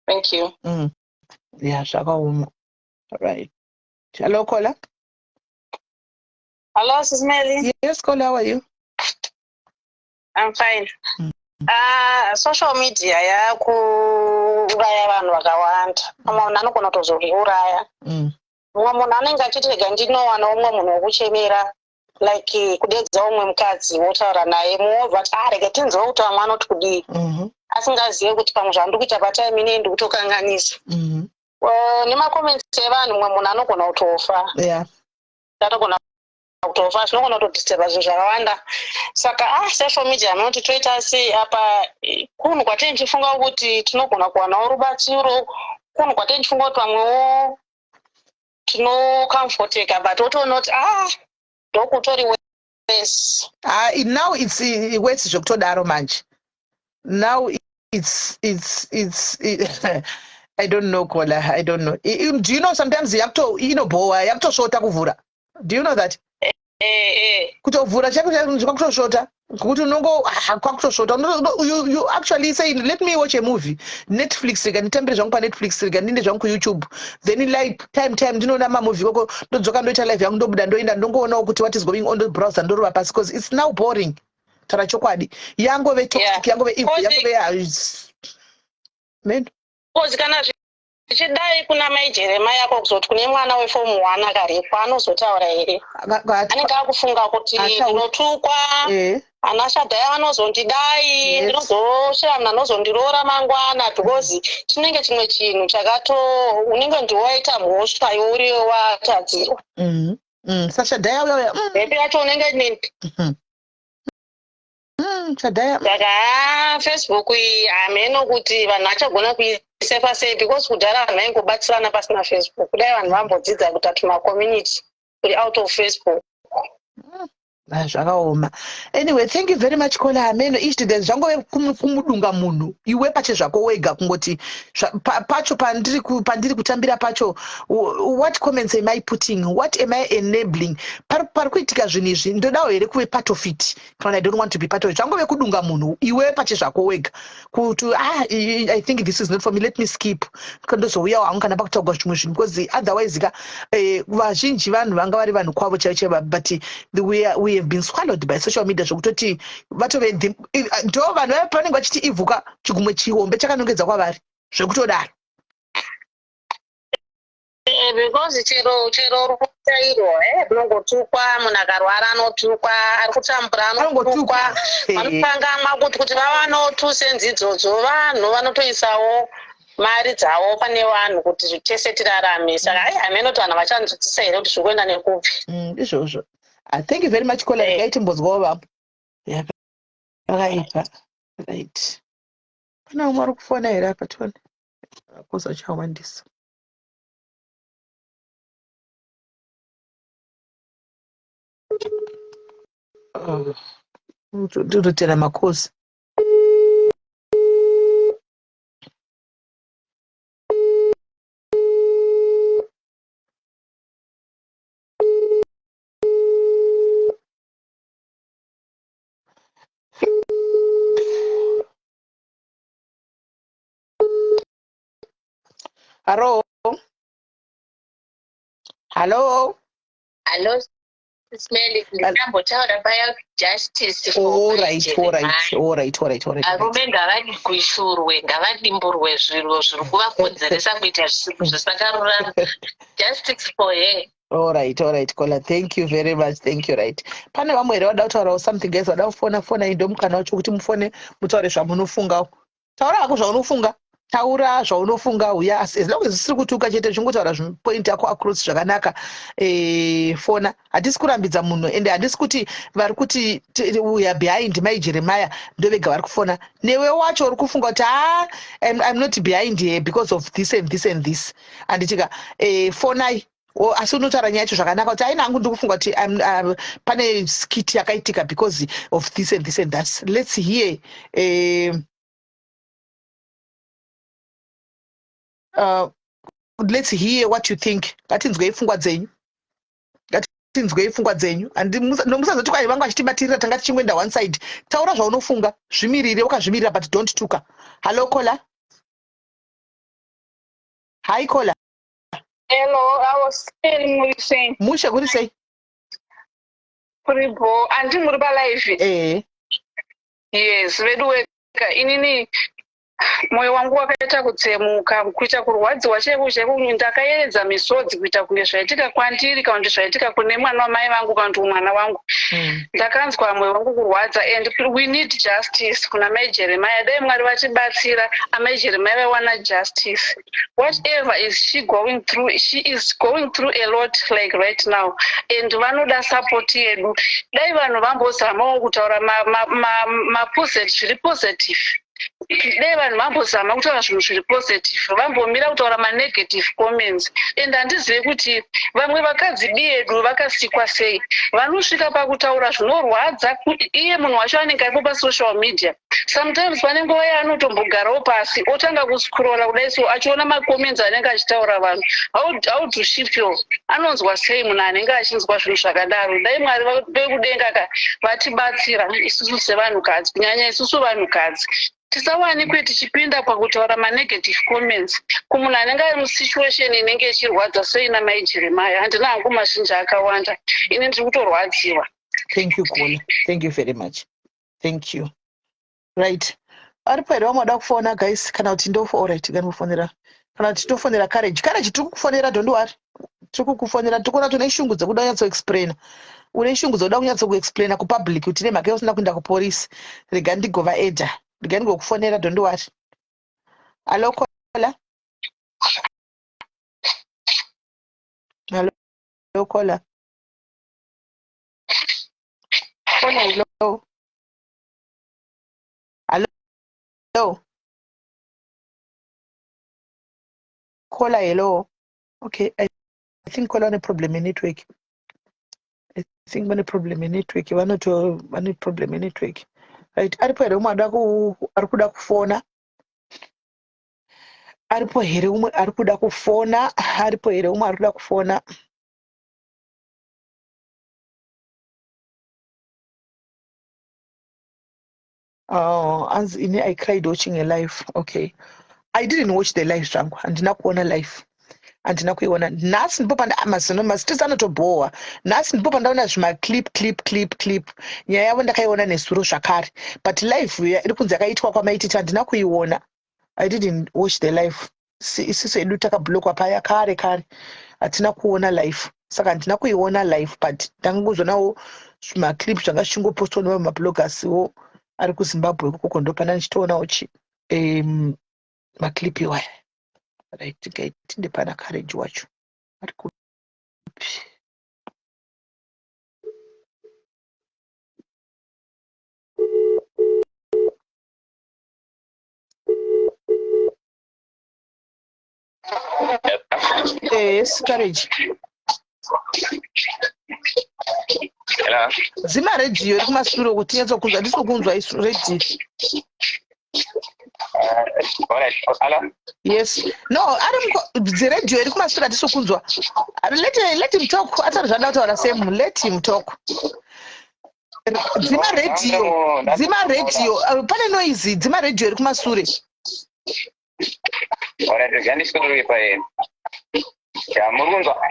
Thank you. Ya, zvakaoma. Right, hello caller. Hello, Sis Melly. Yes, caller, how are you? I'm fine. Social media yakuuraya vanhu vakawanda. Mumwe munhu anogona kutozozviuraya. Mumwe munhu anenge achiti rega ndinowana umwe munhu wekuchemera, like kudedza umwe mukadzi wotaura naye, mumwe wobva ati, "Ah, rega tinzwe kuti vamwe vanoti kudii," asingazive kuti pamwe zvandiri kuita patime inei ndikutokanganisa. Nemacomments evanhu, mumwe munhu anogona kutofa. Anogona kutofa, zvinogona kutodisturba zvinhu zvakawanda. Saka social media munoti toita sei apa? Kunhu kwatei ndichifunga kuti tinogona kuwanawo rubatsiro, kunhu kwatei ndichifunga kuti vamwewo tinocomforteka, but wotoona kuti ndokutori worse. Now it's worse zvekutodaro manje. Now it's I don't know, caller, I don't know. Do you know sometimes yakuto inobhowa, yakutosvota kuvhura? Do you know that? Eh. Kutovhura chako kwakutosvota, kuti unongo kwakutosvota. You actually say, "Let me watch a movie, Netflix, rega nditambire zvangu paNetflix, rega ndiende zvangu kuYouTube." Then like time ndinoona mamovie koko, ndodzoka, ndoita live yangu, ndobuda, ndoenda ndongoonawo kuti what is going on, ndobrowser, ndorova pasi, because it's now boring. Taura chokwadi, yangove toxic, yangove evil, yangove men. Kozi kana zvichidai kuna mai Jeremaya, ko kuzoti kune mwana weform one akarepwa, anozotaura here? Anenge akufunga kuti ndinotukwa, ana Shadhaya vanozondidai, ndinozoshaya munhu anozondiroora mangwana, because chinenge chimwe chinhu chakato unenge ndiwaita mhosva, iwe uriwe watadzirwa. SaShadhaya uya. Rape yacho unenge Shadhaya. Saka haa, Facebook iyi hameno kuti vanhu vachagona kuisefa sei, because kudhara vanhu vaingobatsirana pasina Facebook. Kudai vanhu vambodzidza kuita tumacommunity kuri out of Facebook. Ah, zvakaoma. Anyway, thank you very much, caller. Hameno each then zvangove kumudunga munhu iwe pache zvako wega, kungoti pacho pandiri kutambira pacho, what comments am I putting? What am I enabling? Pari kuitika zvinhu izvi, ndodawo here kuve part of it kana I don't want to be part of it? Zvangove kudunga munhu iwe pache zvako wega, kuti I think this is not for me, let me skip, ndozouyawo hangu kana pakutaurwa zvimwe zvinhu, because otherwise ka vazhinji vanhu vanga vari vanhu kwavo chaivo chaivo, but we have been swallowed by social media, zvokutoti vatove ndo vanhu vaya pavanenge vachiti ivhuka chigumwe chihombe chakanongedza kwavari zvekutodaro. Eh, because chero chero rutairo eh runongotukwa munhu akarwara anotukwa ari kutambura anotukwa vanokangamwa kuti kuti vavano two cents idzodzo vanhu vanotoisawo mari dzavo pane vanhu kuti tese tirarame saka ai hameno kuti vanhu vachanzwisisa here kuti zviri kuenda nekupi mm, izvozvo ah, thank you very much kola regai eh. timbonzwawo vamwe yakaipa right pane vamwe vari kufona here apa tione makosi achawandisa oh, ndototera makosi Hello. Hello. Hello. Smelly, ndambotaura paya justice for All right, all right, all right, all right, all right. Varume ngavagwishurwe, ngavadimburwe zviro zviri kuvakonzeresa kuita zvisakarurama. Justice for her. All right, all right, Kola. Thank you very much. Thank you, right. Pane vamwe here vada kutaurawo something guys, vada kufona fona indo mukana wacho kuti mufone mutaure zvamunofungawo. Taura hako zvaunofunga. Taura zvaunofunga uya as long as zvisiri kutuka chete zvichingotaura point yako across zvakanaka. Eh, fona. Hatisi kurambidza munhu ende handisi kuti vari kuti we are behind mai Jeremiah ndovega vari kufona. Newe wacho uri kufunga kuti ah I'm not behind here because of this and this and this. Handitika eh, fonai asi unotaura nyaya yacho zvakanaka kuti aina hangu ndikufunga kuti pane skit yakaitika because of this and this and that let's hear let's hear what you think ngatinzwei pfungwa dzenyu ngatinzwei pfungwa dzenyu musazoti kwai vanga vachitibatirira tanga tichingoenda one side taura zvaunofunga zvimirire wakazvimirira but don't tuka hallo kola hi kola Hello, I was saying muri sei? Mushe kuri sei? Kuri bho, andi muri pa live? Eh. Yes, vedu weka inini moyo wangu wakaita kutsemuka kuita kurwadziwa chaiko chaiko ndakayeredza misodzi kuita kunge zvaitika kwandiri kana kuti zvaitika kune mwana wamai vangu kana kuti mwana wangu mm. ndakanzwa moyo wangu kurwadza and we need justice kuna mai jeremiah dai mwari vatibatsira amai jeremiah vawana justice whatever is she going through she is going through a lot like right now and vanoda support yedu dai vanhu vambozamawo kutaura maposit zviri positive dai vanhu vambozama kutaura zvinhu zviri positive vambomira kutaura manegative comments and handizive kuti vamwe vakadzi biyedu vakasikwa sei vanosvika pakutaura zvinorwadza iye munhu wacho anenge aripo pasocial media sometimes pane nguva yaanotombogarawo pasi otanga kuscrolla kudai so achiona macomments anenge achitaura vanhu how do she feel anonzwa sei munhu anenge achinzwa zvinhu zvakadaro dai mwari vekudenga ka vatibatsira isusu sevanhukadzi kunyanya isusu vanhukadzi tisawanikwe tichipinda pakutaura manegative comments kumunhu anenge ari musituation inenge ichirwadza sei namai jeremaya handina hangu mazhinji akawanda ini ndiri kutorwadziwa thank you Kola. thank you very much thank you right aripo here vamwe vada kufona guys kana kuti ndofo allright kanofonera kana kuti tofonera courage courage tiri kukufonera don't worry tiri kukufonera tiri kuona kuti une shungu dzekuda kunyatsoexplaina une shungu dzekuda kunyatsokuexplaina kupublic kuti nemhaka yeusina kuenda kupolisi rega ndigova eda rega ndigokufonera don't worry hallo kola hallo kola Hello. Hello. Caller, hello. Okay, I think caller ane problem network. I think vane problem network. Vanoto vane problem network. Right, aripo here umwe ada ku ari kuda kufona? Aripo here umwe ari kuda kufona? Aripo here umwe ari kuda kufona? Oh, anzi ini I cried watching a live. Okay. I didn't watch the live zvangu. Handina kuona live. Handina kuiona. Nhasi ndipo panda amazon ah, masitisi anotobhowa. Nhasi ndipo pandaona zvima clip clip clip clip. Nyaya yavo ndakaiona nezuro zvakare. But live iri kunzi yakaitwa kwamaititi handina kuiona. I didn't watch the live. Isisu edu takablockwa paya kare kare. Hatina kuona life, saka handina kuiona life, but ndangozoonawo zvimaclip zvanga zvichingopostwa nevamwe mabloggers-wo ari kuZimbabwe ikoko. Ndopana ndichitoonawo chi maclip iwaya. Right, gaitinde pana Courage wacho ari kupi? Yes, Courage. Hello. Dzima redhiyo iri kumasure uku tinyatsokunzwa. Handisi kukunzwa isu redhiyo. Alright. Hello. Yes, no, ari dziredhiyo iri kumasure, handisi kukunzwa. Let him talk, ataura zvada kutaura. Same, let him talk. Dzima redhiyo, dzima redhiyo, pane noise. Dzima redhiyo iri kumasure. Alright, rega ndiswedere paye. Ya, muri kunzwa?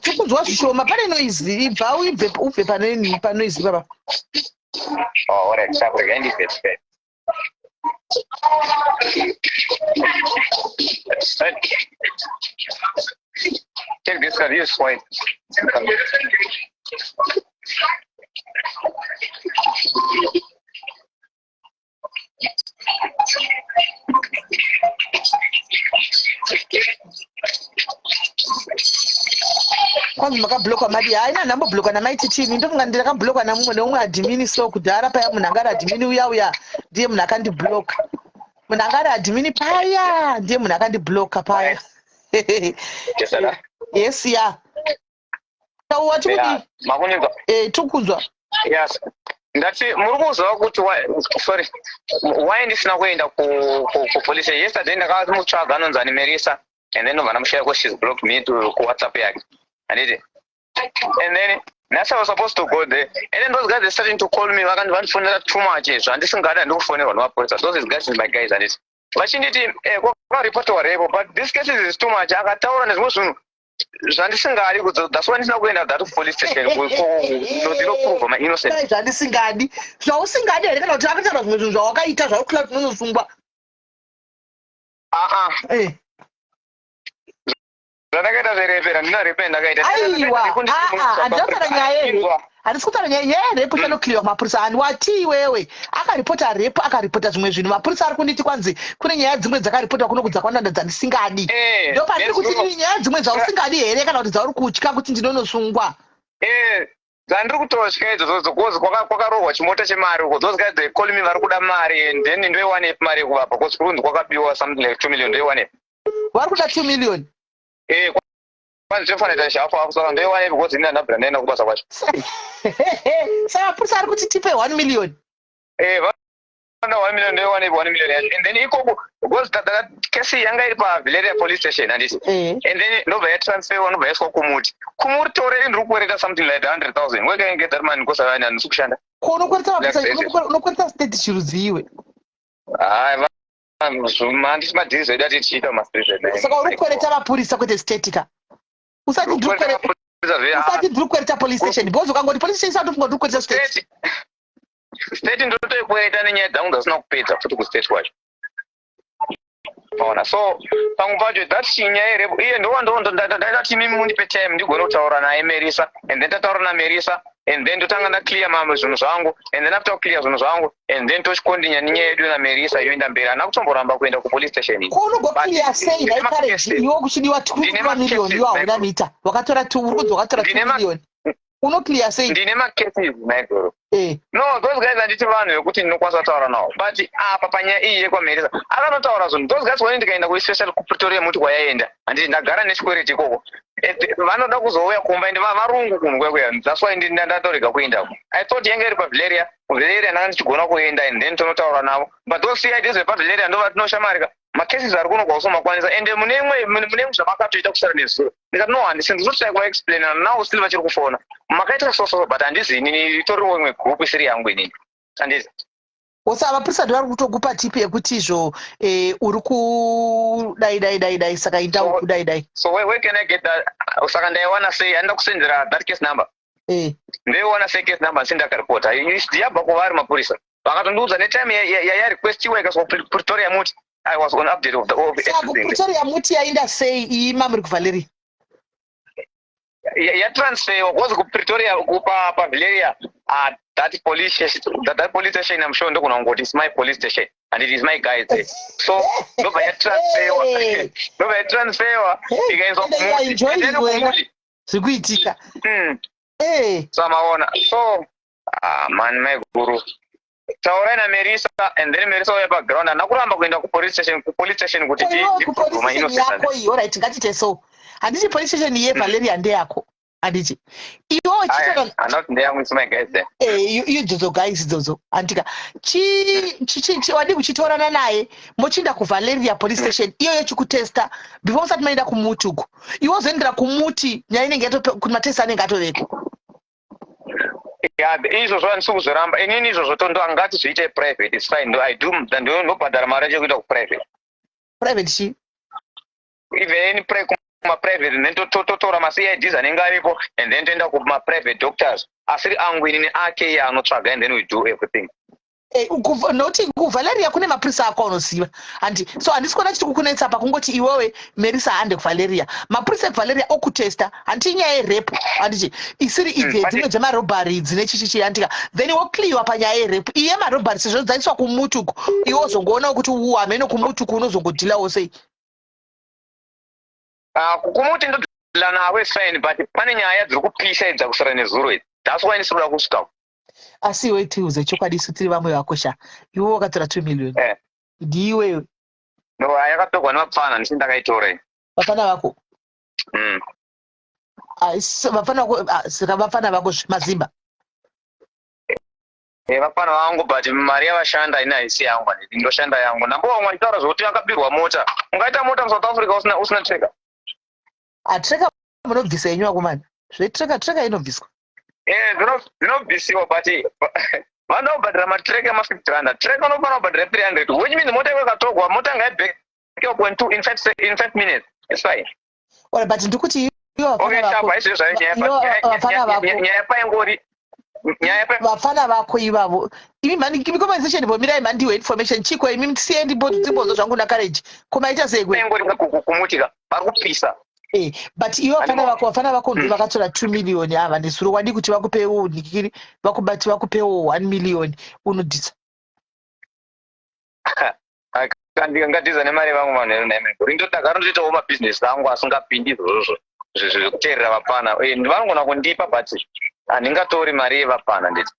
Tikunzwa zvishoma, pane noise. Ibva uibve, ubve pane panoise baba. Oh, alright, sharp, rega ndibve. Right. Take this card, use white. Kwanzi makablockwa madi? Haina, ndamboblockwa namaititini. Ndofunga ndakablockwa namumwe neumwe admin. So kudhara paya munhu anga ari admin uya uya ndiye munhu akandiblocka. Munhu anga ari admin paya ndiye munhu akandiblocka paya. Yes, sir. Yes, ya wati kudii? Yeah, makunzwa? Eh, tokunzwa. Yes. Ndati muri kuziva kuti sorry, why ndisina kuenda ku police yesterday? Ndakamutsvaga anonzi ani, Merisa, and then ndobva ndamushaya because she's blocked me to kuWhatsApp yake, handiti? And then nhasi I was supposed to go there, and then those guys, they starting to call me. Vakandifonera too much zvandisingadi. Handikufonerwa nemapurisa. Those guys is my guys, handiti? Vachinditi kwakaripotwa rape, but this case is too much. Akataura nezvimwe zvinhu zvandisingadi. That's why ndisina kuenda that police station ndinoprova my innocent. Dai zvandisingadi, zvausingadi here, kana kuti akataura zvimwe zvinhu zvawakaita zvauri kuda kuti unonosungwa? Aa. Eh. Zvandakaita zverape, handina rape ndakaita. Aiwa, aa, handina kutaura nyaya yerape, handisi kutaura nyaya yerape. Chanoclearwa kumapurisa. Handi wati iwewe akaripota rape, akaripota zvimwe zvinhu. Mapurisa ari kunditi kwanzi kune nyaya dzimwe dzakaripotiwa kuno kudzakawanda dzandisingadi. Ndopandiri kuti nezuro- nyaya dzimwe dzausingadi here, kana kuti dzauri kutya kuti ndinonosungwa? Dzandiri kutotya idzodzo because kwakarohwa chimota chemari uko. Those guys, they call me, vari kuda mari, and then ndoiwanepi mari yekuvapa? Because kurunzi kwakabiwa something like 2 million. Ndoiwanepi? Vari kuda 2 million? Eh, kwanzi tofanira kuita hafu hafu. Saka ndoiwanepi? Because ini handabvira ndaenda kubasa kwacho. Saka mapurisa ari kuti tipe 1 million? Eh, vanoda 1 million. Ndoiwanepi 1 million yacho? And then ikoko, because kesi yanga iri paVilleria police station, handiti? Eh. And then ndobva yatransferwa, ndobva yaiswa kumuti. Kumuti already ndiri kukwereta something like 100,000. Where can I get that money? Because handisi kushanda. Ko unokwereta mapurisa? Like this. Unokwereta state chirudziiwe? Hayi, handisi madhiri zvedu atichiita mumastreet edu. Saka uri kukwereta mapurisa, kwete state ka? Usati ndiri usati ndiri kukwereta police station, because ukangoti police station satofunga kuti uri kukwereta state. State ndotoikwereta nenyaya dzangu dzasina kupedza futi kustate kwacho. Maona? So pamwe pacho that chinyaya yerape iye ndaida imimi mundipe time ndigone kutaura naye Merisa, and then tataura naMerisa, and then ndotanga ndaclear mamwe zvinhu zvangu, and then after kuclear zvinhu zvangu, and then tochikontinya nenyaya yedu naMerisa, yoenda mberi. Handina kutomboramba kuenda kupolice station iyi. Ko unogoclear But sei ndine nhai Courage? macases. Iwe kuchidiwa Ndine 2 million, macases, iwe hauna Michael. mita wakatora two, uri kunzi wakatora 2 Ndine million, unoclear sei? Ndine macases, Michael. Eh. No, those guys, handiti vanhu vekuti ndinokwanisa kutaura navo, but apa panyaya iyi yekwaMerisa akanotaura zvinhu. Those guys, wani ndikaenda kuespecially kuPretoria muti kwayaenda, handiti ndagara nechikwereti ikoko. And vanoda kuzouya kumba, ende varungu kunhu kwekuya. That's why ndatorega kuendako. I thought yanga iri paVilleria. Villeria ndanga ndichigona kuenda and then tonotaura navo, but those CIDs vepaVilleria ndo vatinoshamarika. Macases ari kuno kwausomakwanisa, ende mune imwe mune zvamakatoita kusara nezuro. Ndikati no, handisi ndinotsvai kuvaexplaina. Now still vachiri kufona, makaita so so, but handizi inini, itoriwo imwe group isiri yangu inini, handizi. Osa mapurisa ndo vari kutokupa tip yekuti izvo uri kudai dai dai dai, saka inda uku dai dai. So where can I get that? Saka ndaiwana sei? Handida kusendera that case number. Ndoiwana sei case number ndisini ndakaripota? Yabva kuvari mapurisa, vakatondiudza netime yarequestiwa ikaswa Pretoria muti. I was on update of Saka everything. kuPretoria muti yainda sei iyi mamuri kuValeria? Yatransferwa because kuPretoria, paValeria, that police station, I'm sure ndogona kungoti it's my police station and it is my guys there. So ndobva yatransferwa, ndobva yatransferwa ikaiswa. Kumuti zviri kuitika. So maona, so, ah, man, maiguru, taurai naMerisa and then Merisa uya paground. Handina kuramba kuenda kupolice station, kupolice station kuti. Yako iyi, alright, ngatite so. Handiti police station yeValeria ndeyako, handiti? Iwe idzodzo guys idzodzo, handika? Wadi kuchitorana naye, mochinda kuValeria police station iyoyo, chikutesta before musati maenda kumuti uku. Iwe uzoendera kumuti, nyaya inenge kuti matest anenge atoveko. Ya, izvozvo handisi kuzoramba inini. Izvozvo tondo angati zviite private, it's fine. I do, ndobhadhara mari yacho kuita kuprivate. Private chi? Even kumaprivate, then totora maCIDs anenge aripo and then toenda kumaprivate doctors asiri angu inini, ake iye anotsvaga, and then we do everything. Nokuti kuValeria kune mapurisa ako anoziva, handi? So handisi kuona chiti kukunetsa pakungoti iwewe Merisa hande kuValeria, mapurisa ekuValeria okutesta. Handiti inyaya yerape, handiti? Isiri idzi dzimwe dzemarobbery dzine chichichi, handika? Then woclearwa panyaya yerape iye yemarobbery sezvo dzaiswa kumutuku. Iwe uzongoonawo kuti u hamene kumutuku unozongodhilawo sei. Ah, kumuti ndodhila navo, is fine, but pane nyaya dziri kupisa idzi dzakusara nezuro idzi. That's why ndisiri kuda kusvika. Asi iwe, tiuze chokwadi, isu tiri vamwe vako sha. Iwe wakatora 2 million? Eh. Ndiwewe? No, yakatorwa nemapfana, ndisi ndakaitora iyi. Vafana vako? Mm. Ah, vafana vako. Ah, saka vafana vako mazimba? Eh, vafana vangu, but mari yavashanda ini haisi yangu. Handiti ndoshanda yangu? Ndambovamwe vachitaura zvokuti akabirwa mota. Ungaita mota muSouth Africa usina tracker? Atracker munobvisa yenyu vakomana. Zvetracker, tracker inobviswa. Eh, dzinobvisiwa, but vanoda kubhadhara matracker ema50 rand. Tracker unofanira kubhadhara 300, which means mota yako ikatorwa, mota ngaibhekewa point two in 5 minutes, it's fine. Ora, but ndikuti iwe Okay, vafana sharp. vako Haizvo zvayo nyaya. Iwe vafana vako. Nyaya paingori nyaya pa Vafana vako ivavo, imi mani, imi compensation vomirai mandiwe information chiko. Imi siye ndimbozo zvangu naCourage. Kumaita sei kwe? Paingori kumutika vari kupisa. Eh, but iwe vafana vako ndo vakatora 2 million ava nesuro. Wadi kuti vakupewo nikiri, vakubati vakupewo 1 million, unodhisa? Ngatiza nemari vangu vanhu here naime? Ndakarondoitawo mabhizinesi angu asingapindi izvozvo zvekuteerera vapfana. Eh, vanogona kundipa, but handingatori mari yevapfana, nditi.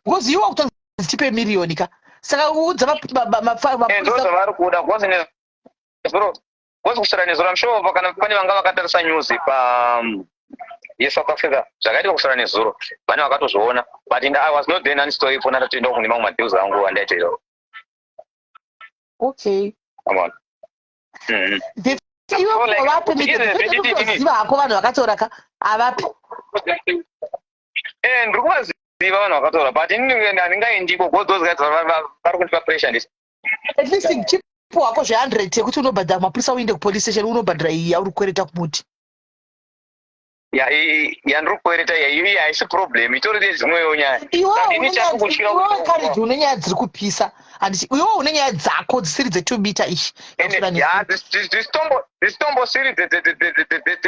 Because iwe wakutonzi tipe miriyoni ka, saka udza Eh, ndo mapurisa. Zvavari kuda because nezuro, because kusvira nezuro, I'm sure kana pane vanga vakatarisa news pa yeSouth Africa, zvakaitika kusvira nezuro, vane vakatozviona, but I was not there, nandisitoripo, ndatoenda kune mamwe madeals angu andaitoita. Amona. Iwe So, like, vape izvezvi mitoziva hako vanhu vakatora ka, havapi? Eh, ndiri kuvaziva vanhu vakatora, but inini handingaendiko because those guys vari kundipa pressure, ndisi. At least chipo hako zve100 yekuti unobhadhara mapurisa, uinde kupolice station, unobhadhara iyi yauri kukwereta kumuti. Ya, yandiri kukwereta iyi haisi problem, itori nedzimwewo nyaya. Iwewe Ini changu kutyira iwewe kuti- Courage, une nyaya dziri kupisa, handiti? Iwewe une nyaya dzako dzisiri dze2 mita ishi. Ende ya, dzisitombosiri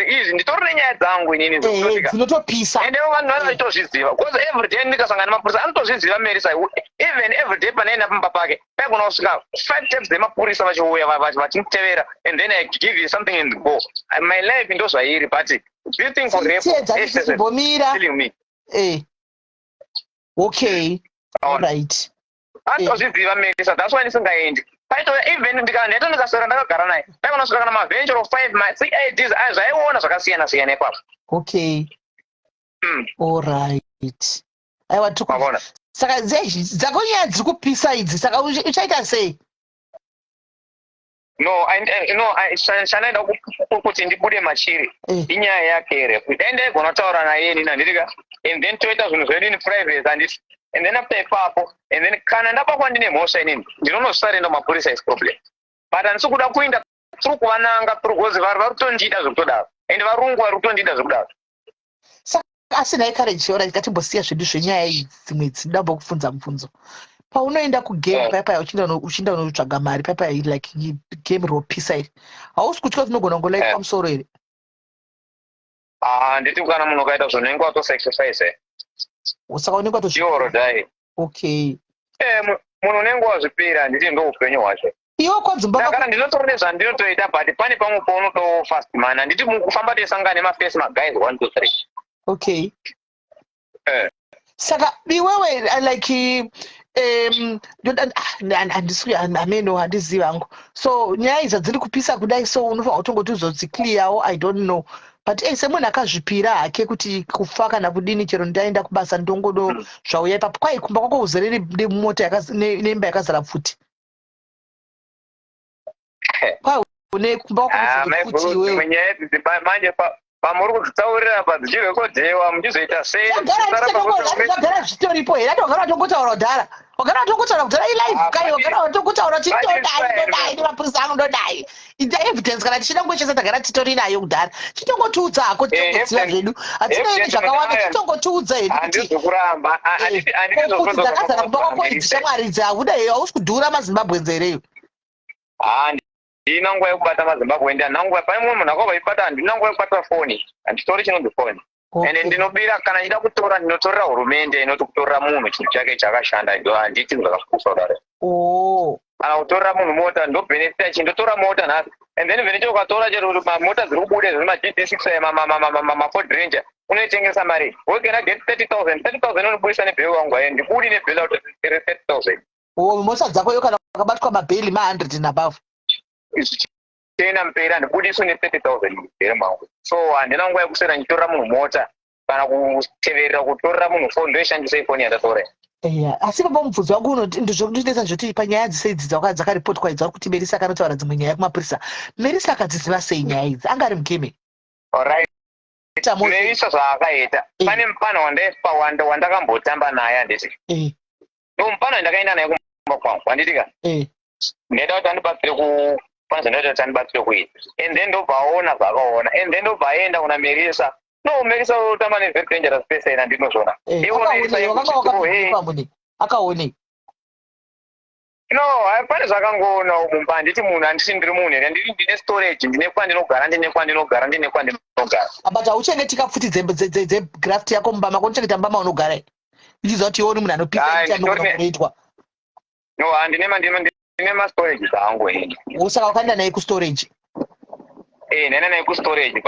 izvi, nditori nenyaya dzangu inini dzinototika. Dzinotopisa. Ende vanhu vana vachitozviziva because every day ndikasangana nemapurisa anotozviziva. Merisa, even every day panaenda pamba pake paigona kusvika five times dzemapurisa vachiuya vachimutevera, and then I give you something and go. My life ndo zvairi, but this thing for rape Chiedza chimbomira. killing me. Eh, okay, alright. Anotozviziva Merisa, that's why ndisingaendi. Paitouya even ndikaenda, ndikaswera ndakagara naye, paigona kusvika kana maventure of five maCIDs zvaiona zvakasiyana siyana ipapo. Okay. Alright, aiwa, tiri Mavona. Saka dzako nyaya dziri kupisa idzi, saka uchaita sei? No, no, chandaida kuti ndibude machiri inyaya yake here. Dai ndaigona kutaura naye inini, handitika, and then toita zvinhu zvedu in private, handiti? And then after ipapo, and then kana ndabakwa ndine mhosva, inini ndinonosarenda mapurisa, is problem, but handisi kuda kuinda through kuvananga through because vari kutondida zvekutodaro, and varungu vari kutondida zvekudaro. Saka asi nhai Courage, ora, ngatimbosiya zvedu zvenyaya idzi dzimwe idzi. Ndambokubvunza mubvunzo. Paunoenda kugame paya paya, uchienda unotsvaga mari paya paya, like game ropisa iri, hausi kutya kuti unogona kungolaitwa musoro here? Ah, handiti kana munhu ukaita zvinhu unenge watosacrifice. Saka unenge watozvi Iwo die. Okay. Eh, munhu unenge wazvipira, handiti ndo upenyu hwacho. Iwe kwadzimba Ndakana ndinotori nezvandinotoita, but pane pamwe paunoto fast man. Handiti mukufamba tesangana nemafesi maguys 1 2 3. Okay. Eh. Saka iwewe like handisi hameno, handizivi hangu. So nyaya idzi dziri kupisa kudai, so unofanira kutongoti uzodziclearwo. I don't know, but semunhu akazvipira hake kuti kufa kana kudini, chero ndaenda kubasa ndongodo zvauya ipapo, kwai kumba kwako uzere nemota nemba yakazara pfuti. Kwai une kumba kwako Ah, kuzere pfuti maiguru, iwewe. Dzimwe nyaya idzi manje pamuri kudzitaurira apa dzichirekodhewa, muchizoita sei? Zvagara zvitoripo here? Ati wagara watongotaura kudhara, wagara watongotaura kudhara, ilive Ah, kai. Wagara watongotaura kuti but ndodai, it's fine. ndodai nemapurisa angu, ndodai. Ita evidence kana tichida kungochesa, tagara titori nayo kudhara. Chitongotiudza hako, titongoziva zvedu, hatinei evidence nezvakawanda. munayo. Chitongotiudza hedu kuti Handisi kuramba. Handisi pfuti dzakazara kumba kwako idzi, shamwari idzi, hakuda hausi kudhura maZimbabweans hereyo? Handina nguva yekubata maZimbabwe, ndi handina nguva. Pane mumwe munhu akabva ibata, handina nguva yekubata foni, handitori chinonzi foni. Ende ndinobira kana ndichida kutora, ndinotorera hurumende, inoti kutorera munhu chinhu chake chakashanda, ndo handiti zvakapusa kudaro. Kana kutorera munhu mota, ndobhenefita chi ndotora mota nhasi and then venete ukatora chero kuti mamota dziri kubuda izvo, maGD6 aya, maFord Ranger, unoitengesa mari, we can get 30 000. 30 000 unobudisa nebheri wangu aye, ndibudi nebheri out re 30 000. Oh, mota dzako iyo kana wakabatwa mabheli ma100 and above. Zvichienda mberi, handibudiswi ne30 000 mubheri mangu. So handina nguva yekuswera ndichitorera munhu mota kana kuteverera kutorera munhu foni. Ndoishandisei foni yandatora? Eya, asi baba, mubvunzo wangu ndozvokundinetsa zvoti panyaya dzese idzi dzakaripotwa idzi, vari kuti Merisa akanotaura dzimwe nyaya kumapurisa. Merisa akadziziva sei nyaya idzi? Anga ari mugame? Alright. Tamo- Merisa zvaakaita, pane mupana wandaipa wandakambotamba naye, handiti? Ndo mupana wandakaenda naye kumba kwangu, handiti ka? Ndaida kuti andibatsire ku pane zvandaida kuti andibatsire kuita, and then ndobva aona zvaakaona, and then ndobva aenda kuna Merisa. No, Merisa utamba nevery dangerous person, handinozvona. Iwo Merisa Akaonei? Wakanga yekuti, oh, hey, wakapamune akaonei? No, pane zvakangoona mumba. Handiti munhu, handiti ndiri munhu here? Handiti ndine storage, ndine kwandinogara, ndine kwandinogara, ndine kwandinogara. But hauchengeti kapfuti dzegraft yako mumba mako? Unochengeta mumba maunogara here, uchiziva kuti iwe uri munhu anopisa? Ai, Iti anogona kunoitwa. No, handine ndine mastorage zangu ini. Saka wakaenda naye kustorage? Eh, ndaenda naye kustorage.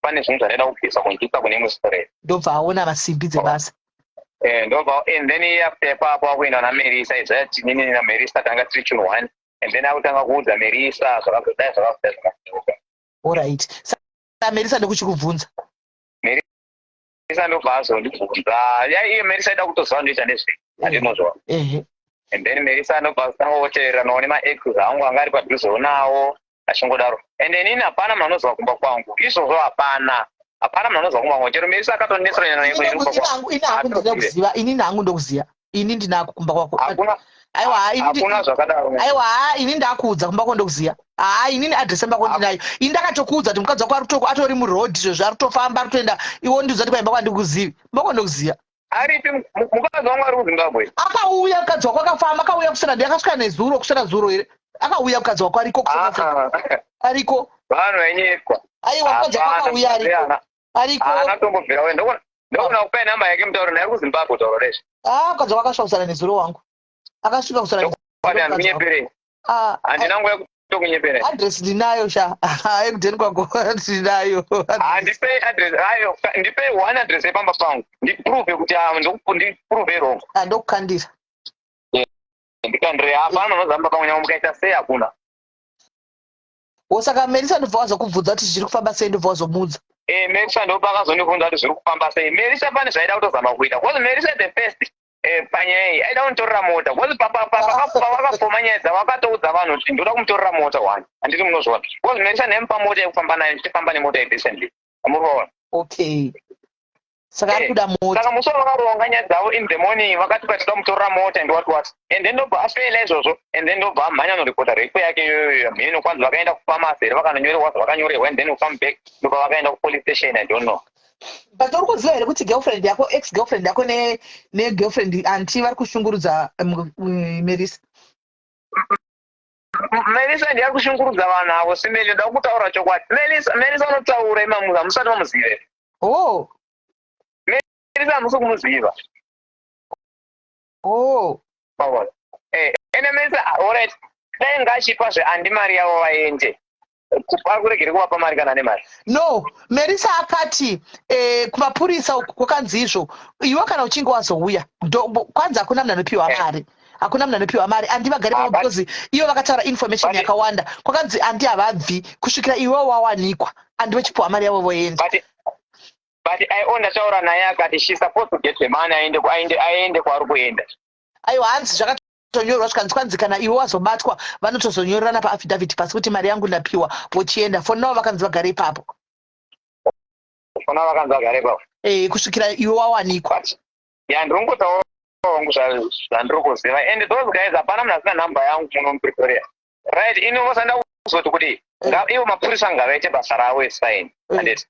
Pane zvinhu zvandaida kubvisa kundiisa kune imwe storage. Ndobva aona masimbi dzebasa. Eh, ndobva, and then after ipapo akuenda naMerisa. Izvati nini naMerisa tanga tiri chinhu one, and then akutanga kuudza Merisa zvakazodai, zvakazodai, zvakazodai. Alright, saka Merisa ndekuchikubvunza? Merisa ndobva azondibvunza. Ya, iye Merisa aida kutoziva ndoita nezvei, handinozvona. And then Merisa anobva azotanga kutevereranawo nemaex angu anga ari padhuzewo nawo, achingodaro. And inini hapana munhu anoziva kumba kwangu izvozvo, hapana, hapana munhu anoziva kumba kwangu. Chero Merisa akatondinetsera naye kumba kwangu. Ini hangu ndinoda kuziva, inini hangu ndokuziva, ini ndinako kumba kwako. Hakuna. Aiwa, Hakuna zvakadaro. Aiwa, ini ndakuudza, kumba kwako ndokuziva. Haa, inini adresi yemba kwako ndinayo. Ini ndakatokuudza kuti mukadzi wako atori muroad izvozvo, ari kutofamba, ari kutoenda. Iwo ndiudza kuti kwaimba kwandikuzivi, kumba kwako ndokuziva. Aripi mukadzi wangu? Ari kuZimbabwe. Akauya mukadzi wako, akafamba, akauya kusera, ndi akasvika nezuro, kusera zuro here, akauya mukadzi wako, ariko kusera, ariko. Vanhu vainyepwa. Aiwa, mukadzi wako akauya, ariko, ariko. Haana tombobvira we. Ndokuna kupai namba yake, mutauro naye, ari kuZimbabwe, tauro rezvi. Ah, mukadzi wako akasvika kusara nezuro wangu, akasvika kusara. Kwati handikunyeperei. Ah, Handina nguva yekutokunyeperei. Address ndinayo sha, ekudheni kwako ndinayo. Handipei address ayo, ndipei one address yepamba pangu, ndiprove kuti, ah, ndiprove wrong. Ah, ndokukandira. Ndikandire, hapana unoziva mumba pangu, nyangwe mukaita sei, hakuna. Wo, saka Merisa ndobva wazokubvunza kuti zviri kufamba sei, ndobva wazomuudza? Eh, Merisa ndopa akazondibvunza kuti zviri kufamba sei. Merisa pane zvaida kutozama kuita, because Merisa the first, panyaya iyi aida kunditorera mota, because pavakafoma nyaya dzavo akatoudza vanhu kuti ndoda kumutorera mota one, handiti munozviona? Because Merisa ndaimupa mota yekufamba nayo, ndichifamba nemota yedecently, amurivaona? Okay, saka ari kuda mota. Saka musi wavakaronga nyaya dzavo in the morning, vakati patida kumutorera mota and what what, and then ndobva afeila izvozvo, and then ndobva amhanya noripota rape yake iyoyo mhino. Kwanzi vakaenda kupharmacy here, vakanonyorerwa zvavakanyorerwa, and then come back, ndobva vakaenda kupolice station. I don't know. But uri kuziva here kuti girlfriend yako, ex girlfriend yako negirlfriend anti vari kushungurudza Merisa? Melisa ndiye ari kushungurudza vanhu avo. Simeli, ndoda kutaura chokwadi. Melisa, Melisa unotaura imamuza, hamusati mamuziva here? Oh. Melisa hamusi kumuziva. Oh. Paona. Ene Melisa, alright. Dai ngachipa zve andi mari yavo vaende. Ari kuregere kuvapa mari kana ane mari. No, Melisa akati kumapurisa uku kwakanzi izvo iwe kana uchinge wazouya kwanzi hakuna munhu anopiwa mari. Hakuna munhu anopiwa mari, andi vagare pavo because ivo vakataura information yakawanda. Kwakanzi andi havabvi kusvikira iwe wawanikwa, andi vachipiwa mari yavo voenda. But I own ndataura naye akati she supposed to get the money aende kwaari kuenda. Aiwa, hanzi zvakatonyorwa zvikanzi kwanzi kana iwe wazobatwa vanotozonyorerana paaffidavit pasi kuti mari yangu ndapiwa, vochienda. For now vakanzi vagare ipapo. For now vakanzi vagare ipapo. Kusvikira iwe wawanikwa. But ya, ndiri kungotaura wangu zvandiri kuziva, and those guys, hapana munhu asina nhamba yangu muno muPretoria, right? Ini vosanda kuzoti kuti ivo mapurisa ngavaite basa ravo, is fine, handiti?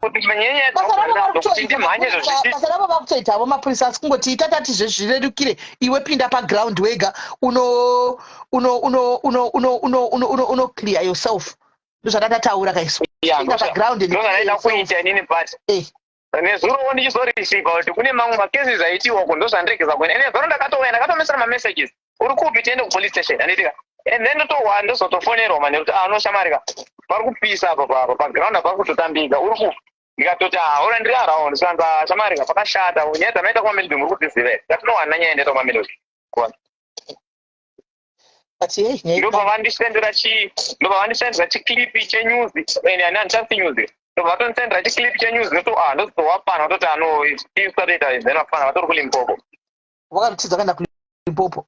Kuti nyaya Basa ravo vari kuti kutoita ndimhanye mapurisa. Basa ravo vakutoitavo mapurisa, asi kungoti itatati zvezvirerukire, iwe pinda paground wega, uno uno uno uno uno uno uno uno uno clear yourself. Ndozvatataura kaisu. Pinda paground and clear Ndozvandaida yourself. kuita inini, but nezurowo ndichizoreceiva kuti kune mamwe macases aitiwa uko, ndozvandiregeza kuenda. Ene zoro ndakatouya, ndakatomisira mamessages, "Uri kupi? Tiende kupolice station," handitika? And then ndotohwa, ndozotofonerwa mane kuti anoshamarika vari kupisa apa papa paground apa kutotambika, uri kupi? Ndikatoti, "Ah, ora ndiri around." Sanza shamarika pakashata, nyaya dzamaita kumamelodi muri kudziziva here? Ndatinowana nyaya ndaita kumamelodi. But hey, nyaya Ndobva vandisendera chiclip chenews, and handichasi news, ndobva vatondisendera chiclip chenews, ndoto ah, ndozowapana vatoti ano isatoita, then vafana vatori kuLimpopo. Vakatiza kuenda kuLimpopo.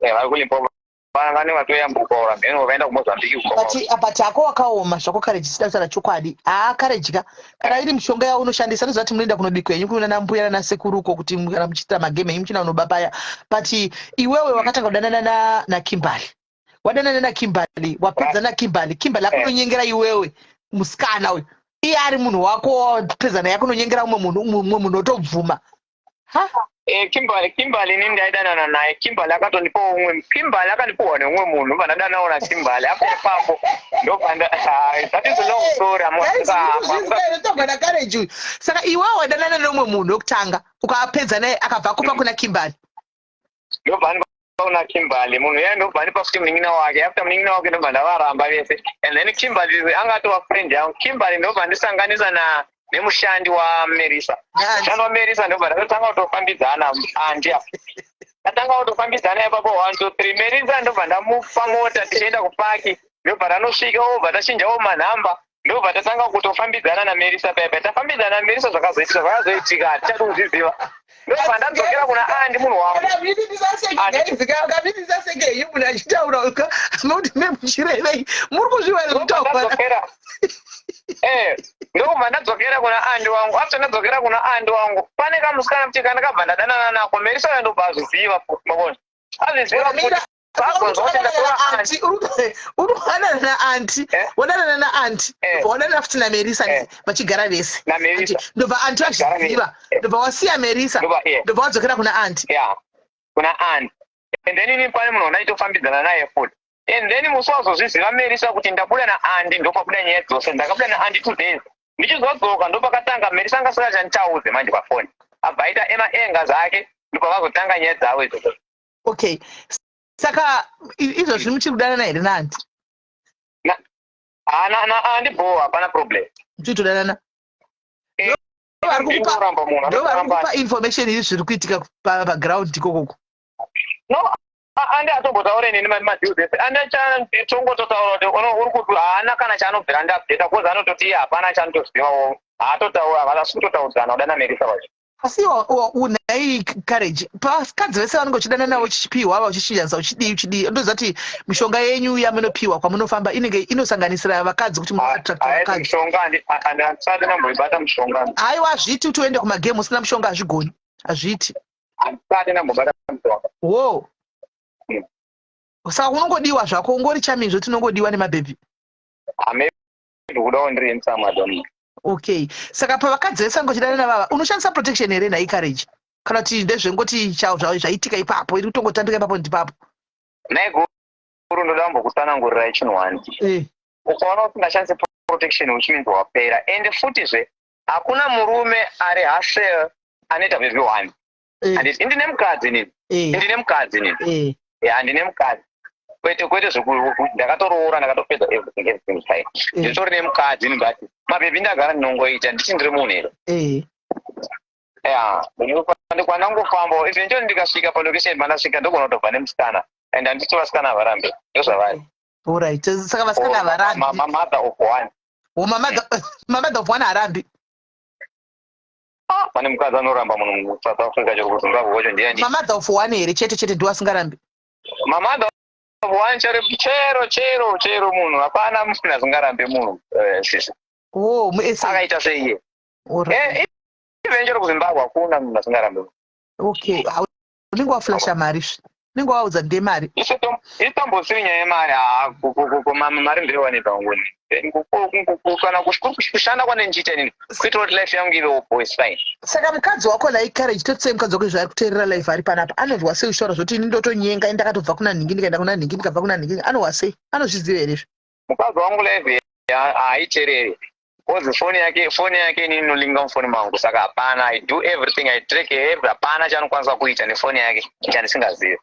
Vari kuLimpopo, vane vatoyambuka ora mheno vaenda kuMozambique kumba kwavo. But hako wakaoma zvako, Courage, sida kutaura chokwadi. Haa, Courage ka, kana iri mishonga yaunoshandisa, ndoziva kuti munoenda kunobikwa henyu kunana mbuya nanasekuru uko, kuti kana muchiita magame enyu muchina unobapaya. But iwewe wakatanga kudanana naKimberly, wadanana naKimberly, wapedza naKimberly, Kimberly akunonyengera iwewe, musikana uyu iye ari munhu wako, wapedza naye akunonyengera umwe munhu, umwe munhu otobvuma. Ha. Kimberly inini ndaidanana naye. Kimberly akatondipawo umwe, Kimberly akandipiwa neumwe munhu, ndobva ndadanawo naKimberly apo ipapo, ndobva nda ah, that is a long story. Togwa naCourage uyu. Saka iwewe wadanana neumwe munhu wekutanga, ukapedza naye, akabva akupa kuna Kimberly. Ndobva andipa kuna Kimberly munhu uya, ndobva andipa futi munin'ina wake. After munin'ina wake, ndobva ndavaramba vese, and then Kimberly anga atova friend yangu. Kimberly ndobva ndisanganisa na nemushandi waMerisa, mushandi waMerisa, ndobva ndatotanga kutofambidzana. Andi apa tatanga kutofambidzana ipapo, one two three. Merisa ndobva ndamupa mota, tichienda kupaki, ndobva tanosvika, obva tachinjawo manhamba, ndobva tatanga kutofambidzana naMerisa paipa. Tafambidzana naMerisa, zvakazoitika zvakazoitika, hatichadi kuzviziva. Ndobva ndadzokera kuna Andi, munhu wangu. Kamitisasekei munhu achitaura nokuti memuchirevei muri kuzviwa Ndobva zvekutaura. ndadzokera, ndokubva ndadzokera kuna Andi wangu. After ndadzokera kuna Andi wangu, pane kamusikana futi kandakabva ndadanana nako. Merisa uyo ndobva azviziva futi, mabona, azviziva futi. Mira, Azonzwa kuti ndatora Andi. Anti uri kudanana naanti. Wadanana naanti, ndobva wadanana futi naMerisa, vachigara vese. NaMerisa. Anti, ndobva anti Vachigara vese. vazviziva, ndobva wasiya Merisa, Ndobva, eh. ndobva wadzokera kuna anti. Ya, kuna Andi. And then ini pane munhu wandaitofambidzana naye futi, and then musi wazozviziva Merisa kuti ndabuda naAndi, ndopabuda nyaya dzose. Ndakabuda naAndi 2 days, ndichizodzoka ndopakatanga Merisa anga asingachanditaudze manje pafoni, abva aita emaenga zvake, ndobva vazotanga nyaya dzavo idzodzo. Okay, saka izvozvi muchiri kudanana here naanti? Naandi bo, hapana problem. Muchitodanana? Ndinoramba munhu Ndo vari anoramba. kukupa information iri zviri kuitika paground ikokoko? No, andi atombotaure neni madeals ese. Andi achatongototaura kuti uri kuti haana kana chaanobvira ndiupdata, cause anototi iye hapana chaanotozivawo, haatotaura, havasi kutotaudzana kuda naMerisa vacho. Asi unhai Courage, vakadzi vese vanenge uchidanana navo, uchipiwa ava, uchichinjanisa, uchidii uchidii, ndoziva kuti mishonga yenyu yamunopiwa kwamunofamba inenge inosanganisira vakadzi kuti munoattracta Haisi vakadzi. mishonga, handisati ndamboibata mishonga. Haiwa, hazviiti kuti uende kumagame usina mushonga, hazvigoni, hazviiti. Handisati ndambobata mishonga. Wo, saka unongodiwa zvako, ungori charming zvoti unongodiwa nemabhebhi. Maybe kudawo ndiri handsome, I don't know. Okay, saka pavakadzi vese vanenge uchidanana vava, unoshandisa protection here nhai Courage? Kana kuti ndezvengoti zvaitika ipapo, iri kutongotambika ipapo ndipapo. Maiguru, ndoda kumbokutsanangurirai chinhu one. Ukaona usingashandisi protection, which means wapera. Ende futizve hakuna murume ari hustle anoita baby one. Handiti indine mukadzi nini? Indine mukadzi nini? Ya, ndine mukadzi, kwete zveku ndakatoroora, ndakatopedza everything, everything is fine. Nditori nemukadzi ini, but mabhebhi ndagara ndinongoita ndichi ndiri munhu here? Ya, kwanangofamba, eventually ndikasvika palocation pandasvika, ndogona kutobva nemusikana, and handiti vasikana havarambe, ndozvavari. Alright, saka vasikana havarambi. Mamother of one. O, mamother of one harambi. Ah, pane mukadzi anoramba munhu muSouth Africa, chero kuZimbabwe wacho ndiani? Mamother of one here chete chete ndiwo asingarambi? Mamother of one, chero chero chero chero munhu, hapana munhu asingarambe munhu, sisi. Oh, muSA. Akaita seiye. Even chero kuZimbabwe hakuna munhu asingarambe munhu. Okay, unenge waflasha mari zve, unenge waudza ndemari. Itombosiri nyaya yemari. Haa, mari ndoiwanika ngoni kana kushanda kwanendichiita inini kuitira kuti life yangu ivewo is fine. Saka mukadzi wako, like Courage, totsei mukadzi wako zvaari kuteerera live ari panapa, anonzwa sei uchitaura zvoti ini ndotonyenga, ini ndakatobva kuna nhingi, ndikaenda kuna nhingi, ndikabva kuna nhingi? Anohwa sei? Anozviziva here izvi? Mukadzi wangu live haaitereri, because foni yake inini inolinga mufoni mangu, saka hapana. I do everything, I track every, hapana chaanokwanisa kuita nefoni yake chandisingazivi.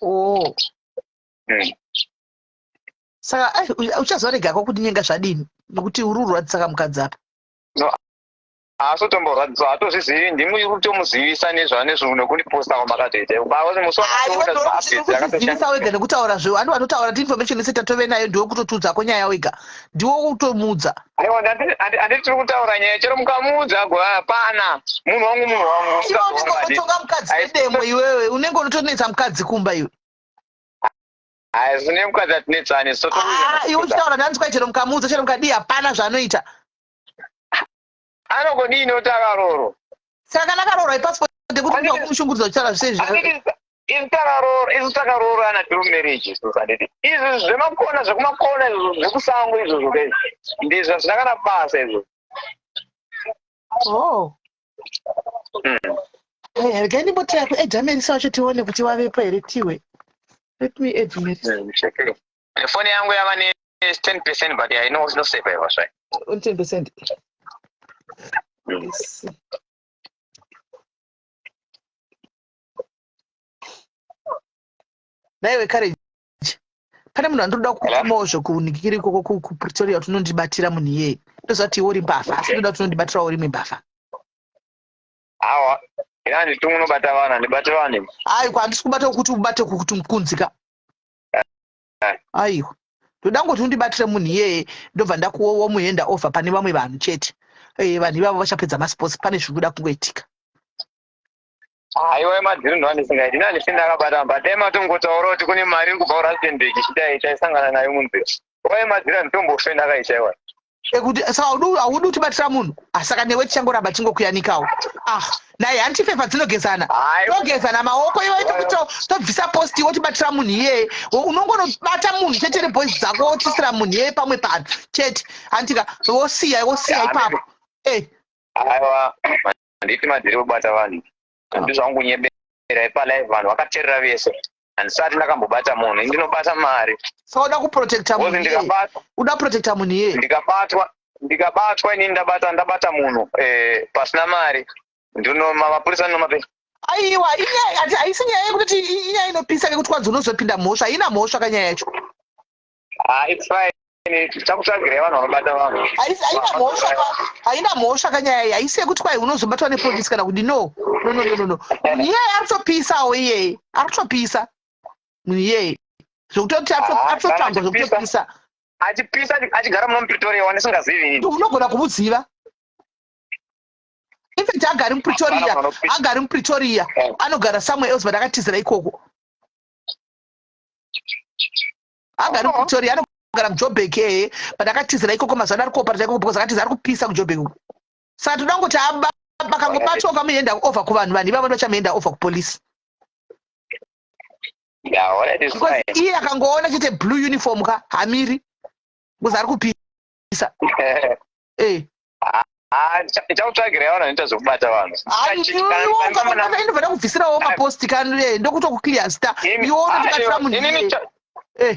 Oh. Saka ai, uchazoregako kundinyenga zvadini, nokuti uri urwadzisaka mukadzi apa? No, haasotomborwadziwa, hatozvizivi, ndimi kutomuzivisa nezvanezvo nekundiposta kwamakatoita. Musi Wandikuzivisa wega nekutaura zve andi vanotaura ti information yese tatove nayo, ndiwe kutotiudzako nyaya wega, ndiwe kutomuudza. Aiwa, handiti tiri kutaura nyaya, chero mukamuudza go, hapana, munhu wangu, munhu wangu. Iwe unenge unotonga mukadzi nedemo, iwewe unenge unotonetsa mukadzi kumba iwe. Haisi mukadzi atinetsani. Ah, iwe uchitaura ndanzwa, chero mukamuudza, chero mukadii, hapana zvaanoita. Anogodini kuti akaroro? Saka kana akaroorwa, ipassport yekuti kumushungurudza uchitaura zvisei? Isu takaroorana through marriage isusu, handiti? Izvi zvemakona, zvekumakona izvozvo, zvekusango izvozvo ke, ndizvo hazvina kana basa izvo. Oh. Regai ndimbotira kuadda Merisa wacho, tione kuti wavepo here tiwe. Let me add Merisa. Foni yangu yava ne 10%, but inosurviva zvayo. 10%. Yes. Naiwe Courage, pane munhu andinoda kutumawo zvekunikiri ikoko kuPretoria kuti unondibatira munhu iyeye. Ndoziva kuti iwe uri mbavha, asi ndoda kuti unondibatirawo rimwe mbavha. Awa, ina handitumwi unobata vanhu, handibati vanhu. Aiwa, handisi kubata kuti ubate kuti kunzika. Aiwa, ndoda ngoti undibatire munhu iyeye, ndobva ndakuwomuhenda over pane vamwe vanhu chete. Vanhu ivavo vachapedza masports, pane zviri kuda kungoitika. Haiwa, emadhiri ndo andisingaiti, ina handisi ndakabata, but dai matongotaura kuti kune mari iri kubva kuRustenburg ichidai, taisangana nayo munzira. Wai madhiri handitombofe ndakaita iwa. Ekuti saka haudi kutibatira munhu, saka newe tichangoramba tingokuyanikawo. Ah, naye hanti fefa dzinogezana, togezana maoko iwe, tobvisa post, wotibatira munhu iyeye. Unongonobata munhu chete neboys dzako, wotisira munhu iyeye pamwe panhu chete, hantika? Wosiya ipapo. Aiwa, handiti madhiri kubata vanhu, handizvangu kunyebera ipalive, vanhu vakateerera vese, handisati ndakambobata munhu, indinobata mari. Saka uda kuprotecta munhu iyeye, uda kuprotecta munhu iyeye. Ndikabatwa inini ndabata munhu pasina mari, ndino mapurisa ndinomape. Aiwa, inyaya haisi nyaya yekuti inyaya inopisa ngekuti kwanzi unozopinda mhosva, haina mhosva kanyaya yacho. Ah, it's fine, tichakutsvagirai vanhu vanobata vanhu. Haina mhosva, haina mhosva kanyaya iyi, haisi yekuti kwai unozobatwa nepolisi kana kuti. No, no, no, no, no, munhu iyeye ari kutopisawo, iyeye ari kutopisa munhu iyeye zvekutoti atotsvagwa zvekutopisa. Achipisa achigara muno muPretoria wandisingazivi inini? Unogona kumuziva. In fact agari muPretoria, agari muPretoria, anogara somewhere else, but akatizira ikoko. Agari muPretoria, anogara muJobek, ehe, but akatizira ikoko. Mazuva ano ari kuoparata ikoko because akatiza, ari kupisa kuJobek uko. Saka toda kungoti akangobatwa, ukamuenda over kuvanhu, vanhu ivavo vachamuenda over kupolisi. Because iye akangoona chete blue uniform ka, hamiri, because ari kupisa. Ah, ndichakutsvagirai vanhu vanoita zvekubata vanhu. Indobva ndakubvisirawo mapost kan eh, ndokutokuclear zita iwe unotibatira munhu eh.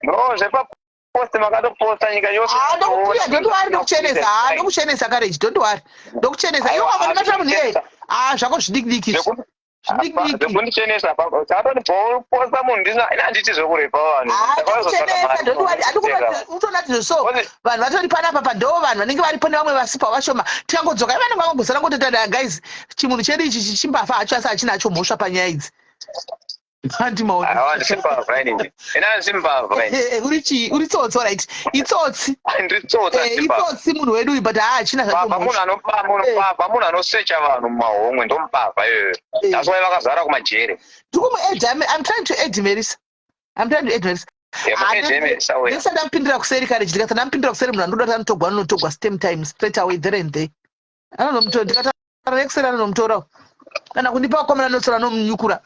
No, zvepapost makatoposta nyika yose. Ah, ndokuclear, don't worry, ndokuchenesa. Ah, ndokuchenesa courage, don't worry. Ndokuchenesa. Iwe wanga munhu iye. Ah, zvako zvidiki diki izvi. Zvekundichenesa chatondibhoposta munhu ndisina ini handiti zvekurepa vanhu. Utoona kuti so vanhu vatori panapa pa ndo vanhu vanenge varipo nevamwe vasipo vashoma. Tikangodzoka ivanenge vangogosana ngototada, guys, chimunhu chedu ichi chimbafa hacho, asi hachina hacho mhosva panyaya idzi. Handimaona. Handisimbavha inini, ini handisimbavha ini. Eh, uri chii? Uri tsotsi, right, itsotsi. Ndiri tsotsi. Itsotsi munhu wedu uyu, but haa, hachina zvacho munhu anopa munhu mbavha, munhu anosecha vanhu mumahomwe ndomubavha iyoyo. That's why vakazara kumajere. Ndikumuadda. I'm trying to add Marisa, I'm trying to add Marisa. Ndisati ndamupindira kuseri kare, ndikati ndamupindira kuseri, munhu anoda kuti anotogwa, anotogwa same time, straight away, there and there. Anonomutora, ndikataura nekuseri anonomutora, kana kundipa vakomana anotsora anomunyukura,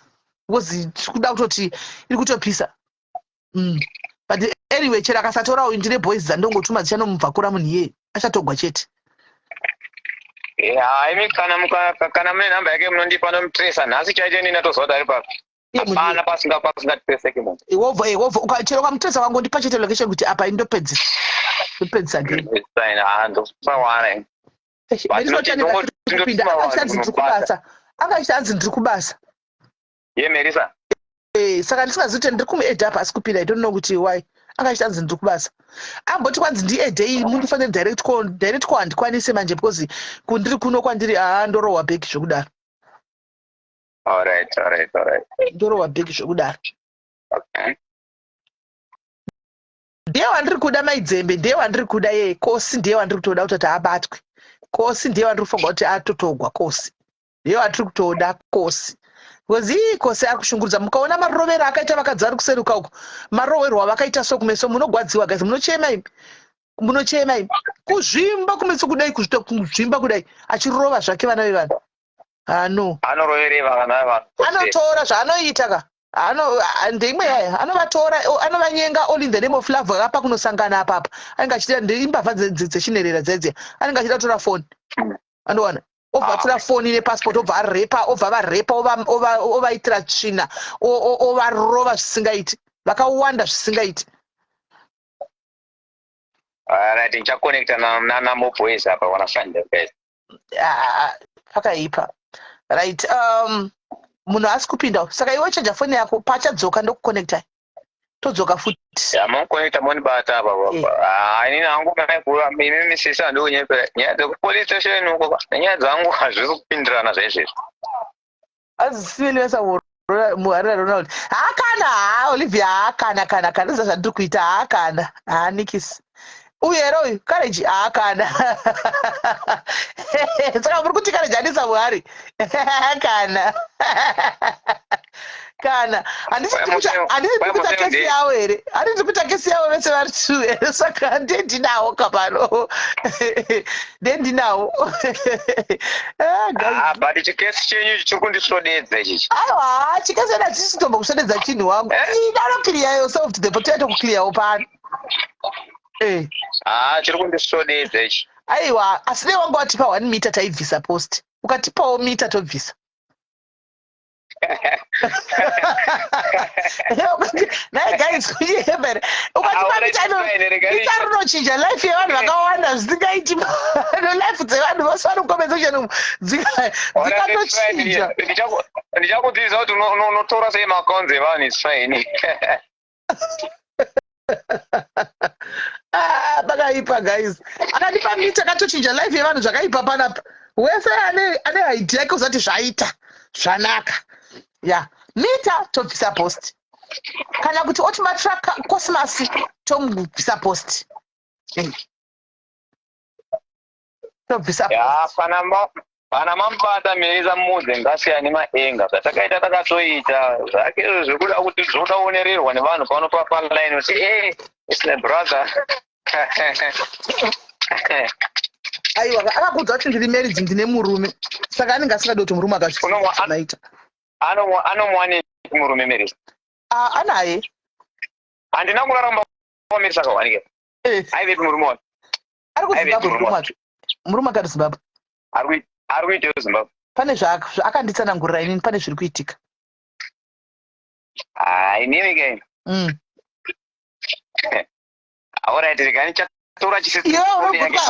because kuda kutoti iri kutopisa. But anyway, chero akasatora uyu, ndine boys dzandongotuma dzichanomubvakura munhu iyeye, achatogwa chete. Imi kana mune nhamba yake munondipa, nomutresa nhasi chaicho. Ini ndatoziva kuti ari papi, hapana pasingatreseki munhu. Wobva chero ukamutresa, wangondipa chete location kuti apa, indopedzisa, ndopedzisa game. Ndosawana. Kupinda akachiti ndiri kubasa, akachiti hanzi ndiri kubasa. Ye Merisa. Saka ndisingazivi kuti ndiri kumuadda apa asi kupinda. I don't know kuti why akachiti hanzi ndiri kubasa. Amboti kwanzi ndiaddei, mundifanire direct call. Direct call handikwanise manje, because kundiri kuno kwandiri, haa, ndorohwa bhegi zvekudaro. Alright. Ndorohwa bhegi zvekudaro. Ndiye wandiri kuda, Maidzembe, ndiye wandiri kuda. Ye Kosi ndiye wandiri kutoda kutoti abatwe. Kosi ndiye wandiri kufunga kuti atotogwa. Kosi ndiye watiri kutoda, Kosi, because ii Kosi ari kushungurudza. Mukaona marovero akaita vakadzi vari kuseruka uko, maroverwo avakaita so kumeso, munogwadziwa guys, munochema imi, munochema imi. Kuzvimba kumeso kudai, kuzvimba kudai, achirova zvake vana vevanhu. Ano Anoroverei vana vevanhu? Anotora zvaanoita ka, ano ndeimwe yaya anovatora, anovanyenga all in the name of love. Akapa kunosangana apapa, anenge achida ndeimbavha dzechinherera dzaidziya, anenge achida kutora foni, andowana obva atora foni nepassport, obva arepa, obva varepa, ovaitira tsvina, ovarova zvisingaiti, vakawanda zvisingaiti. Alright, ndichaconnecta namoboys apa, wana find the best. Ah, pakaipa. Right, munhu haasi kupinda, saka iwe chaja foni yako, pachadzoka ndokuconnectai, todzoka futi. Ya, muconnecta monibata apa. Ah, inini hangu maikura imi misisi, handikunyepera, nyaya dzekupolice station uko nenyaya dzangu hazvisi kupindirana zvaizvezvi. Azisivelesa muharira Ronald haakana, haa, Olivia haakana, kana kana iza zvandiri kuita haakana, haanikisi uyu here uyu Courage haakana. Saka muri kuti Courage andisa muhari kana kana handisi ndikuita kesi yavo here? Handisi kuita kesi yavo vese vari two here? Saka ndendinawo kapano, ndendinawo. Ah, but chikesi chenyu ichi chiri kundisvodedza ichichi. Aiwa, chikesi ena chisi tombokusvodedza chinhu wangu. Inanoclear yourself to the point yatokukliyawo pano. Ah, chiri kundisvodedza ichi. Aiwa, asi dei wanga watipa 1 meter taibvisa post. Ukatipawo mita tobvisa. Nai guys, kunyepere, ukatipa mita mita rinochinja life yevanhu vakawanda zvisingaiti. Life dzevanhu vose vari mucomment section umu dzikatochinja. Ndichakudzidzisa kuti unotora sei maaccounts evanhu, is fine. Ah, pakaipa guys, akatipa mita akatochinja life yevanhu zvakaipa panapa. Wese ane idea yake uzati zvaita zvanaka ya mita, tobvisa post, kana kuti otibatira Cosmas, tomubvisa post. Tobvisa. Ya, kana mamubata Merisa, mudze ngasiyane maenga. Zvatakaita takatoita zvake izvo zvekuda kuti zvoda kuonererwa nevanhu pano paline kuti e it's my brother. Aiwa, akakuudza kuti ndiri married, ndine murume, saka anenge asingadi kuti murume akazvimaita. Anomuwanepi murume, Merisa? Ah, anaye. Handina kuraramba waMerisa akawanika. Aivepi murume wake? Ari kuZimbabwe murume wake. Murume wake ari Zimbabwe. Ari kuitei kuZimbabwe? Pane zvaakanditsanangurira inini, pane zviri kuitika. Ah, inini ke. Alright, rega ndichatora chisisi. Iwe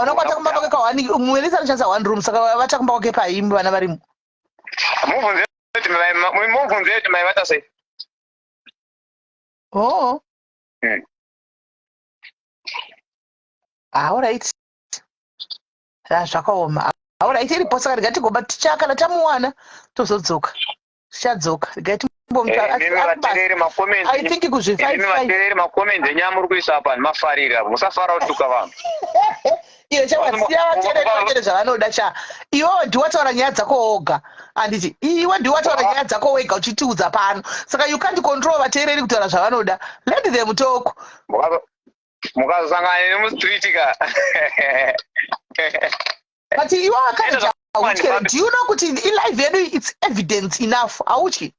unokwata kumba kwake kawani, Melissa anoshandisa one room, saka vata kumba kwake paimbi vana varimo. Mubvunze kuti mubvunze kuti maivata sei. Oh. Ah, alright. Ah, zvakaoma. Alright, iripo saka rega tigoba ticha kana tamuwana tozodzoka. Tichadzoka. Rega timbomvatereri macomments. I think kuzvi 5 vatereri macomments enyu amuri kuisa apa ndimafarira. Musafara kutuka vanhu. Iwe chawasiya vatereri vatere zvavanoda cha. Iwewe ndiwe wataura nyaya dzako woga. Anditi iwe ndiwe wataura nyaya dzako wega uchitiudza pano. Saka you can't control vateereri kutaura zvavanoda. Let them talk. Mukazosangana nemustreet ka. But iwe wakaita hautye. Do you know kuti ilive yedu it's evidence enough. Hautyi.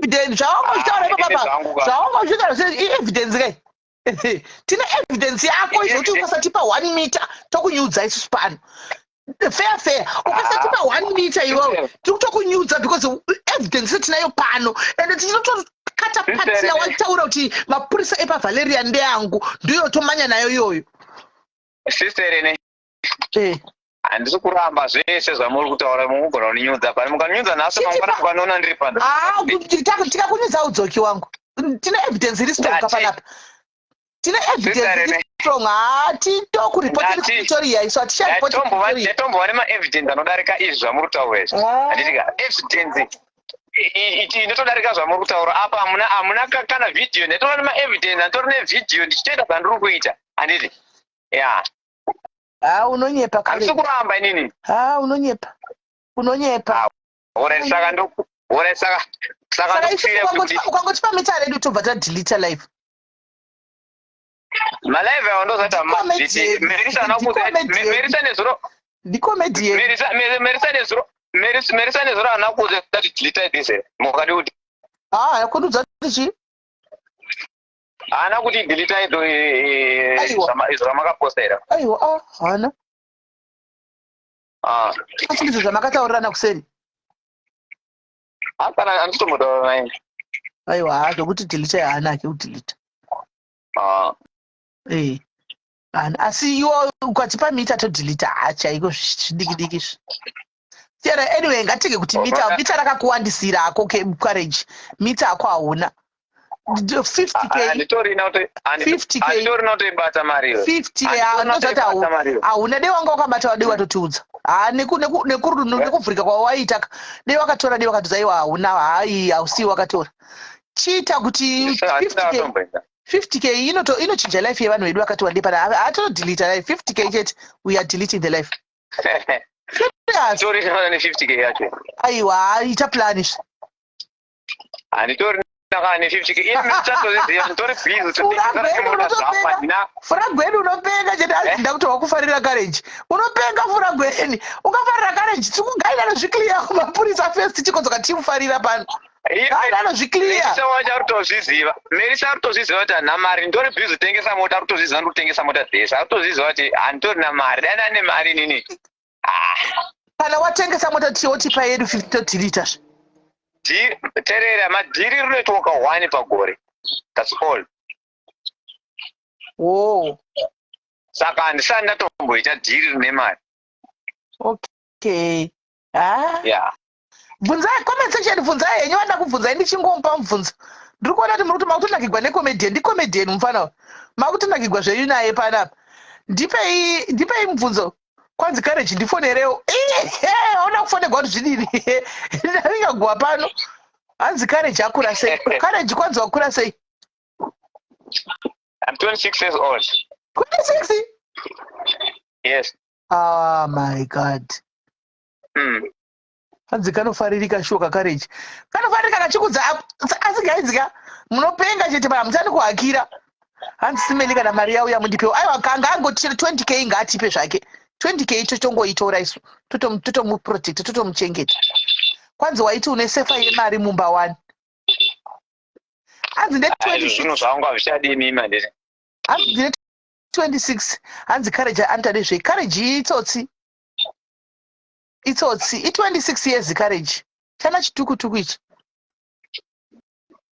Evidence zvawanga uchitaura ipapo apa. Zvawanga uchitaura i-evidence kai. Tine evidence yako izvo kuti ukasatipa 1 meter tokunyudza isusu pano. Fair fair. Ukasatipa 1 meter iwewe tiri kutokunyudza because evidence tinayo pano and tinotokata pati yawataura kuti mapurisa epaValeria ndeangu ndiyo tomanya nayo iyoyo. Sister Rene. Handisi kuramba zvese zvamuri kutaura, munogona kundinyudza pano. Mukanyudza nhasi mangwana mukanoona ndiri pano. Ah, tikakunyudza udzoki wangu. Tine evidence iri strong panapa. Tine evidence iri strong. Ah, titokuripota iri kuPretoria isu haticharipoti Pretoria. Ndatombova nema evidence anodarika izvi zvamuri kutaura izvi. Handiti ka evidence inotodarika zvamuri kutaura apa hamuna hamuna kana video. Ndatora nema evidence, anditori nevideo ndichitoita zvandiri kuita. Handiti? Yeah. Ah, unonyepa. Handisi kuramba inini. Ah, unonyepa. Unonyepa. Ore saka ndo ore saka saka ndokufira kuti ukangotipa mita redu tobva ta delete live. Ma live awo ndozati ma Melissa anakuza Melissa nezuro Ndicomedian. Melissa Melissa nezuro Melissa Melissa nezuro anakuza kuti delete this mukadi kuti. Ah, kunudza kuti chii? Haana kuti delete izvo izvo zvamakaposta here? Aiwa, ah, haana. Ah. Asi ndizvo zvamakataurirana kuseri? Ah, kana handitombotaura naye. Aiwa, haa zvokuti delete haana hake kudelete. Ah. Eh. Haana. Asi iwo ukatipa mita todelete haa chaiko zvidiki diki izvi. Siyana anyway ngatike kuti mita mita rakakuwandisira hako courage mita hako hauna 50k handitorina kutoibata mari iyo 50 ndozvati hauna dei wanga wakabata wadei watotiudza haa nekuvhurika kwawaita dei wakatora dei wakatiudza iwa hauna hayi hausiyi wakatora chiita kuti 50k 50k inochinja life yevanhu vedu vakati wandei pana haatodelete life 50k chete we are deleting the life. Nditori ne 50k yacho. Aiwa, ita plan izvi. Handitori ne 50k. Ini ndichatozviziva, nditori busy kutengesa Furagweni unopenga chete asi ndakuti wakufarira courage. Unopenga Furagweni. Ungafarira courage tikugaira anozvikliya kumapurisa first chikodzoka timufarira pano. Gaira anozvikliya. Melissa wacho ari kutozviziva. Melissa ari kutozviziva kuti handina mari. Nditori busy kutengesa mota, ari kutozviziva ndiri kutengesa mota dzese. Ari kutozviziva kuti handitorina mari. Dai ndane mari inini. Ah. Kana watengesa mota tiyotipa yedu 50 todelete zve. Terera, madhiri rinoitwa ka 1 pagore. That's all. Oh. Saka handisati ndatomboita dhiri rine mari. Okay. Ah. Yeah. Bvunzai comment section, bvunzai henyu vanoda kubvunzai ndichingomupa mubvunzo. Ndiri kuona kuti muri kuti makutonakigwa necomedian, ndicomedian mufana uyu. Makutonakigwa zvenyu naye panapa. Ndipei ndipei mubvunzo. Kwanzi courage ndifonerewo. Hauna kufonegwa kuti zvidini. Ndavinga guwa pano. Hanzi courage akura sei? Courage kwanzi wakura sei? I'm 26 years old. 26? Yes. Oh my God. Hanzi kanofaririka shuwa kacourage. Kanofaririka kachikudza asi guys ka munopenga chete pana muchani kuhakira. Hanzi simeli kana mari yauya mundipewo. Aiwa kanga angoti 20k ngaatipe zvake. 20k totongoitora isu. Totomuprotect totomuchengeta. Kwanzi waiti une sefa yemari mumba wani. Hanzi nde 26. Zvinhu zvangu hazvichadini imi handiti. Hanzi ndine 26. Hanzi Courage anoita nezvei? Courage itsotsi, itsotsi. I26 years Courage, chana chitukutuku ichi.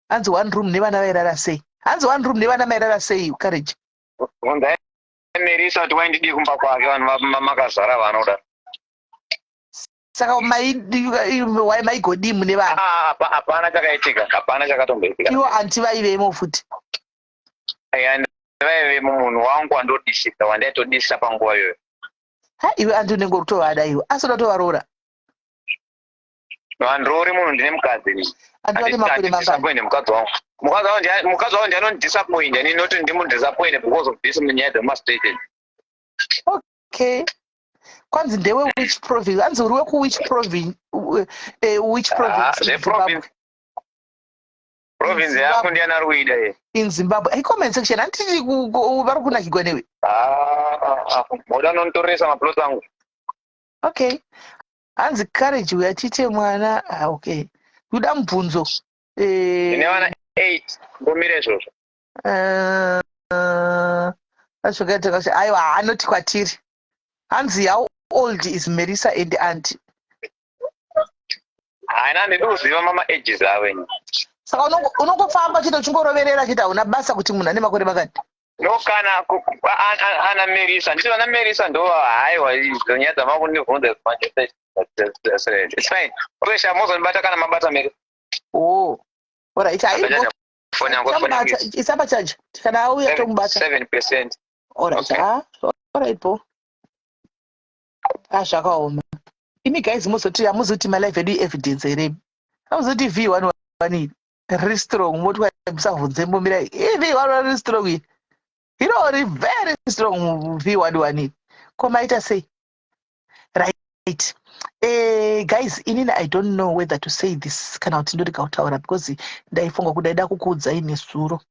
Hanzi one room nevana vairara sei? Hanzi one room nevana mairara sei, Courage? Merisa kuti waindidii kumba kwake, vanhu makazara vanoda. Saka maigodii mune vana? Ah, hapana chakaitika, hapana chakatomboitika. Ivo aunty vaivemo futi? Vaivemo, munhu wangu wandodisisa, wandaitodisisa panguva iyoyo. Ha, iwe aunty unenge uri kutovada iwe, asi uda kutovaroora? Vandiroori munhu, ndine mukadzi. Aunty vane makore mangani? Disappoint mukadzi wangu. Mukadzi wangu ndianondisappoint, and inoti ndimudisappoint because of this nyaya dzemastatement. Okay, kwanzi ndewe which province? Hanzi uri wekuwhich province? Which province? Zveprovince, province yako ndiani ari kuida ye? In Zimbabwe. Icomment section, handiti vari kunakigwa newe? Moda anonitoresa maplot angu. Okay, hanzi Courage uya tiite mwana. Ah, okay, kuda mubvunzo. Ndine vana 8, ngomira izvozvo. Azvakaita, aiwa, anoti kwatiri hanzi, "How old is Merisa and aunty?" Haina, handidi kuziva mama ages avo ini. Saka unongofamba chete uchingoroverera chete, hauna basa kuti munhu ane makore makati? No, kana ana Merisa, nditi vana Merisa ndo, haiwa, idzo nyaya dzamakundibvunza manje. It's fine. Okay, sha, mozondibata kana mabata Merisa. Oh, alright. Foni yangu, foni yangu. Isamba charge, kana auya tomubata. 7%. Alright. Okay. Ah, alright po. Ah, zvakaoma imi guys, muzoti hamuzoti malive edu evidence here? Hamuzoti V11 iri strong, moti musavhunze, momirai. V11 iri strong iyi, irori very strong V11 iri. Ko maita sei? Right, guys, inini I don't know whether to say this kana kuti ndorega kutaura, because ndaifunga kuti ndaida kukuudzai nesuro,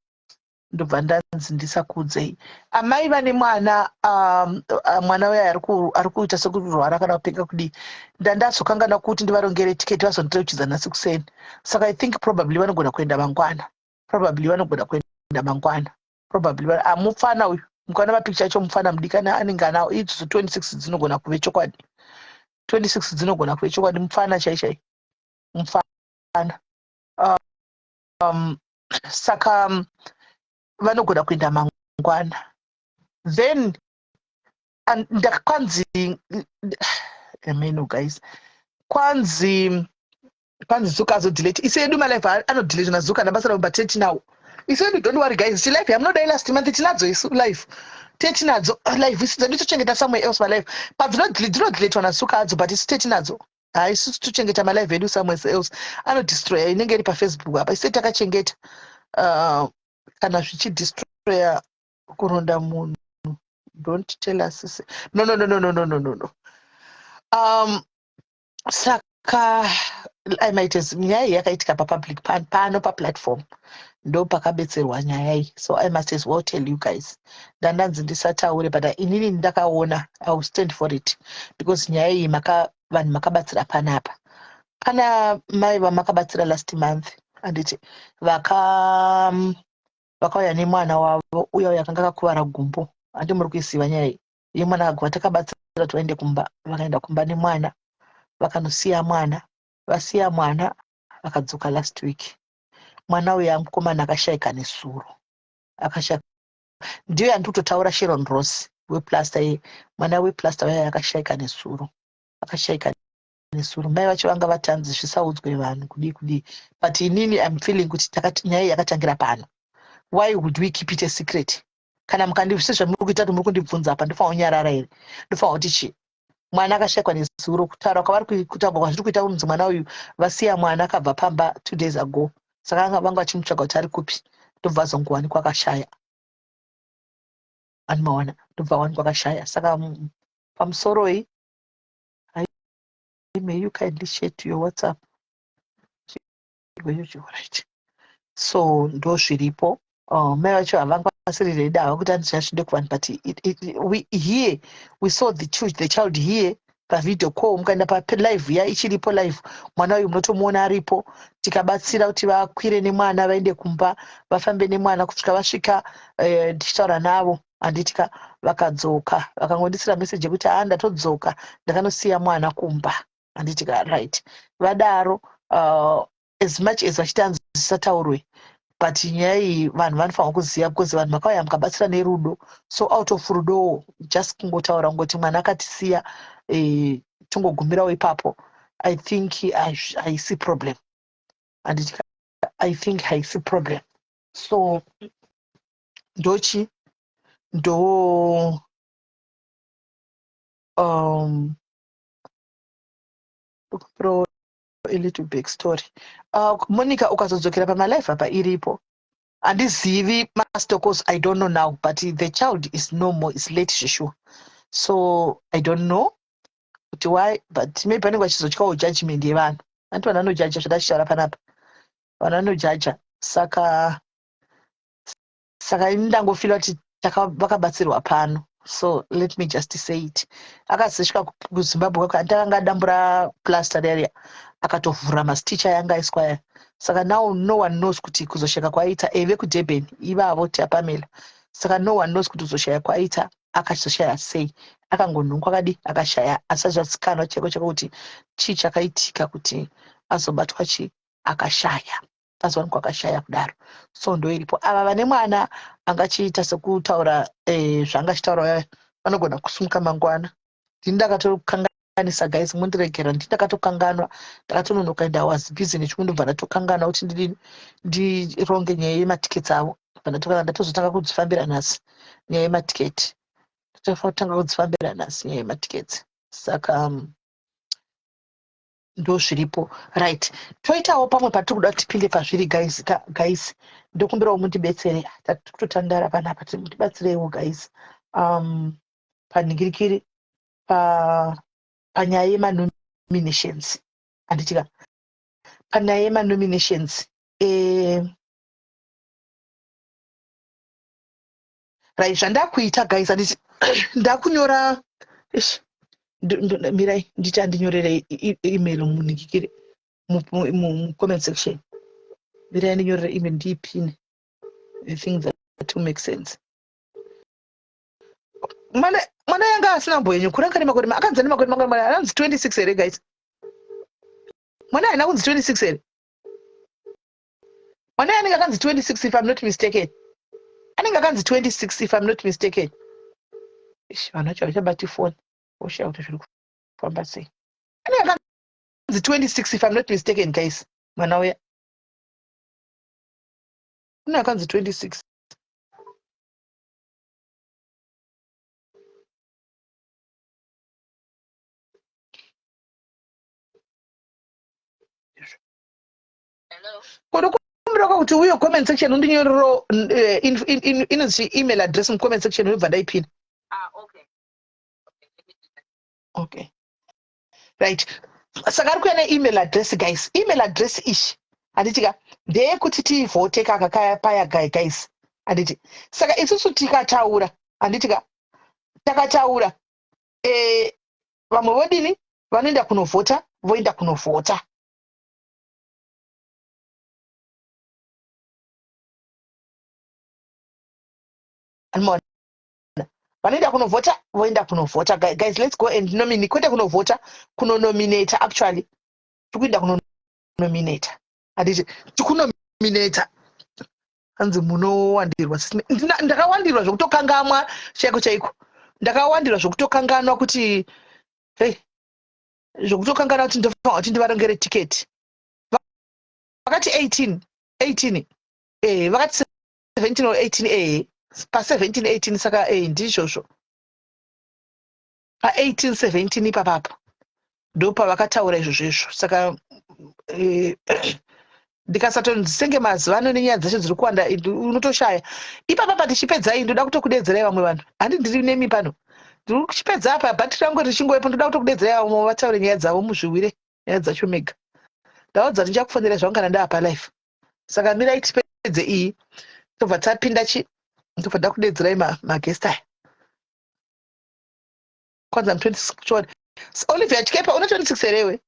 ndobva ndanzi ndisakuudzei. Amai vane mwana, mwana uya ari kuita sekurwara kana kupenga kudii, ndandazokangana kuti ndivarongere tiketi, vazondireuchidza nhasi kuseni. Saka I think probably vanogona kuenda mangwana, probably vanogona kuenda mangwana, probably. Mupfana uyu, mukaona mapikicha acho, mupfana mudikana anenge anawo idzodzo 26, dzinogona kuve chokwadi, 26 dzinogona kuve chokwadi. Mupfana chai chai, mupfana. Saka vanogona kuenda mangwana. Then ndakwanzi ameno guys, kwanzi Zuka azodelete. Isu edu malive anodelete naZuka nabasa ravo, but tetinawo isu edu. Don't worry guys, chilive yamunodai last month tinadzo isu live, tetinadzo live isu dzedu, tochengeta somewhere else malive. Padzinodeletewa naZuka adzo, but isu tetinadzo. Ha, isusu tochengeta malive edu somewhere else. Anodestroya inenge iri paFacebook apa, isu takachengeta. Kana zvichidestroya kuronda munhu, don't tell us. No, no, no, no, no, no, no, no, no. Saka I might as, nyaya iyi yakaitika papublic pano paplatform, ndo pakabetserwa nyaya iyi, so I must as well tell you guys. Ndandanzi ndisataure, but inini ndakaona, I will stand for it, because nyaya iyi vanhu makabatsira panapa. Pana mai vamakabatsira last month, handiti? Vakauya nemwana wavo uya uya akanga akakuvara gumbo, handi muri kuisiva nyaya iyi yemwana akagova? Takabatsira kuti vaende kumba, vakaenda kumba nemwana, vakanosiya mwana. Vasiya mwana, vakadzoka last week. Mwana uya mukomana akashayika nesuro, akashayika. Ndiyo yandiri kutotaura, Sharon Rose weplaster ye mwana weplaster uya akashayika nesuro, akashayika nesuro. Mai vacho vanga vatanzi zvisaudzwe vanhu, kudii kudii, but inini I'm feeling kuti nyaya iyi yakatangira pano. Why would we keep it a secret? Kana mukandisezvamuri kuita kuti muri kundibvunza apa, ndofanira kunyarara here? Ndofanira kuti chii? Mwana akashayikwa nezuro. Kutaura kwavari kutaurwa kwazviri kuita, kunzi mwana uyu vasiya mwana akabva pamba 2 days ago, saka vanga vachimutsvaga kuti ari kupi, ndobva azongowanikwa akashaya. Anomaona, ndobva awanikwa akashaya. Saka pamusoroi, may you kindly share to your WhatsApp? Right, so ndo zviripo. Mai vacho havanga vasiri ready hava kuti andizvasvide kuvanhu, but we here, we saw the child here pavideo call. Mukaenda palive ya ichiripo live, mwana uyu munotomuona aripo. Tikabatsira kuti vakwire nemwana, vaende kumba, vafambe nemwana kusvika vasvika. Ndichitaura navo. Handiti ka vakadzoka vakangondisira message yekuti haa ndatodzoka ndakanosiya mwana kumba. Handiti ka right. Vadaro as much as vachiti hanzi zvisataurwe but nyaya iyi vanhu vanofanirwa kuziva because vanhu vakauya mukabatsira nerudo so out of rudowo just kungotaura kungoti mwana akatisiya eh, tongogumirawo ipapo i think haisi problem handiti i think haisi problem so ndochi ndo um pro a little big story uh, monica ukazodzokera pamalife apa iripo handizivi mastokos i don't know now but the child is no more is late zvesure so i don't know kuti why but maybe vanenge vachizotyawo judgment yevanhu anti vanhu vanojaja zvatachitaura panapa vanhu vanojaja saka saka ini ndangofila kuti vakabatsirwa pano so let me just say it akazosvika kuzimbabwe kwake anti akanga adambura plaster riya akatovhura mastitch ayanga aiswa aya saka now no one knows kuti kuzosheka kwaita eve kudurban ivavo tiapamela saka no one knows kuti kuzoshaya kwaita akazoshaya sei akangonhongwa kadi akashaya asazvazikanwa chaiko chaiko kuti chii chakaitika kuti azobatwa chi akashaya azowanikwa akashaya kudaro so ndo iripo ava vane mwana angachiita sekutaura eh, zvaanga achitaura vanogona kusumuka mangwana ndini ndakatokanganisa guys mundiregera ndini ndakatokanganwa ndakatononoka and i was busy nechimwe ndobva ndatokanganwa kuti ndidini ndironge nyaya yematikets avo bva ndatozotanga kudzifambira nhasi nyaya yematiketi ndatofanira kutanga kudzifambira nhasi nyaya yematikets saka um, ndozviripo right toitawo pamwe patiri kuda kuti tipinde pazviri guys ka, guys ndokumbirawo mundibetsere takutotandara panapa mundibatsireiwo guys um, panhingirikiri pa panyaya yemanominations handitika panyaya yemanominations eh, right zvandakuita guys handiti ndakunyora ish mirai nditi andinyorere email munhingikire mucomment section mirai ndinyorere email ndiipine i think that will make sense mwana mwana yanga asina mboyenyu kuranga nemakore akanzi ane makore mangani mwana anonzi 26 here guys mwana haina kunzi 26 here mwana anenge akanzi 26 if i'm not mistaken anenge akanzi 26 if i'm not mistaken ish vanhu vacho havachabati foni voshaya kuti zviri kufamba sei anenge akanzi 26 if i'm not mistaken guys mwana uya anenge akanzi 26 kunokumbira kuti uyo comment section undinyorero eh, inonzi email address mucomment section yobva ndaipina ah, okay right saka ari kuya neemail address guys email address ishi handiti ka ndeyekuti tivhote kaka kaya paya guy guys handiti saka isusu tikataura handiti ka takataura eh, vamwe vodini vanoenda kunovhota voenda kunovhota Anomaona vanoenda kunovhota voenda kunovhota guys let's go and nominate kwete kunovhota kunonominata actually tikuenda kunonominata handiti tikunominata hanzi munowandirwa ndakawandirwa zvekutokangamwa chaiko chaiko ndakawandirwa zvekutokanganwa kuti hey zvekutokanganwa kuti ndofanira kuti ndivarongere tiketi vakati 18 18 eh vakati 17 or 18 eh pa 17 18 saka eh ndizvozvo pa 18 17 ipapapo ndopavakataura izvozvo izvo saka eh, ndikasatosenge mazuva ano nenyaya dzacho dziri kuwanda unotoshaya ipapa patichipedzai ndoda kutokudedzerai vamwe vanhu handi ndiri nemi pano ndiri kuchipedza apa bhatiri rangu richingovepo ndoda kutokudedzerai vamwe vataure nyaya dzavo muzviwire nyaya dzacho mega ndaudza ndichakufonera zvangu kana ndaapa life saka mirai tipedze iyi tobva tapinda chi ndobva ndakudedzerai magest aya kwanza 26 Olivia Chikepa una 26 here iwe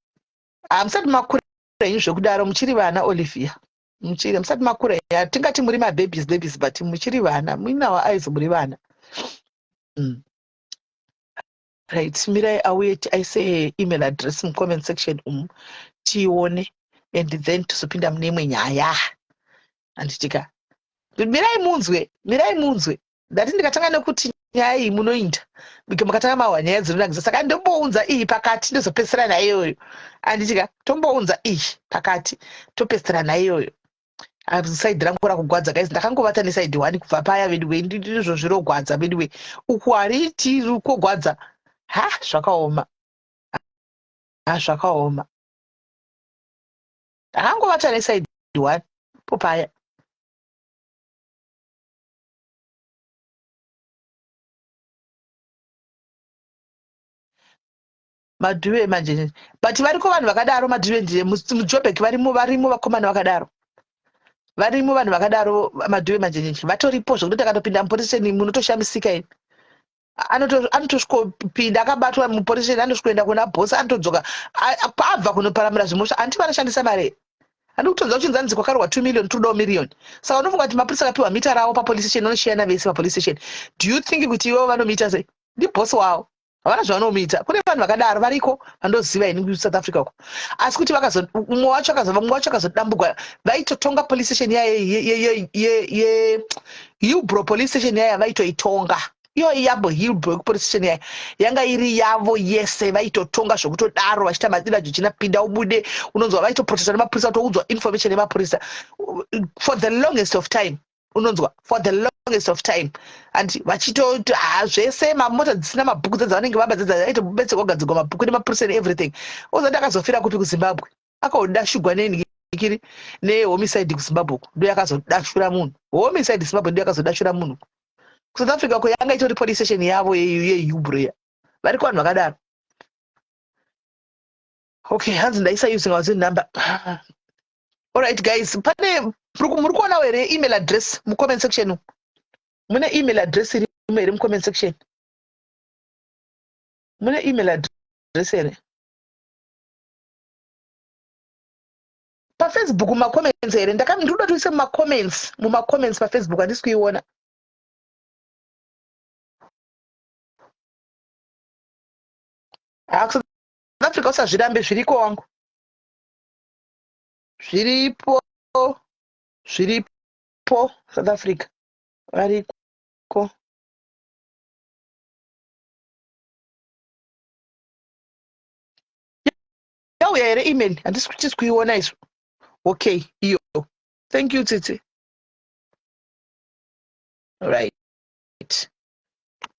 hamusati makura henyu zvekudaro muchiri vana Olivia muchiri musati makura henyu tingati muri mababies babies but muchiri vana muinawo eyes muri vana Right, mirai auye aise email address mucomment section umu tiione and then tozopinda mune imwe nyaya. Handitika? Mirai munzwe, mirai munzwe. Ndati ndikatanga nekuti nyaya iyi munoinda mukatanga mahwa nyaya dzinonakidza, saka ndombounza iyi pakati ndozopedzisira naiyoyo. Handitika? Tombounza iyi pakati topedzisira naiyoyo. Side rangu rakugwadza guys, ndakangovata neside one kubva paya veduwe. Ndizvo zvirogwadza veduwe, uku hariti kogwadza. Ha, zvakaoma, ha, zvakaoma. Ndakangovata neside one po paya. Madhuve manje, but variko vanhu vakadaro. Madhuve ndiye muJobek, varimo, varimo vakomana vakadaro, varimo vanhu vakadaro. Madhuve manje vatoripo zvokuti akatopinda mupolice station munotoshamisika ini. Anotosvikopinda akabatwa mupolice station, anotosvikoenda kuna boss, anotodzoka abva kunoparamura zvimosva. Handiti vanoshandisa mari? Handi kutonzwa kuchinzi anzi kwakarwa 2 million, tiri kudawo million. Saka unofunga kuti mapurisa akapiwa mita ravo papolice station vanoshiyana vese papolice station? Do you think kuti iwewo vanomuita sei? Ndiboss wavo, havana zvavanomuita. Kune vanhu vakadaro variko vandoziva ini kuSouth Africa uko, asi kuti mumwe wacho akazova, mumwe wacho akazodambugwa. Vaitotonga police station yaya yeHillbrow, police station yaya vaitoitonga iyo yabo Hillbrow police station yaya yanga iri yavo yese. Vaitotonga zvekutodaro, vachiita madira juchina pinda ubude. Unonzwa vaitoprotesta nemapurisa, kutoudzwa information yemapurisa for the longest of time. Unonzwa for the longest of time and vachitoti ha, zvese mamota dzisina mabhuku dzedza vanenge vaba dzedza aitobetserwa kugadzirwa mabhuku nemapurisa neeverything. Ozati akazofira kupi? KuZimbabwe. Akaodashugwa nenikiri nehomicide kuZimbabwe uko, ndo yakazodashura munhu. Homicide Zimbabwe ndo yakazodashura munhu. KuSouth Africa ko yanga itori police station yavo yeHillbrow. Variko vanhu vakadaro. Okay, hanzi ndaisa using our number. Alright guys, pane muri kuonawo here email address mucomment section? Mune email address irimo here mucomment section? Mune email address here paFacebook mumacomments here? Ndikuda tuise mumacomments, mumacomments paFacebook handisi kuiona. Ha, kuSouth Africa usazvirambe, zviriko wangu, zviripo, zviripo. South Africa variko. Yauya here email? Handisi tisi kuiona izvo. Okay, iyo. Thank you, Tsitsi.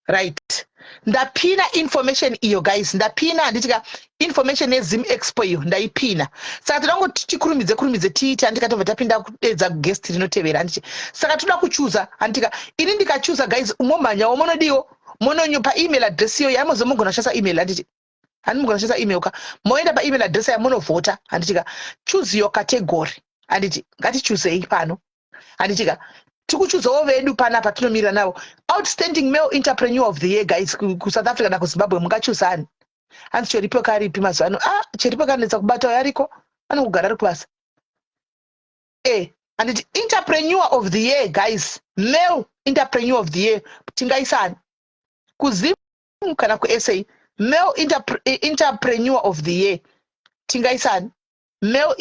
Right, ndapina information iyo guys, ndapina. Handitika information yeZim Expo iyo ndaipina. Saka toda ngoti tikurumidze kurumidze tiite, handika? Tobva tapinda kudedza guest rinotevera, handiti? Saka toda kuchuza, handitika? Ini ndikachuza guys, momhanyawo monodiwo mononyo paemail address iyo yamozomugona kushandisa email, handiti? Handi mugona kushandisa email ka? Moenda paemail address yamunovhota, handitika? Choose your category, handiti? Ngatichuzei pano, handitika? Tikuchuzawo vedu panapa tinomirira navo. Outstanding male entrepreneur of the year guys, kuSouth Africa nakuZimbabwe mungachuzani? Hanzi cheripo karipi mazuva ano? Ah, cheripo kanetsa kubata, ariko, anongogara ari kubasa. E, handiti entrepreneur of the year guys, male entrepreneur of the year tingaisani kuZim kana kuSA? Male entrepreneur of the year tingaisani? Male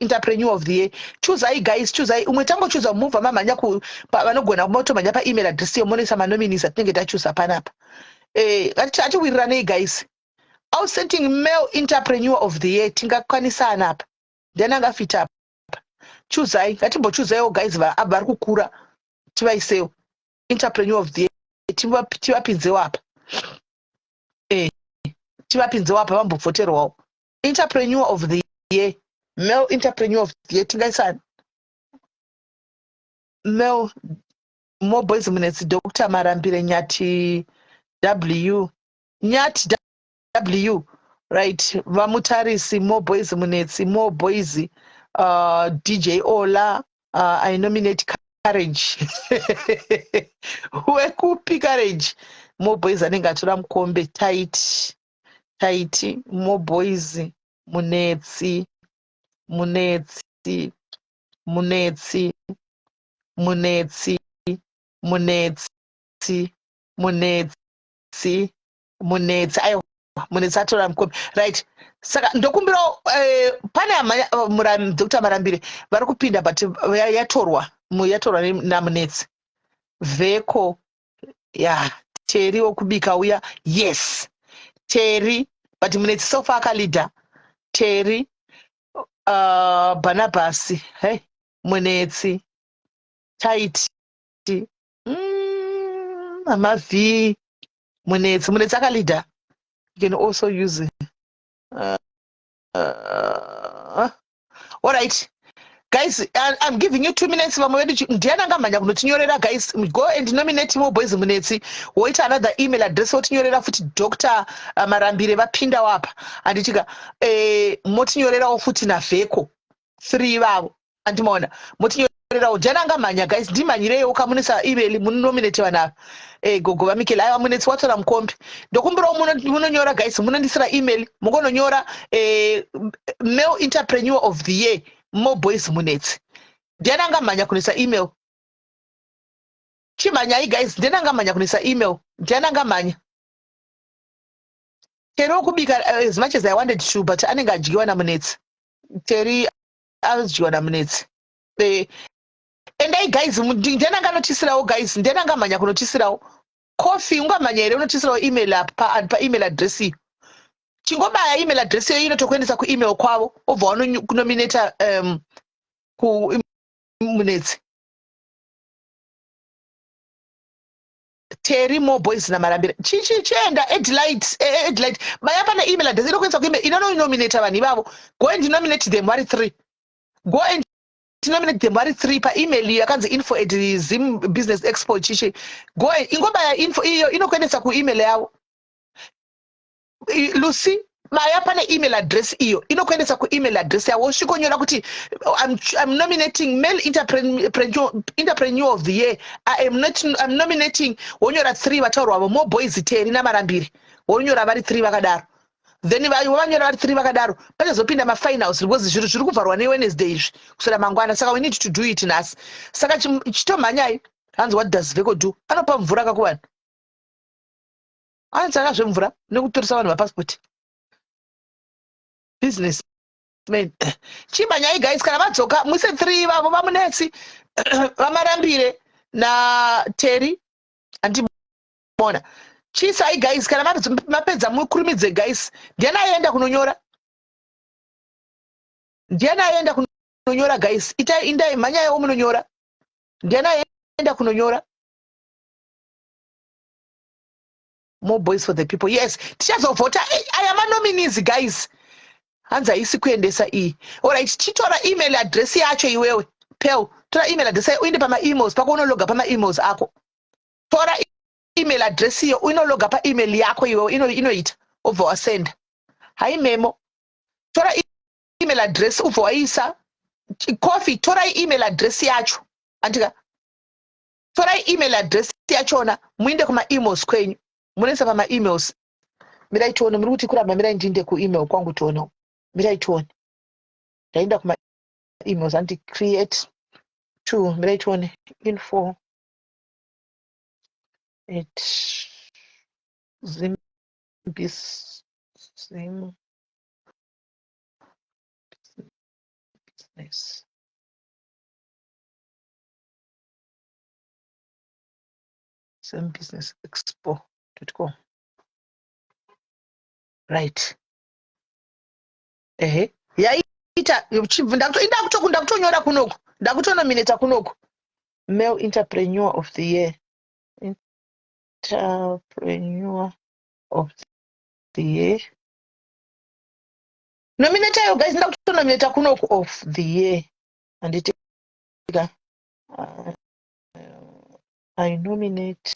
entrepreneur of the year, chuzai guys, chuzai umwe. Tangochuza, mubva mamhanya vanogona motomhanya paemail address iyo monoisa manominees atinenge tachuza panapa. Atiwiriranei guys. Outstanding male entrepreneur of the year tingakwanisana apa? Ndiani angafita apa? Chuzai, ngatimbochuzaiwo guys, vari kukura tivaisewo entrepreneur of the year, tivapinzewo apa. Tivapinzewo apa vambovhoterwawo. Entrepreneur of the year, male entrepreneur of the year tingaisani? Male more boys, Munetsi, Dr Marambire, Nyati W, Nyati W, right, vaMutarisi, more boys, Munetsi, more boys, DJ Ola. I nominate Courage. Wekupi Courage? More boys anenge atora mukombe. Tight tight. More boys, Munetsi, Munetsi, Munetsi, Munetsi, Munetsi. Munetsi, Munetsi, Munetsi. Aiwa, Munetsi atora mukombe. Right, saka ndokumbirawo pane Dr Marambire vari kupinda, but yatorwa yatorwa naMunetsi. Vheko ya Teri wokubika uya. Yes, Teri, but Munetsi so far akalidha. Teri, Barnabas, hey, Munetsi, Taiti, Mama V, Munetsi. Munetsi akalidha. You can also use all right guys, I'm giving you 2 minutes. Vamwe vedu, ndiani angamhanya kunotinyorera? Guys, go and nominate more boys. Munetsi, woita another email address, wotinyorera futi. Dr Marambire vapinda wapa, handitika? Motinyorerawo futi navheko three vavo, andimaona? Motinyorerawo. Ndiani angamhanya, guys? Ndimhanyireiwo kamunisa email, munonominate vanhu ava. Gogo vaMikela. Aiwa, Munetsi watora mukombe. Ndokumbirawo munonyora, guys, munondisira email, mungononyora male entrepreneur of the year, More Boys Munetsi. Ndiani angamhanya kunoisa email? Chimhanyai, guys. Ndiani angamhanya kunoisa email? Ndiani angamhanya? Teri wokubika, as much as I wanted to, but anenge adyiwa naMunetsi. Teri adyiwa naMunetsi. Endai guys, ndiani anganotisirawo? Guys, ndiani angamhanya kunotisirawo? Coffee, ungamhanya here unotisirawo email apa paemail address iyo? Chingobaya email address iyo, inotokuendesa kuemail kwavo, obva wanonominata kuMunetsi, Terry, More Boys naMarambira. Chienda Edlight, Edlight, baya pane email address inokuendesa kuemail inononominata vanhu ivavo. Go and nominate them vari three. Go and nominate them vari three paemail iyo yakanzi info@ZimBusinessExpo. Chichi go, ingobaya info iyo, inokuendesa kuemail yavo. Lucy, baya pane email address iyo, inokuendesa kuemail address yavo. Usvikonyora kuti I'm nominating male entrepreneur of the year. I am not, I'm nominating, wonyora three vataurwavo, More Boys, Terry naMarambiri. Wonyora vari three vakadaro, then vanyora vari three vakadaro, pachazopinda mafinals, because zviro zviri kuvharwa neWednesday izvi, kuswera mangwana. Saka we need to do it nhasi. Saka chitomhanyai. Hanzi, what does Veko do? Anopa mvura kakuvanhu, anotsvaka zvemvura nekutoresa vanhu mapasipoti. Business man. Chimhanyai guys. Kana vadzoka, muise three ivavo, vaMunetsi, vaMarambire naTerry, andimona? Chiisai guys. Kana mapedza, mukurumidze guys. Ndiani aenda kunonyora? Ndiani aenda kunonyora, guys? Itai, indai, mhanyaiwo munonyora. Ndiani aenda kunonyora? More Boys for the people. Yes, tichazovhota aya manominees, guys. Hanzi haisi kuendesa iyi. Alright, chitora email address yacho iwewe pel. Tora email address yayo, uinde pamaemails pako, unologa pamaemails ako. Tora email address iyo, uinologa paemail yako iwewe, inoita, obva wasenda. Hai memo, tora email address, ubva waisa. Coffee, torai email address yacho, andika? Torai email address yachona, muinde kumaemails kwenyu, munoisa pamaemails. Mirai tione. Muri kuti kuramba. Mirai ndiinde kuemail kwangu tionewo. Mirai tione. Ndaenda kumaemails, andi create to, mirai tione, info@ zim business zimbusinessexpo.com. Right, ehe, yaita. Ndakutonyora kunoku, ndakutonominata kunoku male entrepreneur of the year, entrepreneur of the year. Nominatayo guys, ndakutonominata kunoku of the year, handiti ka? I nominate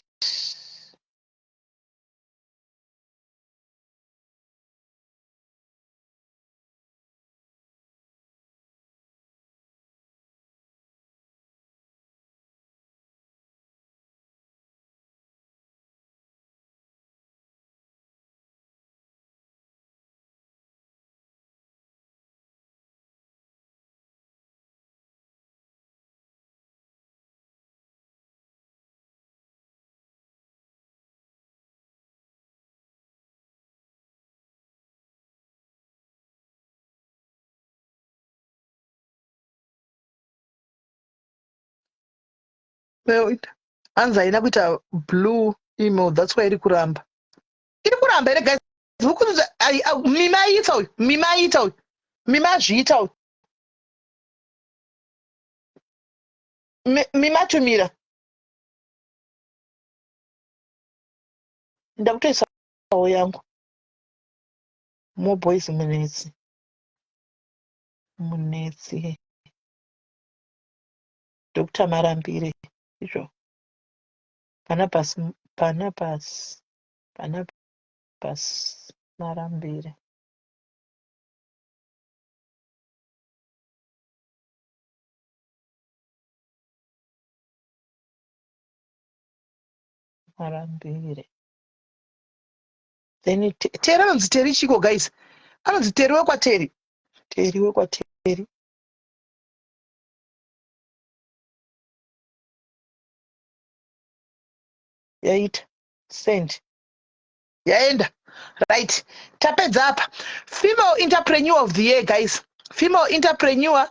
Hanzi haina kuita blue email, that's why iri kuramba. Iri kuramba here guys? Mima aita uyu, Mima aita uyu, Mima azviita uyu. Mima atumira. Ndakutoisawo yangu. More boys Munetsi. Munetsi. Dr. Marambire izvo. Barnabas Barnabas Barnabas Marambire. Marambire. Then Terry anonzi Terry chiko guys. Anonzi Terry wekwaTerry. Terry wekwaTerry. Yaita send. Yaenda. Right. Tapedza apa. Female entrepreneur of the year guys. Female entrepreneur.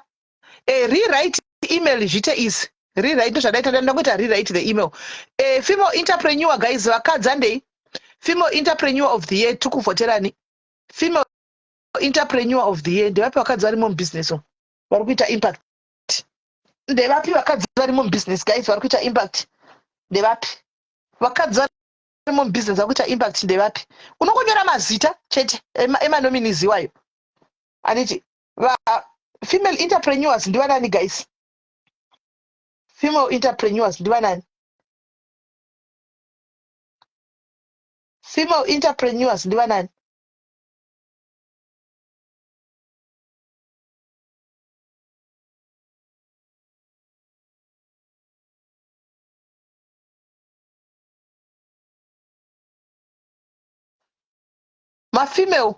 Eh, rewrite email zviite easy. Rewrite ndozvadaita ndangoita rewrite the email. Eh, female entrepreneur guys vakadzi handei. Female entrepreneur of the year tikuvhoterani. Female entrepreneur of the year ndevapi vakadzi varimo mubusiness umu vari kuita impact? Ndevapi vakadzi varimo mubusiness guys vari kuita impact? Ndevapi vakadzi varimo mubusiness vari kuita impact? Ndevapi? Unongonyora mazita chete emanominees iwayo. Anditi va female entrepreneurs ndivanani guys? Female entrepreneurs ndivanani? Female entrepreneurs ndivanani? Mafemale.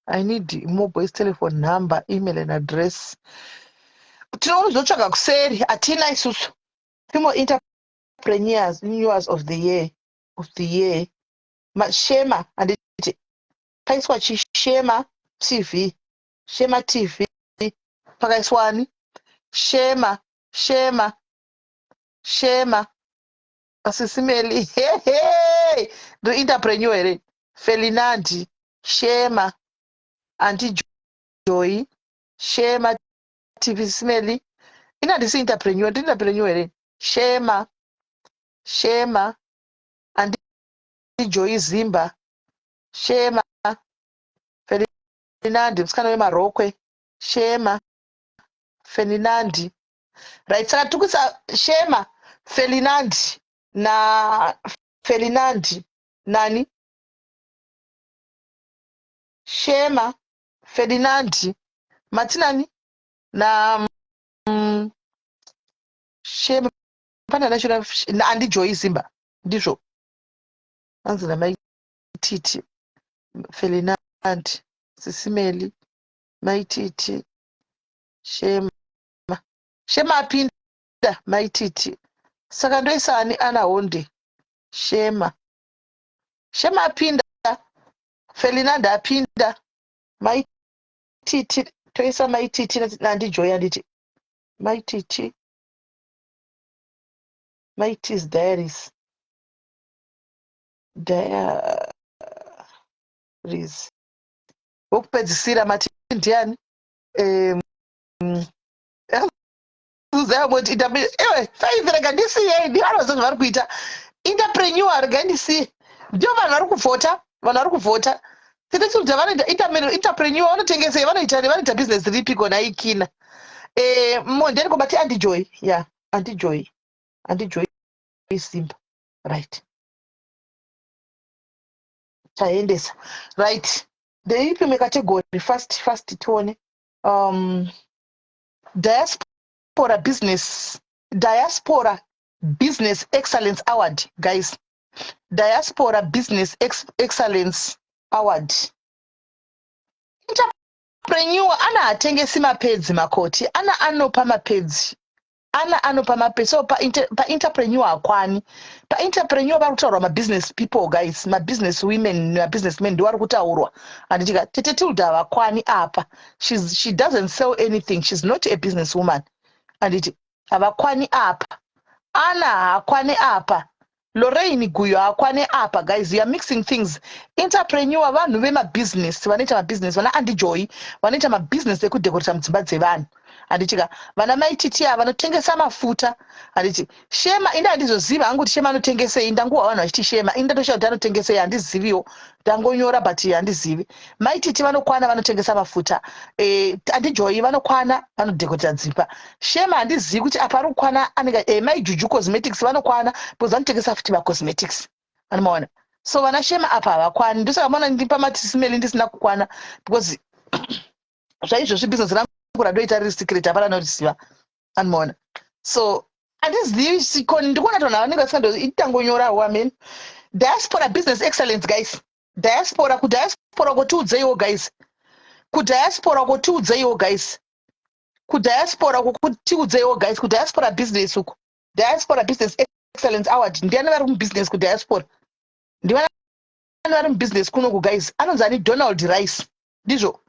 I need more boys telephone number, email and address. Tinozotsvaga kuseri, hatina isusu. Female entrepreneurs news of the year, of the year. Mashema handiti paiswa chishema TV, Shema TV pakaiswani? Shema, Shema, Shema. Asisimeli. Hehe. Ndo entrepreneur here. Felinandi, Shema, Auntie Joy, Shema TV Simeli. Ina handisi entrepreneur, ndi entrepreneur here. Shema, Shema, Auntie Joy Zimba, Shema, Felinandi, musikana wemarokwe, Shema, Felinandi. Right, saka tikuisa Shema, Felinandi na Felinandi nani? Shema, Ferdinandi, Matinani na Shema pane anachona Andi Joy Zimba ndizvo anzi namai Titi Ferdinand Sisimeli mai Titi Shema Shema apinda mai Titi saka ndoisa ani ana Honde Shema Shema apinda Ferdinand apinda mai Titi toisa mai Titi nandi Joy anditi mai Titi mai T's diaries diaries wokupedzisira mati ndiani? Zayamoti iwe Faith rega ndisiyei ndivo vanoziva zvavari kuita entrepreneur rega ndisiye ndivo vanhu vari kuvhota vanhu vari kuvhota tete kuti vanoita entrepreneur vanotengesei vanoita vanoita business ripi kona ikina mondeni kobati Auntie Joy ya Auntie Joy Auntie Joy Simba right taendesa right ndeipi imwe category fast fast tione diaspora business diaspora business excellence award guys diaspora business excellence award entrepreneur ana hatengesi mapedzi makoti ana anopa mapedzi ana anopa mapedzi so paentrepreneur pa hakwani paentrepreneur vari kutaurwa mabusiness people guys mabusiness women mabusiness men ndiwo ari kutaurwa handitika tete Tilda havakwani apa. She doesn't sell anything, she's not a business woman. Handiti havakwani apa. Ana haakwani apa. Lorraine Guyo haakwani apa. Guys, you are mixing things. Entrepreneur vanhu vemabusiness, vanoita mabusiness, vana Andy Joy vanoita mabusiness ekudekoreta mudzimba dzevanhu. Handiti ka vana mai Titi ava vanotengesa mafuta. Handiti Shema, ini handizoziva hangu kuti Shema anotengesei. Ndanguhwa vanhu vachiti Shema, ini ndatoshaya kuti anotengesei, handiziviwo. Ndangonyora but handizivi. Mai Titi vanokwana vanotengesa mafuta. Eh, Andy Joy vanokwana vanodhekotera dzimba. Shema handizivi kuti apa ari kukwana anenge eh, Mai Juju Cosmetics vanokwana because vanotengesa futi macosmetics. Anomaona. So vana Shema apa havakwani. Ndosaka maona ndiri pamatisimeli ndisina kukwana because zvaizvozvi business rangu randoita riri secret hapana anoriziva. Anomaona. So handizivi sikoni ndikuona kuti vanhu vanenge vasingandoitangonyora amen. Diaspora business excellence guys. Diaspora kudiaspora kotiudzeiwo guys. Kudiaspora kotiudzeiwo guys. Kudiaspora kotiudzeiwo guys. Kudiaspora business uko. Diaspora business excellence award. Ndiani vari mubusiness kudiaspora? Ndiani vari mubusiness kunoku guys? Anonzi ani? Donald Rice. Ndizvo.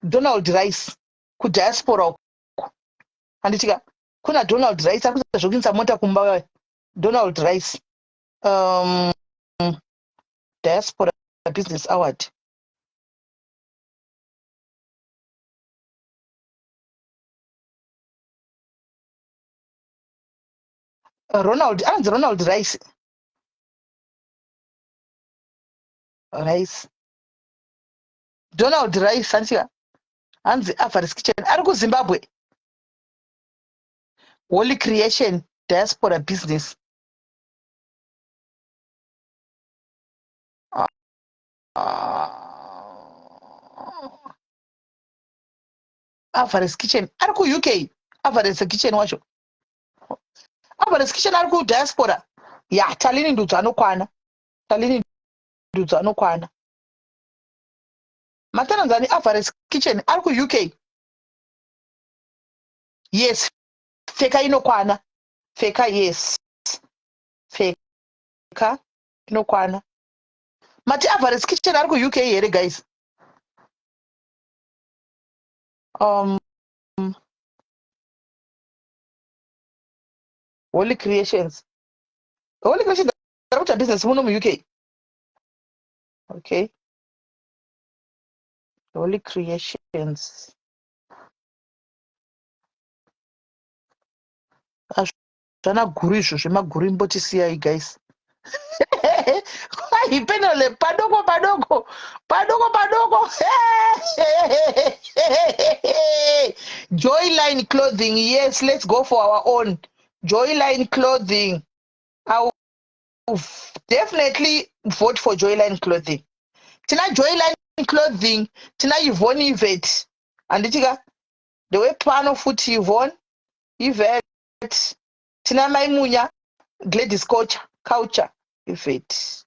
Donald Rice kudiaspora uko. Handitika kuna Donald Rice ari kuita zvekuinisa mota kumba. Donald Rice. Diaspora Business Award. Ronald, anonzi Ronald Rice. Rice. Donald Rice, handitika hanzi Avaris Kitchen ari kuZimbabwe. Holy Creation Diaspora Business. Avaris Kitchen ari kuUK. Avaris Kitchen wacho. Avaris Kitchen ari kudiaspora. Ya, Talini Ndudzo anokwana. Talini Ndudzo anokwana. Matananzani Avaris Kitchen ari kuUK. Yes, pfeka inokwana. Pfeka, yes. Pfeka inokwana. Mati Avaris Kitchen ari kuUK here guys? Holy Creations. Holy Creations ari kuita business muno muUK. Okay. Holy Creations. Zvana guru izvo zvemaguru imbotisiyai guys. Kwai penole padoko padoko padoko padoko. Joyline Clothing, yes, let's go for our own. Joyline Clothing. I will definitely vote for Joyline Clothing. Tina Joyline Clothing, tina Yvonne Yvette. Handitika ndewepano futi Yvonne Yvette. Tina Mai Munya, Gladys Culture, Culture Yvette.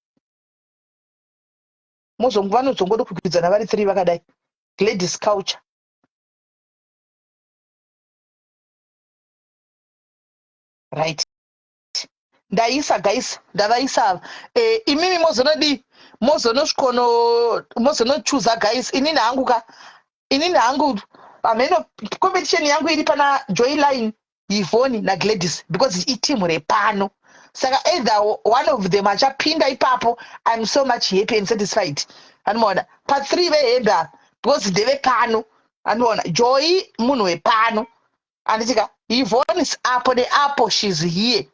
Vanozongoda kukwikwidzana vari 3 vakadai. Gladys Culture. Right. Ndaisa guys, ndavaisa ava. Imimi mozonodii? Mozonosvikono mozonochuza guys. Inini hangu ka. Inini hangu pamheno competition yangu iri pana Joyline, Yvonne na Gladys because iteam repano. Saka either one of them achapinda ipapo, I'm so much happy and satisfied. Anoona pa 3 vehembe ava because ndevepano. Anoona Joy munhu wepano. Anditika Yvonne is apo neapo, she's here.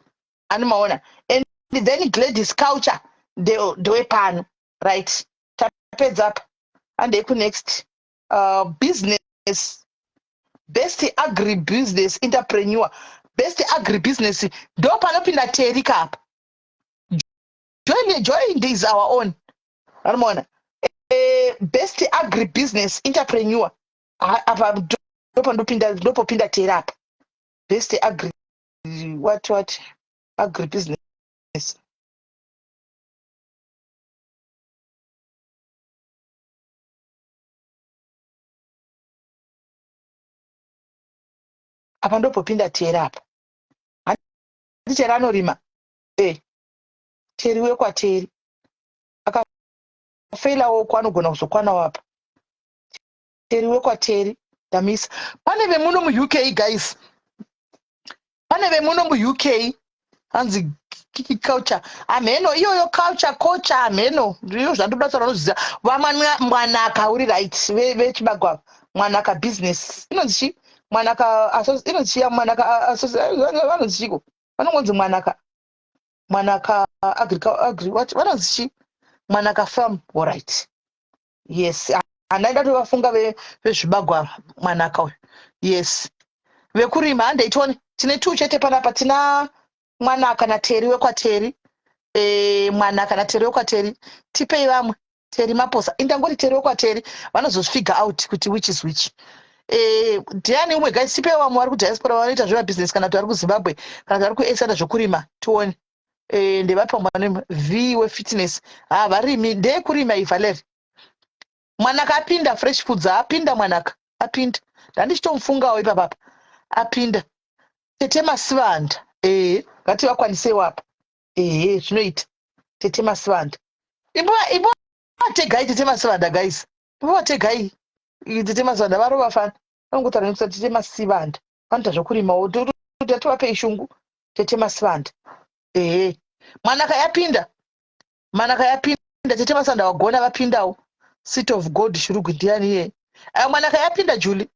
Anomaona. And then Gladys Culture ndewepano. Right. Tapedza apa. Handei ku next. Business best agri business entrepreneur. Best agri business ndo panopinda Terry kapa. Joy is our own. Anomaona. Best agri business entrepreneur. Apa ndopandopinda, ndopopinda Terry apa. Best agri what agri business. Apa ndopopinda Terry apa. Handiti Terry anorima. Terry wekwaTerry. Akafeilawo uko anogona kuzokwanawo apa. Terry wekwaTerry. Ndamisa. Pane vemuno muUK guys. Pane vemuno muUK, hanzi Kiki Culture, hamheno iyoyo culture culture, hamheno ndiyo zvandoda kutaura. Unoziva vamwanaka uri right, vechibagwa Mwanaka business inonzi chi Mwanaka, inonzi chiya Mwanaka, vanonzi chiko? Vanongonzi Mwanaka, Mwanaka Agri what, vanonzi chi? Mwanaka Farm, alright, yes. Handaida tovafunga vezvibagwa, Mwanaka uyu, yes, vekurima. Handeitoni, tine two chete panapa. Tina Mwanaka naTeri wekwaTeri. Mwanaka naTeri wekwaTeri, tipei vamwe. Teri Maposa, indangoti Teri wekwaTeri, vanozozvifigure out kuti which is which. Ndiani umwe, guys? Tipei vamwe vari kudiaspora vanoita zvemabusiness, kana kuti vari kuZimbabwe, kana kuti vari kuesana zvokurima, tione. Ndevapi vamwe? V wefitness, ha, varimi, ndeyekurima iyi. Valeri Mwanaka apinda, Fresh Foods apinda, Mwanaka apinda, ndandichitomufungawo ipapapa, apinda. Tete Masivanda, ehe, ngativakwanisewo apa. Ehe, zvinoita. Tete Masivanda, imbovategai Tete Masivanda, guys, imbovategai Tete Masivanda. Varova fana, vanongotaura nekusa. Tete Masivanda vanoita zvokurimawo, tatovapei shungu. Tete Masivanda, ehe. Mwanaka yapinda, Manaka yapinda. Tete Masanda wagona, vapindawo. City of God Shurugwi, ndiani iye? Ayo, Mwanaka yapinda, Julie,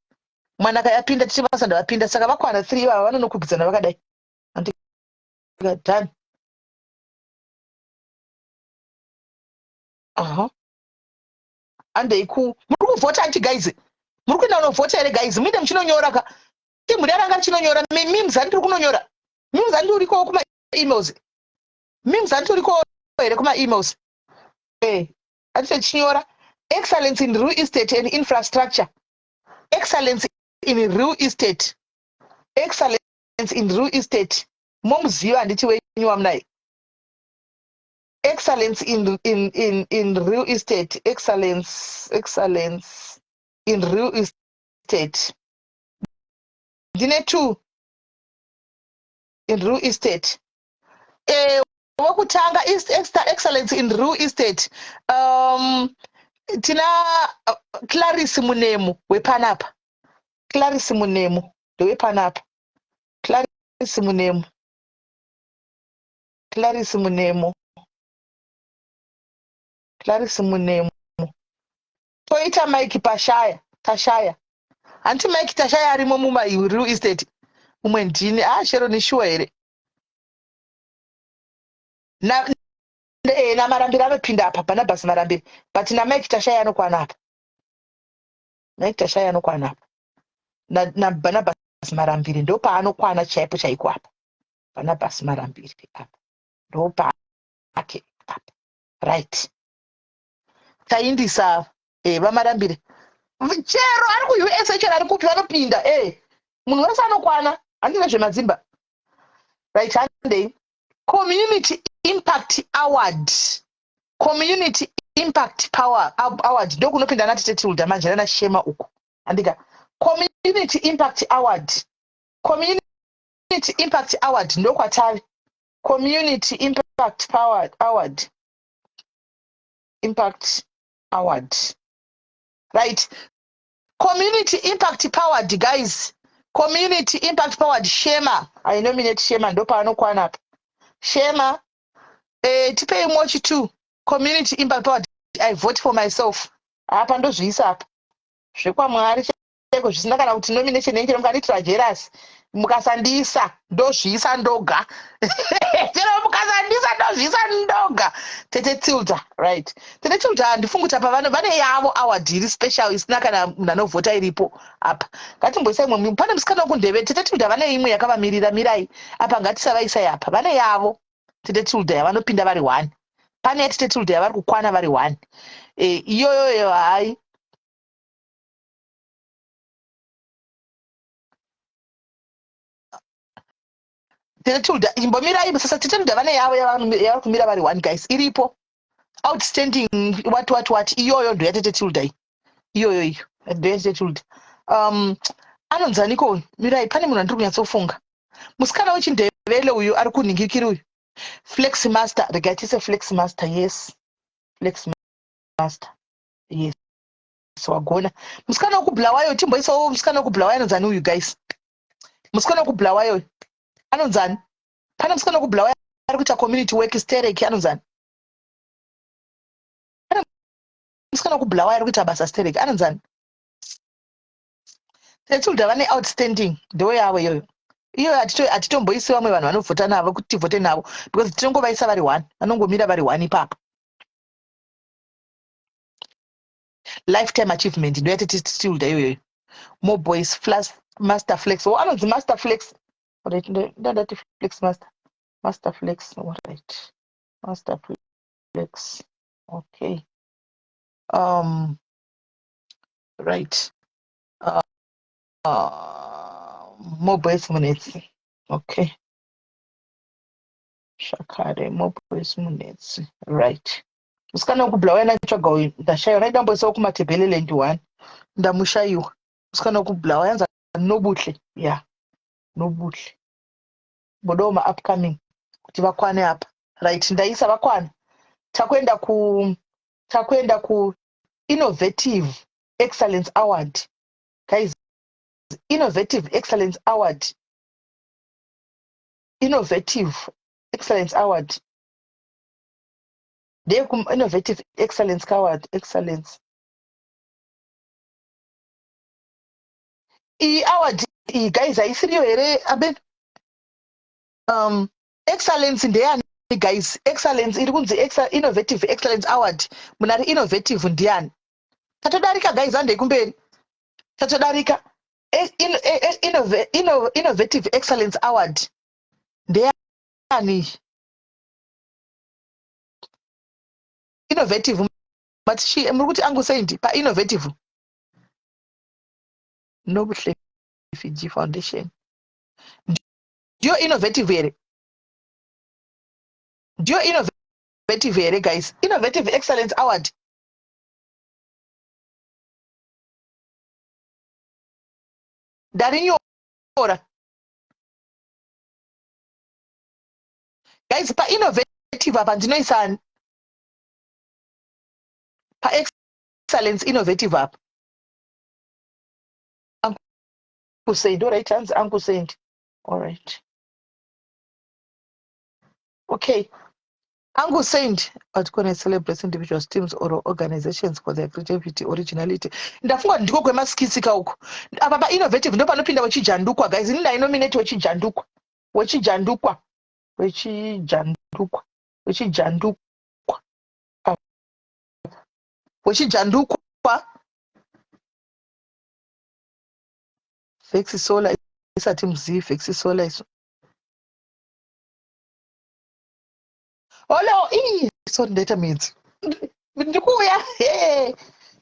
Mwanaka yapinda, Tete Masanda vapinda, saka vakwana three ivava vanonokwikwidzana vakadai. Done. Aha, andei ku muri kuvhota anti, guys? Muri kuenda kunovhota here, guys? Muinde muchinonyora ka. Timhuri yaranga richinonyora memes, andiri kunonyora memes, andi urikowo kuma-emails? Memes, andi urikowo here kuma-emails? Atichechinyora excellence in real estate and infrastructure, excellence in real estate, excellence in real estate. Momuziva handiti wenyu wamunai? Excellence in real estate, excellence, excellence in real estate. Ndine two in real estate. Wekutanga is excellence in real estate, tina Clarice Munemu wepanapa. Clarice Munemu ndewepanapa. Clarice Munemu, Clarice Munemu, Clarice Munemu. Toita Mike Pashaya, Tashaya, hanti Mike Tashaya arimo muma real estate. Umwe ndini, ah, Shero ni sure here? Na namarambiri anopinda apa, Barnabas Marambiri, but naMike Tashaya anokwana apa. Mike Tashaya anokwana apa naBarnabas Marambiri, ndo paanokwana chaipo chaiko apa. Barnabas Marambiri apa ndo paake apa. Right, taindisa vaMarambiri. Chero ari kuUSA, chero ari kupi, vanopinda. Munhu wese anokwana, handina zvemadzimba. Right, handei. Community Impact Award, Community Impact Power Award, ndokunopinda nati Tetilda manje nana Shema uku, andika. Community Impact Award, Community Impact Award, ndokwatave. Community Impact Power Award, Impact Award, right. Community Impact Powered, guys, Community Impact Powered. Shema, I nominate Shema, ndopaanokwana apa Shema. Tipei mochi two. Community Impact Powered, I vote for myself apa, ndozviisa apa zvekwamwari chaiko, zvisina kana kuti nomination yenyu. Chero mukandiitira jealous, mukasandiisa, ndozviisa ndoga. Chero mukasandiisa, ndozviisa ndoga. Tete Tilda, right, Tete Tilda, handifungi kuti apa vane yavo award iri special isina kana munhu anovhota iripo apa. Ngatimboisai imwe. Pane musikana wekundeve. Tete Tilda vane imwe yakavamirira. Mirai apa, ngatisavaisai apa. Vane yavo Tete Tilda yavanopinda vari one. Pane yatete Tilda yavari kukwana vari one. Iyoyoyo hai. Tete Tilda, imbomirai. Sasa Tete Tilda vane yavo yavari kumira vari one, guys, iripo, outstanding what what what. Iyoyo ndo yatete Tilda iyi, iyoyo iyo ndo yatete Tilda. Anonzaniko? Mirai, pane munhu andiri kunyatsofunga, musikana wechindevele uyu ari kunhingirikiri uyu, Flex Master. Regai tise Flex Master. Yes, Flex Master, yes, wagona. Musikana wekubulawayo, timboisawo musikana wekubulawayo, anonzani uyu, guys? Musikana wekubulawayo. Anonzani? Pane musikana wekubulawayo ari kuita community work stereki anonzani? Pane musikana wekubulawayo ari kuita basa stereki anonzani? Tetulda vane outstanding ndewe yavo iyoyo. Iyoyo hatitomboisi vamwe vanhu vanovhota navo kuti tivhote navo because tinongovaisa vari one vanongomira vari one ipapo. Lifetime achievement ndo yatetitilda iyoyo. More boys plus master flex. Oh, anonzi master flex. Alright, ndandati flex master. Master flex. Alright. Master flex. Okay. Right. More boys munetsi. Okay. Shakare more boys munetsi. Right. Musikana wekubulawayo ndatsvaga uyu ndashaiwa ndaida kumboisawo kumatebeleland one ndamushaiwa. Musikana wekubulawayo anzi Nobuhle. Yeah. Nobuhle. Bodawo ma upcoming kuti vakwane apa. Right, ndaisa vakwana. Takuenda ku takuenda ku Innovative Excellence Award. Guys, Innovative Excellence Award. Innovative Excellence Award. Ndeye Innovative Excellence Award, Excellence. Iyi award iyi guys haisiriyo here aben? Excellence ndeyani guys? Excellence iri kunzi Innovative Excellence Award. Munhu ari innovative ndiyani? Tatodarika guys, handei kumberi. Tatodarika. Innovative Excellence Award ndeyani? Innovative matichi muri kuti angu sei ndi pa innovative? Nobuhle Fiji Foundation. Ndiyo innovative here? Ndiyo innovative here guys? Innovative Excellence Award. Ndarinyora. Guys, pa innovative apa ndinoisa pa excellence innovative apa. Uncle Saint, all right, hanzi Uncle Saint. All right. Okay. Uncle Saint, Atikona celebrates individuals, teams or organizations for their creativity, originality. Ndafunga kuti ndiko kwemaskitsi ka uku. Apa pa innovative ndo panopinda wechijandukwa guys. Ini ndainominate wechijandukwa. Wechijandukwa. Wechijandukwa. Wechijandukwa. Wechijandukwa. Vexi Solar isati muzivi Vexi Solar isu. Hello, ii, sorry ndaita mwedzi. Ndikuuya. Hey,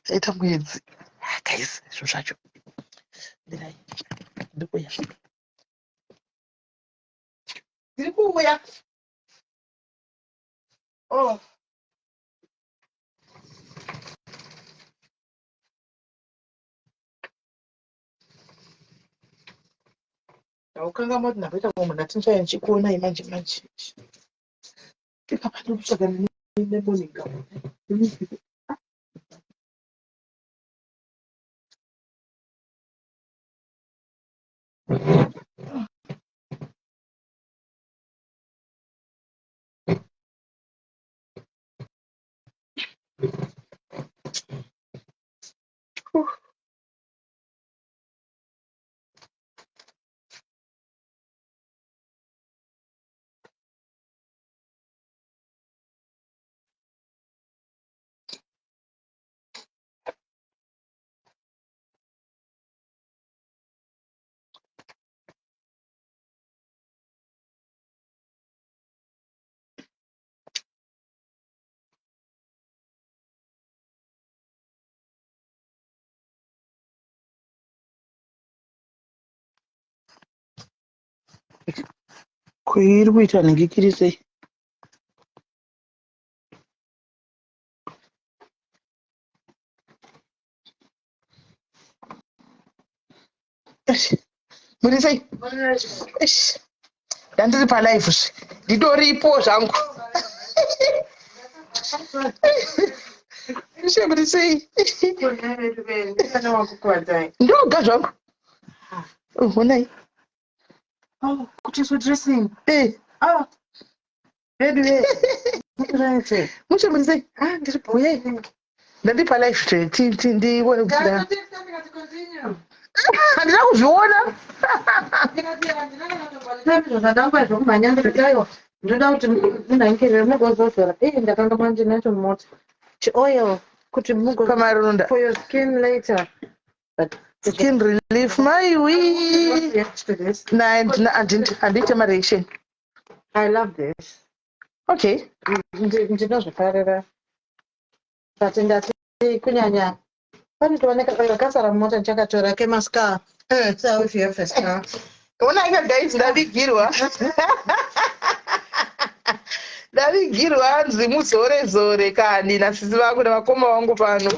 ndaita mwedzi. Ah, guys, zvinhu zvacho. Ndirai. Ndikuuya. Ndiri kuuya. Oh. Ndaukangamwa kuti ndamboita mumwe munhu atichauya ndichikuonai manje manje. Ipapa ndikutsvaga nemorning gown. Ko iri kuita nhingikiri sei? Muri sei? Eish, ndandiri palive zve nditoripo zvangu. Ishe muri sei? Ndoga zvangu. Honai. Oh, kuti dressing. Eh. Oh. Vedu ve. Mushe muri sei? Ah, ndiri bho. Ndandipa life tre ndione kuti da. Handina kuzviona. Zvandangwa zvokumhanya ndikati aiwa ndinoda kuti munhangirire mugozozora. Eh, ndakanga mandinacho mumota. Chioil kuti mugo Pamaronda. for your skin later. But Skin relief maiwi. Na handiite mareaction. I love this. Okay. Ndinozvifarira. But ndati kunyanya panotooneka paya kasara mumota ndichakatora kemascar. So if you have a scar. Ona guys ndavigirwa. Ndavigirwa hanzi muzore zore kani nasisi vangu nevakoma vangu pano.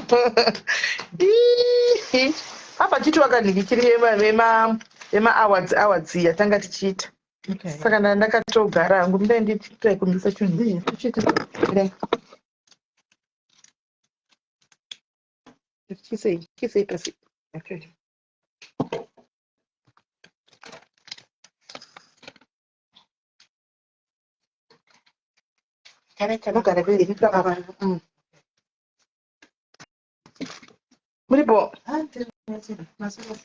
Apa chiti wakanhikikiri yema awards awards yatanga tichiita. Saka ndakatogara hangu ndai nditrai kumisa chinhu. Kudai. Chisei, chisei pasi. Okay. Mugare peri. Muripo. Ah, ndiri masoro.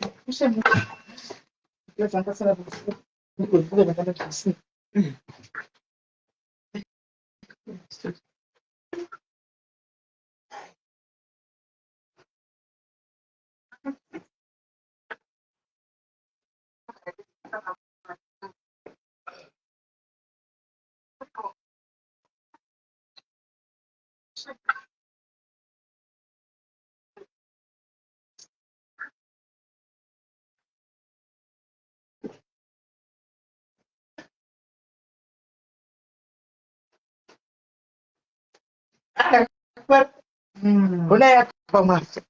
Hona yakabva mwaso.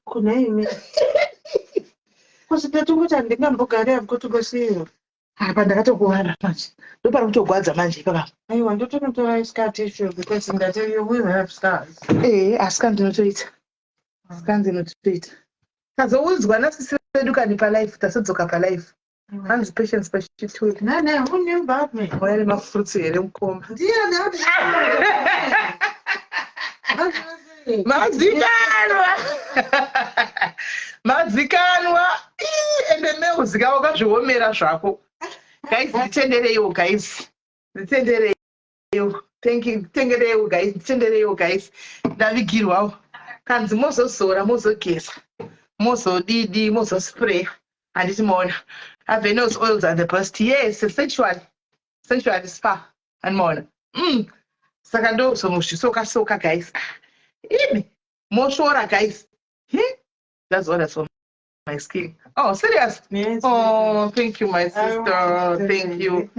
Kunhaimi kuti tatongoti handingambogari apo kutongosiyiwa. Apa ndakatokuvara manje. Ndopari kutogwadza manje ipapa. Aiwa ndotonotora scar tissue because ndati you will have scars. Eh, asi ndinotoita. Asi ndinotoita. Tazoudzwa nasisi vedu kani palife, tasodzoka palife. Hanzi patience pachitwe. No, no, who knew about me? Waya nemafruits here mukoma. Ndiani? Mazikanwa. Mazikanwa. Ii, ende neuzika wakazviomera zvako. Guys, nditendereiwo guys. Nditendereiwo. Thank you. Tengereiwo guys. Nditendereiwo guys. Ndavigirwawo. Kanzi mozozora, mozogeza. Mozodidi, mozospray. Handiti maona. Avenos oils are the best. Yes, sensual. Sensual spa. Handiti maona. Saka ndozomuzvisoka soka guys. Imi mosvora guys. That's all that's for my skin. Oh, serious? Yes. Oh, thank you, my sister. Thank you.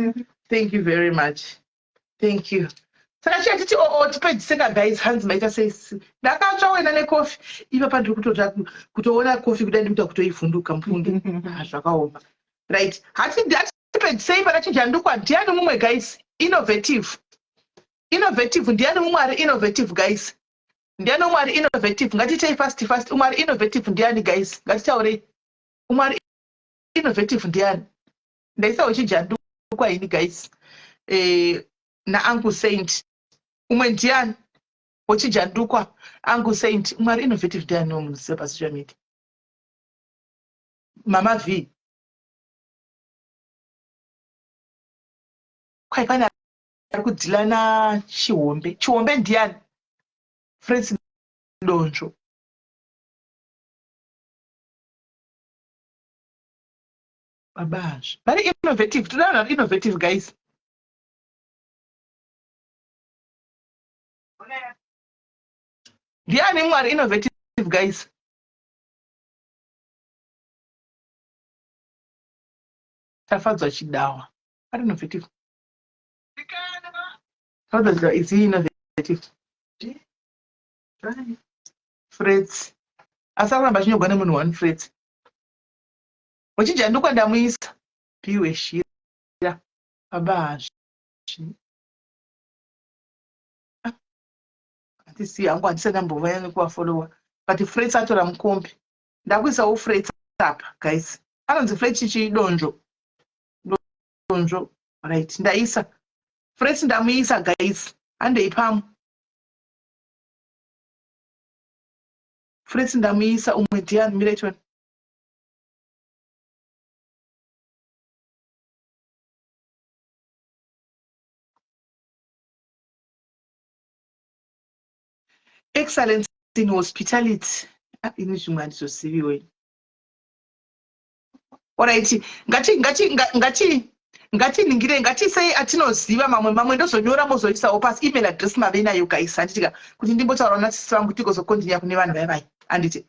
Thank you very much. Thank you. Saka chiya titi oo tipedziseka guys, hanzi maita sei? Ndakatsva wena nekofi. Ipapa ndiri kutota kutoona kofi kudai ndikuita kutoivhunduka mufunge. Ah, zvakaoma. Right. Hatipedzisei pana chijandukwa. Ndiani mumwe guys? Innovative. Innovative. Ndiani mumwe ari innovative guys? Ndiani umwe ari innovative? Ngatiitei fast fast. Umwe ari innovative ndiani guys? Ngatitaurei. Umwe ari innovative ndiani? Ndaisawo chijandukwa ini guys. NaUncle Saint. Umwe ndiani? Wechijandukwa Uncle Saint. Umwe ari innovative ndiani wemunoziva pasocial media? Mama V. Kwai pane ari kudhila naChihombe. Chihombe ndiani? Francis Donzvo. Babazve. Vari innovative. Toda vanhu vari innovative guys. Ndiani mumwe ari innovative guys? Tafadzwa Chidawa. Ari innovative. Tafadzwa Chidawa is he innovative? Frets. Asi akuramba achinyogwa nemunhu one Frets. Wechijandukwa ndamuisa. Piwe shira. Baba hazvi. Handisi hangu, handisati ndambova nekuvafollowa. But Frets atora mukombe. Ndakuisawo Frets. apa guys. Anonzi Fletch chidonzvo. Donzvo. Right, ndaisa. Fletch ndamuisa guys. Handei pamwe. Fletch ndamuisa umwe ndiani mirai tione. Excellence in hospitality. Ah, ini zvimwe handizoziviwo ini. Alright, ngati ngati ngati ngatiningire ngatisei atinoziva mamwe mamwe ndozonyora mozoisawo pasi email address mave nayo guys handitika kuti ndimbotaura nasisi vangu tigozokontinya kune vanhu vaya vaya handiti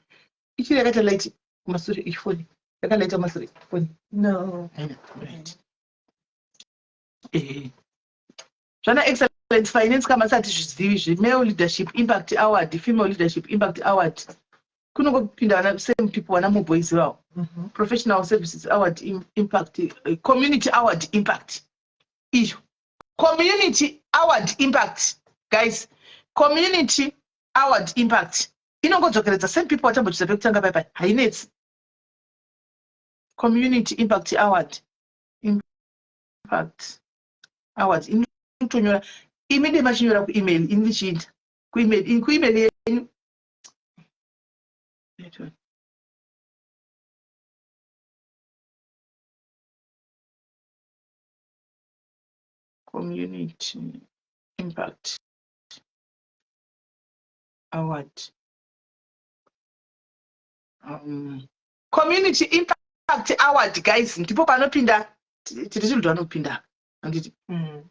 ichiri yakaita light kumasure ifoni yakalaita kumasure ifoni no right eh zvana excellence finance kama sati zvizivi zve male leadership impact award female leadership impact award kunongopinda vana same people vana muboys vawo mm -hmm. professional services award impact eh, community award impact iyo community award impact guys community award impact inongodzokeredza same people vatambochisa pekutanga pai pai hainetsi community impact award impact award inotonyora imi dai machinyora kuemail ini ndichiita kuemail kuemail yenyu community impact award um, community impact award guys ndipo panopinda tiri children anopinda handiti mm.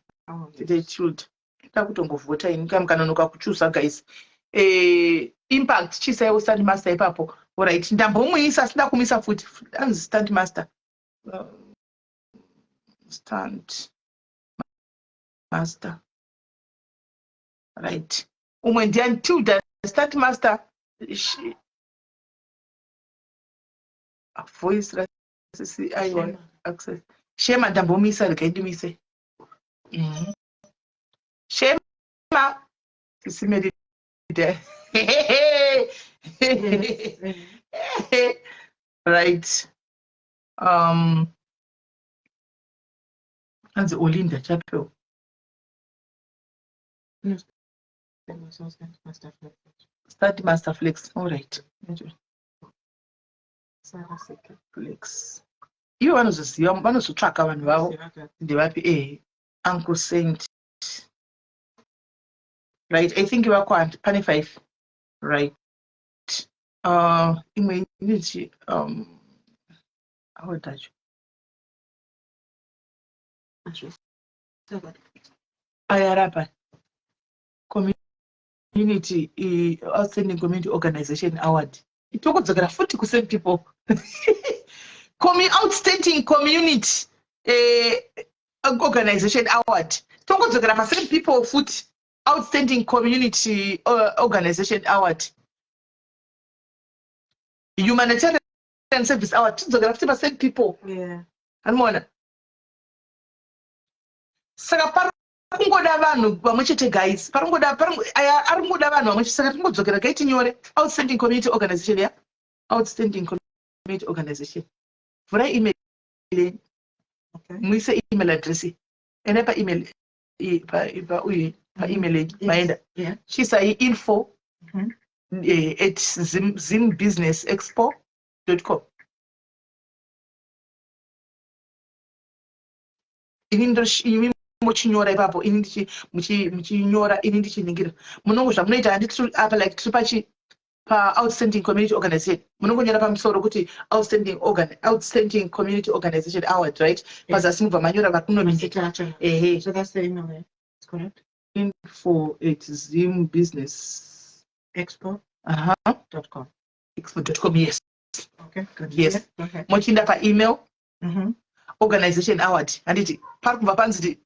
tiri children takutongovhota ini kam kanonoka kuchuza guys eh, impact chiisaiwo stand master ipapo orit ndambomuisa asi ndakumisa futi anzi stand master uh, stand master right umwe ndiani tilda stand master voice rasisi aiwa access shema ndambomisa regai ndimise mm. Shema sisi Merida. Right. Um anzi Olinda Chapel. Start Master Flex. All right. Flex. Ivo vanozoziva vanozotsvaka vanhu vavo ndevapi eh Uncle Saint. Right, I think vakwana pane 5. Right. Imwe inoti award acho. Aya rapa. Community outstanding community organization award. Itokodzokera futi ku same people. Outstanding community organization award. Tongodzokera pa same people futi. Outstanding community organization award. Humanitarian service award. Tidzokera futi pa same people. Yeah. Anoona. Saka pari kungoda vanhu vamwe chete guys. Pari kungoda pari aya ari kungoda vanhu vamwe chete saka tingodzokera kai tinyore outstanding community organization ya. Outstanding community organization. Vhurai email yenyu. Okay. Muise email address. Enda pa email pa pa uyu pa email yenyu maenda. Yeah. Chiisai info Mm -hmm. at zim, zimbusinessexpo.com. Ini imi muchinyora ipapo ini ndichi muchinyora ini ndichiningira munongo zvamunoita handiti apa like tiri pachi pa outstanding community organization munongonyora pamusoro kuti outstanding organ outstanding community organization award right pazasi mubva manyora vari kunominate ehe so that's the email yeah? It's correct info at zim business expo dot com expo.com yes okay good yes yeah. okay mochiinda pa email mm -hmm. organization award handiti pari kubva panzi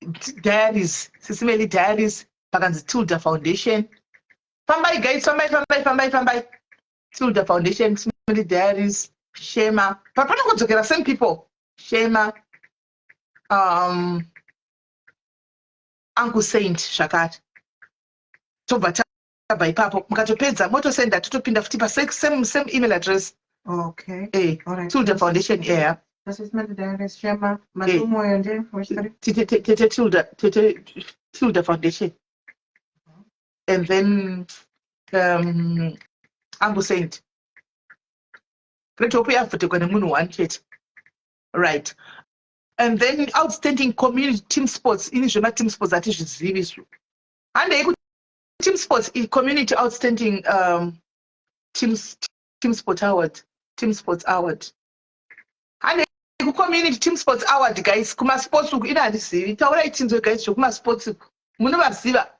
diaries sisimeli diaries pakanzi tilda foundation fambai guys fambai fambai fambai fambai tilda foundation sisimeli diaries shema papanongodzokera same people shema uncle saint zvakare tobva tabva ipapo mukatopedza motosenda totopinda futi pa same, same email address. Okay. Eh, All right. Tilda Foundation, yeah. This is Diaries, Shema, Matumoyo ndiye wechithree. Tete Tete Tilda, Tete Tilda Foundation. And then Uncle Saint. Great Hope yavhotekwa nemunhu one chete. Right. And then outstanding community team sports, ini zvema team sports hatizvizivi izvo. Handei ku team sports, community outstanding team sport award, team sports award. Handei ku community team sports award guys, kuma sports uku ini handizivi. Taurai tinzwe guys zvekuma sports uku. Munovaziva?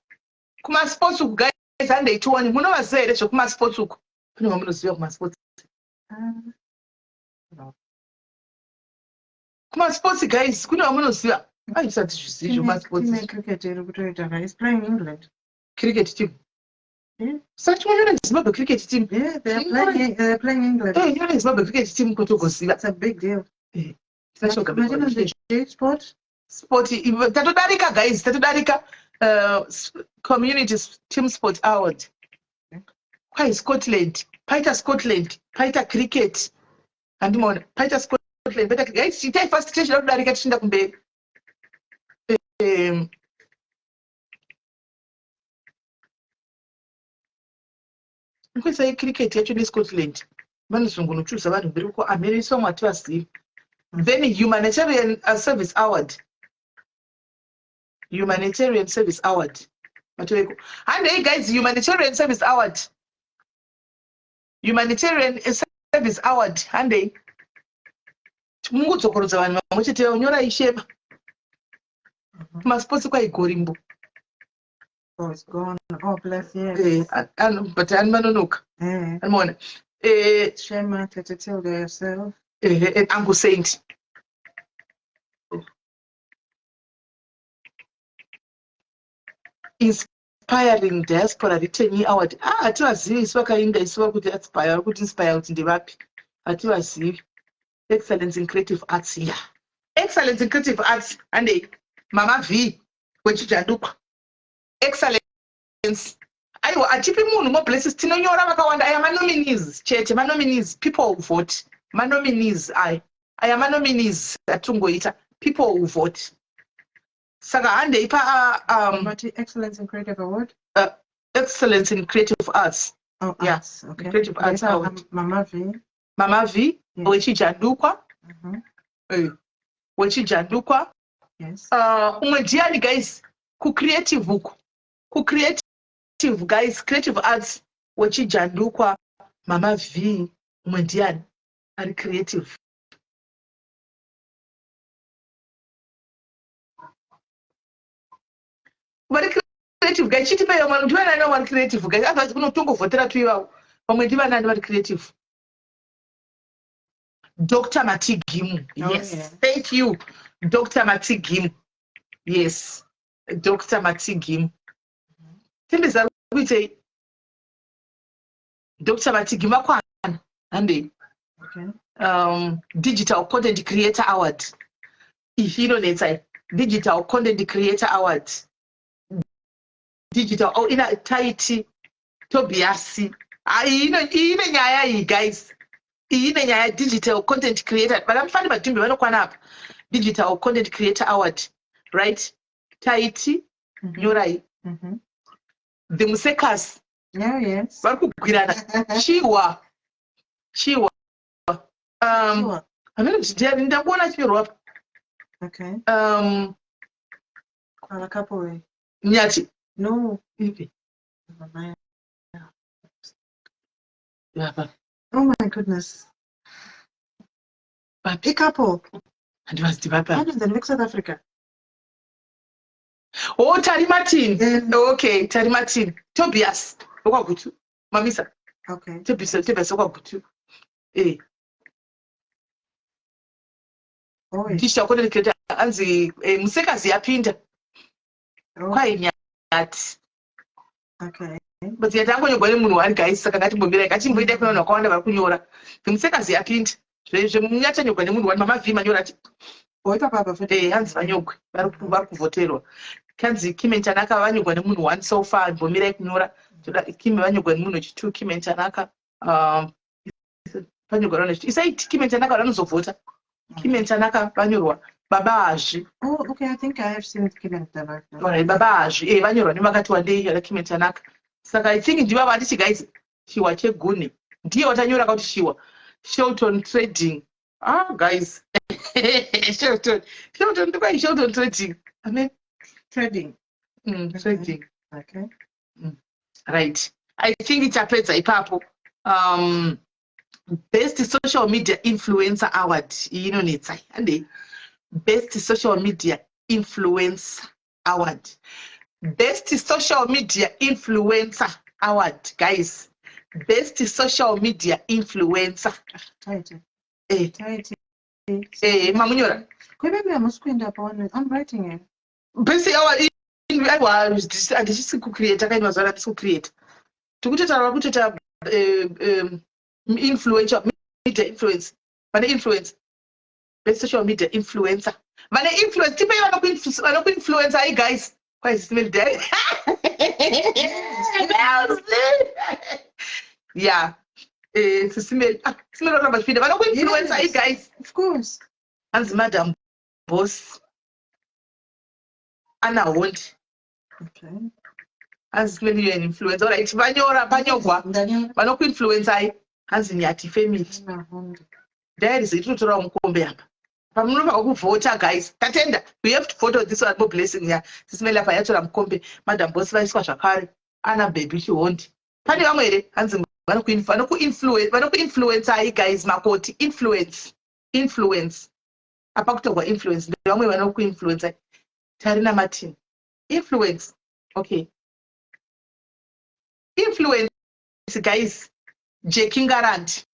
Kuma sports uku guys, handei tione. Munovaziva here zvekuma sports uku? Kune vamunoziva kuma sports? Kuma sports guys, kune vamunoziva? Aisati zvizivi zvekuma sports. Team yecricket iri kutoita ka is playing England. Cricket team. Yeah. Saka chimwe Zimbabwe cricket team. Yeah, they are playing, they are playing England. Eh, nyore Zimbabwe cricket team kotogoziva. It's a big deal. Eh, tinashoga Machinonzi chii sport? Sport tatodarika guys, tatodarika community team sport award. Kwai Scotland, paita Scotland, paita cricket. Handimaona, paita Scotland, paita guys, itai fast tichida kudarika tichienda kumberi. Nkoisai cricket yacho neScotland. Vanozongonochuza vanhu mberi uko amhene vamwe hativazivi. Then humanitarian service award. Humanitarian service award. Matoreko. Handei guys, humanitarian service award. Humanitarian service award. Handei. Mungudzokorodza vanhu vamwe chete nyorai Shema. Kumasports kwaigorimbo. Oh, it's gone. Oh, bless, yes. Eh, but ani manonoka. Eh. Anoona. Eh, Shema, Tete Tilda yourself. Eh, Uncle Saint. Inspiring Diaspora Returnee Award. Ah, hativazivi isu vakainda isu vari kuti inspire, vari kuti inspire kuti ndevapi. Hativazivi. Excellence in Creative Arts, yeah. Excellence in Creative Arts, handei. Mama V, wechijandukwa. Excellence. Aiwa, hatipi munhu more blessings, tinonyora vakawanda. Aya manominees chete, manominees, people who vote. Manominees aya. Aya manominees atingoita, people who vote. Saka handei pa But Excellence in Creative Award? Excellence in Creative Arts. Oh, Yeah. arts, okay. Creative Arts Later, Award. Mama V. Mama V, Yes. wechijandukwa. Wechijandukwa. Yes. Umwe ndiani guys? Ku creative uku. Ku creative guys, creative arts wechijandukwa, Mama V, umwe ndiani? Ari creative. Vari creative guys, chitipe vamwe ndivanani vari creative guys? Otherwise kunotongovhotera tu ivavo. Vamwe ndivanani vari creative? Dr. Matigimu. Oh, Yes. yeah. Thank you. Dr. Matigimu. Yes. Dr. Matigimu. Tembeza kuitei? Dr. Matigimu akwana. Handei. Okay. Digital Content Creator Award. Iyi inonetsa iyi. Digital Content Creator Award. Digital, oh, ina Taiti Tobias. Ah, iyi ine nyaya iyi guys. Iyi ine nyaya Digital Content Creator. Vanamufani Madhumbe vanokwana apa. Digital Content Creator Award. Right? Taiti Nyorai. The Musekas. Yeah, yes. Vari kugwirana. Chiwa. Chiwa. Chiwa. Hameno kuti ndiani, ndakuona chinyorwa apa. Okay. Avakapowe. Nyati. No. Ipi? Mama. Apa. Oh my goodness. Papi. Ikapo. Handivazi vapi. Anonzi ndeve South Africa. Oh, Tari Martin. Okay, Tari Martin. Tobias. Okwagutu. Mamisa. Okay. Tobias, Tobias okwagutu. Eh. Oh, Digital Content Creator anzi Musekazi yapinda. Oh. Kwai Nyati. Okay. But yati angonyogwa nemunhu wani guys, saka ngatimbomirai, ngatimboendai kuna vanhu vakawanda vari kunyora. Musekazi yapinda. Zvemunyachanyogwa nemunhu wani, Mama V manyora ati. Oita papa futi. Eh, hanzi vanyogwe, vari kuvhoterwa. Kanzi Kim Tanaka vanyogwa nemunhu one so far, mbomirai kunyora. Toda Kim vanyogwa nemunhu wechi2, Kim Tanaka. Panyorwa rana isai Kimen Tanaka vanozovhota. Kimen Tanaka vanyorwa. Baba Hazvi. Oh, okay, I think I have seen Kimen Tanaka. Alright, Baba Hazvi. Eh, vanyorwa nemakati wandei ana Kimen Tanaka. Saka I think ndiva vanditi guys, Chiwa Cheguni. Ndiye watanyora kuti Chiwa. Shelton Trading. Ah, guys. Shelton. Shelton, ndikwai Shelton Trading. Amen. Trading. Trading. Okay. Right. I think chapedza ipapo. Best social media influencer award iyi inonetsa handei. Best social media influencer award. Best social media influencer award, guys. Best social media influencer. Tight. Eh. Tight. Eh, mamunyora. Kwebebe hamusi kuenda paone. I'm writing it. Best award aiwa handisi kucreata kaini mazuva ano handisi kucreata. Tikutotaura kutoita influential media influence. Vane influence. Best social media influencer. Vane influence. Tipei vanokuinfluencer ai guys. Kwai Simeli Dai. Yeah. Eh, Simeli. Ah, Simeli vanoramba vachipinda. Vanokuinfluencer ai guys. Of course. Hanzi Madam Boss. Anna Hondi. Okay. Hanzi Simeli you an influencer. All right, vanyora panyogwa. Vanokuinfluencer ai. Hanzi Nyati family. Anna Hondi. Diaries itotorawo mukombe apa. Pamunofanira kuvhota guys. Tatenda. We have to vote on this one more blessing ya. Simeli apa yatora mukombe. Madam Boss vaiswa zvakare. Anna baby Chihondi. Pane vamwe here? Hanzi vanokuinfluencer ai guys makoti influence. Influence. Apa kutorwa influence. Ndevamwe vanokuinfluencer. Tarina Martin. Influence. Okay. Influence guys. Jackie Ngarandi.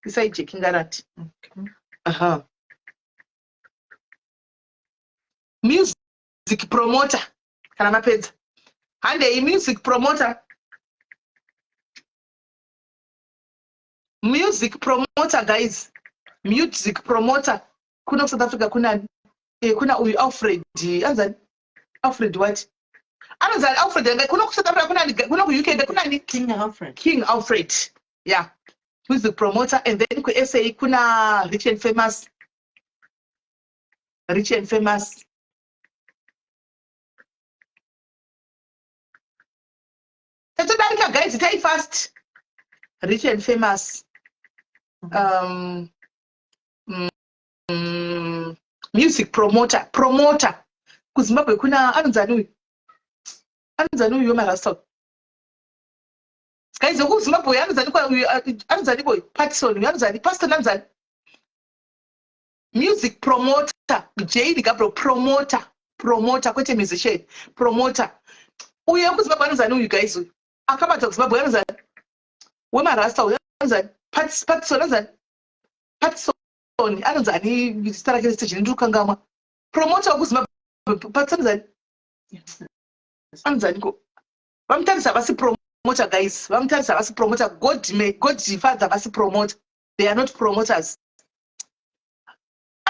Isai Jackie Ngarandi. Okay. Aha. Music promoter. Kana mapedza. Handei music promoter. Music promoter guys. Music promoter. Kuna South Africa kuna kuna uyu Alfred. Anzani? Alfred what? Anonzi Alfred anga kuno South Africa kuna kuno ku UK kuna ni King Alfred. King Alfred. Yeah. Music promoter and then ku SA kuna Rich and Famous. Rich and Famous. Tatodarika guys, itai fast. Rich and Famous. Music promoter, promoter. KuZimbabwe kuna anonzi ani uyu? Anonzi ani uyu wemarasta? Guys, kuZimbabwe anonzi ani kwa uyu anonzi ani uyu? Patson, uyu anonzi ani? Pastor anonzi ani? Music promoter, Jane Gabriel promoter, promoter kwete musician, promoter. Uyu wekuZimbabwe anonzi ani uyu guys uyu? Akabata kuZimbabwe anonzi ani? Wemarasta uyu anonzi ani? Patson anonzi ani? Patson anonzi ani zita rake restage ndiri kukangamwa. Promoter wekuZimbabwe Patson anonzi ani? Anonzi ani ko? Vamutarisa havasi promoter guys. Vamutarisa havasi promoter. God may Godfather havasi promoter. They are not promoters.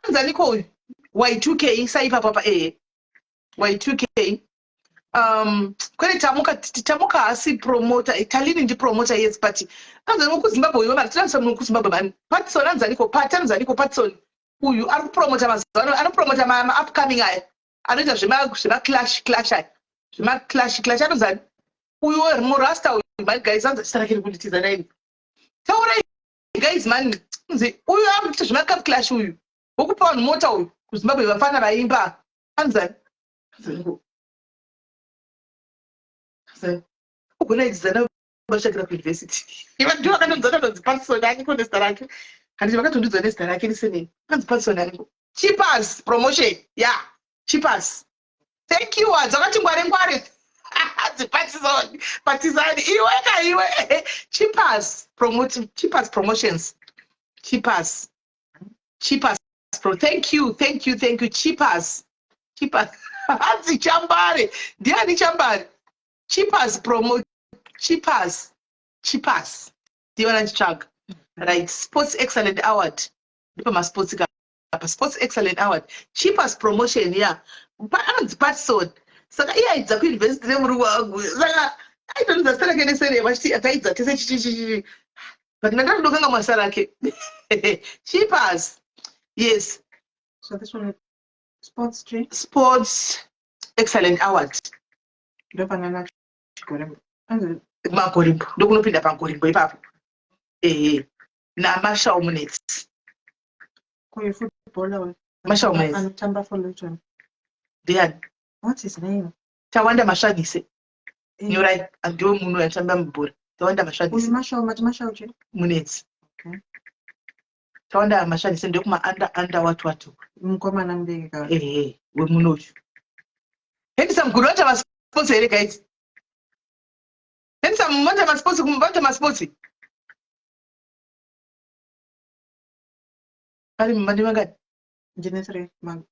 Anonzi ani ko uyu? Y2K saipa papa eh. Y2K. Kwete Tamuka, Tamuka haasi promoter. Talini ndi promoter yes but anonzi ani kuZimbabwe uyu mari tinanisa munhu kuZimbabwe mani. Patson anonzi ani ko? Pat anonzi ani ko Patson? Uyu ari kupromota mazuva ano, anopromota ma upcoming aya. Anoita zvema clash clash aya. Zvema clash clash anonzi ani? Uyu murasta uyu mani guys anonzi zita rake rikunditiza naini. Taurai guys mani. Nzi uyu ari kuita zvema cup clash uyu. Wokupa vanhu mota uyu kuZimbabwe vafana vaimba. Anonzi ani? Anonzi ani ko? Anonzi ani? Ugona idzana vasvakira kuuniversity. Iva ndivo vakatondidza kanonzi Patson ani ko nezita rake. Handiti vakatondidza nezita rake nesename. Anonzi Patson ani ko? Cheapers promotion. Yeah. Cheapers. Thank you. Dzakati ngware ngware. Dzipatizoni. Patizani. Iwe ka iwe. Cheapers promote Cheapers promotions. Cheapers. Cheapers pro. Thank you. Thank you. Thank you. Cheapers. Cheapers. Hanzi Chambare. Ndiani Chambare? Cheapers promo Cheapers. Cheapers. Ndiyo nditsvaga. Right. Sports Excellent Award. Ndipo masports ka apa. Sports Excellent Award. Cheapers promotion yeah. Anonzi Patson. Saka iye aidza kuuniversity nemurungu wangu. Saka aitonidza zita rake nesename achiti ataidza tese chichi chichi. But ndakatodokanga mwasa rake. Chipas. Yes. So this one sports tree. Sports excellent award. Ndopanana Chigorimbo. Magorimbo. Ndokunopinda pagorimbo ipapo. Ehe. NaMashau Munetsi. Kuyu footballer we. Mashau Munetsi. Anotamba for Luton. Ndiani? What's his name? Tawanda Masvanise. Eh. Nyorai ndiwe munhu anotamba mubhora. Tawanda Masvanise. Uyu Mashau mati Mashau che? Munetsi. Okay. Tawanda Masvanise ndekuma under under what what. Mukomana mudiki ka. Ehe, wemuno uyu. Handsome Guru vanoita masports here guys? Handsome vanoita masports vanoita masports. Pari mandi vangani? Ndine 3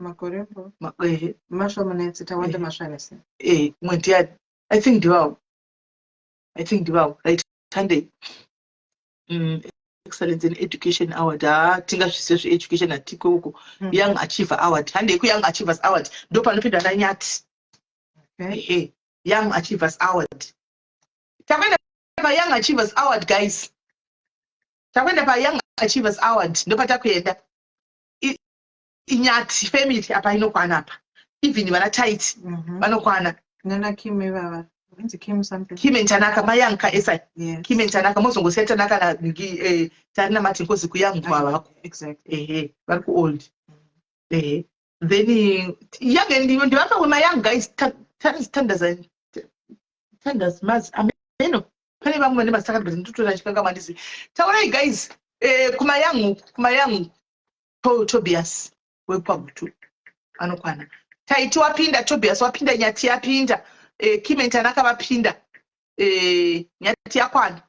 Makorembo. Ehe. Marshall Munetsi Tawanda Masvanise. Eh, mwe ndiani? I think ndivawo. I think ndivawo. Right, Sunday. Excellence in Education Award. Ah, tingazvizive zveeducation hatiko uko. Young Achiever Award. Handei kuYoung Achievers Award. Ndopanopinda naNyati. Okay. Young Achievers Award. Takaenda paYoung Achievers Award guys. Takuenda paYoung Achievers Award. Ndopatakuenda. Inyati family apa inokwana apa. Even vana Tight vanokwana. Nana Kim ivava. Inzi Kim something. Kim and Tanaka mayoung ka esai. Yes. Kim and Tanaka mozongosiya Tanaka na ngi Tari na Martin kozi kuyoung kwavako. Exactly. Ehe, vari ku old. Ehe. Then young and ndivapa wema young guys Tandaz and Tandaz Maz ameno. Pane vamwe vane mazita akati but nditotora chikanga mandizi. Taurai guys, kuma young, kuma young. Tobias wekwaGutu anokwana. Taiti wapinda, Tobias wapinda, Nyati yapinda, Kim and Tanaka vapinda, Nyati yakwana.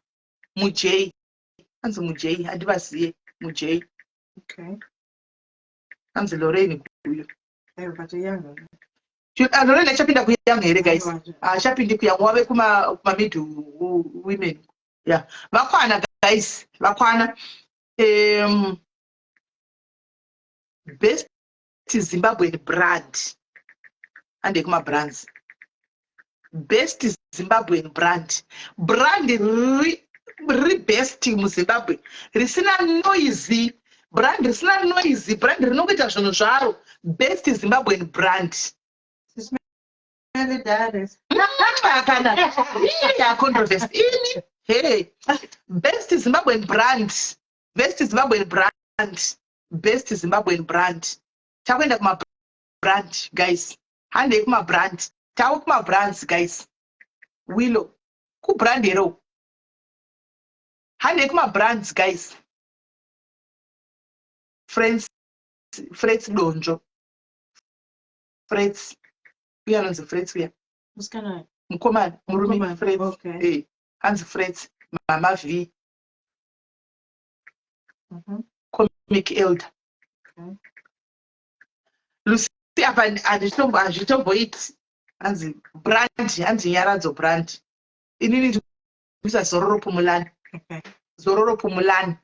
Mujay. Anzi Mujay, handivaziye Mujay. Okay. Anzi Lorraine Guyo. Aiwa, but young. Lorraine achapinda kuyoung here guys? Achapindi kuyoung, wave kuma middle women. Yeah. Vakwana guys, vakwana. Best Zimbabwean brand. Ande kuma brands. Best Zimbabwean brand. Brand ri best muZimbabwe. Risina noise. Brand risina noise. Brand rinongoita zvinhu zvaro. Best Zimbabwean brand. Kana. Yeah, controversy. Ini. Hey. Best Zimbabwean brand. Best Zimbabwean brand. Best Zimbabwean brand. Takuenda kuma brand guys. Handei kuma brand. Tawe kuma brands guys. Willow. Ku brand here. Handei kuma brands guys. Friends, Frets Donjo. Frets. Uya anonzi Frets uya. Musikana. Mukomana, murume Frets. Okay. Hanzi Frets, Mama V. Comic Elder. Okay. Lucy apa hazvitomboiti. Hanzi brand, hanzi Nyaradzo brand. Inini ndikuisa Zororo Pumulani. Okay. Zororo Pumulani.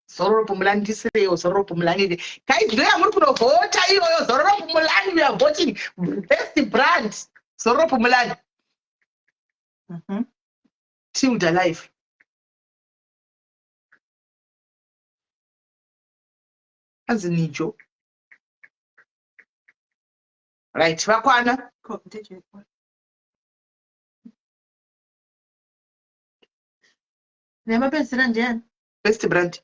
Zororo Pumulani ndisirewo Zororo Pumulani ine. Guys, ndo yamuri kunovhota iyoyo Zororo Pumulani, we are voting best brand. Zororo Pumulani. Tilda Life. Hanzi Nijo. Right, vakwana. Nemapedzisira ndiani? Best brand.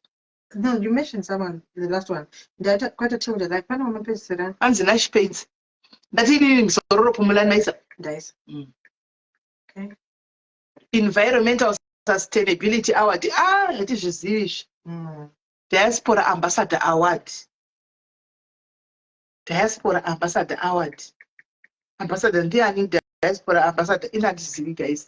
No, you mentioned someone, the last one. Ndaita kwata Tilda Life. Pane wamapedzisira. Hanzi Nash Paints. Ndati inini Zororo Pumulani maisa. Ndaisa. Okay. Environmental Sustainability Award. Hatizvizivi izvi. Diaspora Ambassador Award. Diaspora Ambassador Award. Ambassador ndiani? Diaspora Ambassador ina handizivi guys.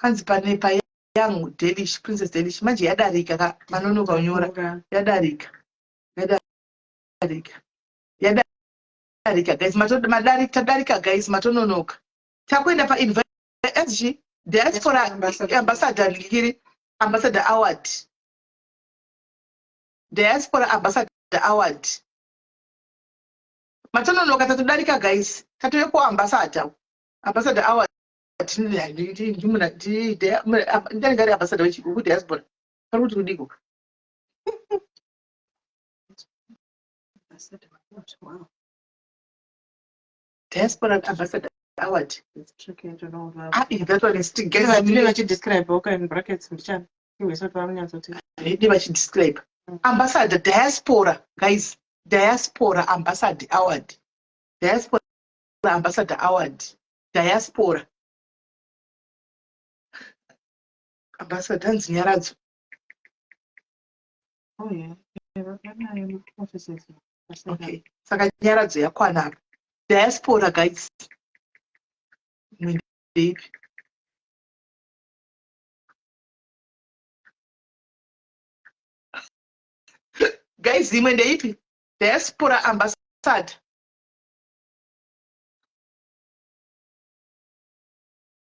Hanzi pane pa Young Delish, Princess Delish manje yadarika ka manonoka kunyora. Yadarika. Yadarika. Yadarika guys. Madarika tadarika guys matononoka. Takuenda pa SG Diaspora Ambassador ndikiri Ambassador Award. Diaspora Ambassador Award. Matononoka tatodarika guys. Tatove ku Ambassador. Ambassador Award. Ndinenge ari ambassador wekudiaspora pari kuti kudiko? Diaspora ambassador award. Ah, that one is vachidescribe okay in brackets mbichana Vanenge vachidescribe ambassador diaspora, guys, diaspora ambassador award, diaspora ambassador award, diaspora ambassador. Hanzi Nyaradzo. Oh, yeah. Okay, saka Nyaradzo yakwana apa. Diaspora, guys, ndeipi? Guys, imwe ndeipi? Diaspora ambassador.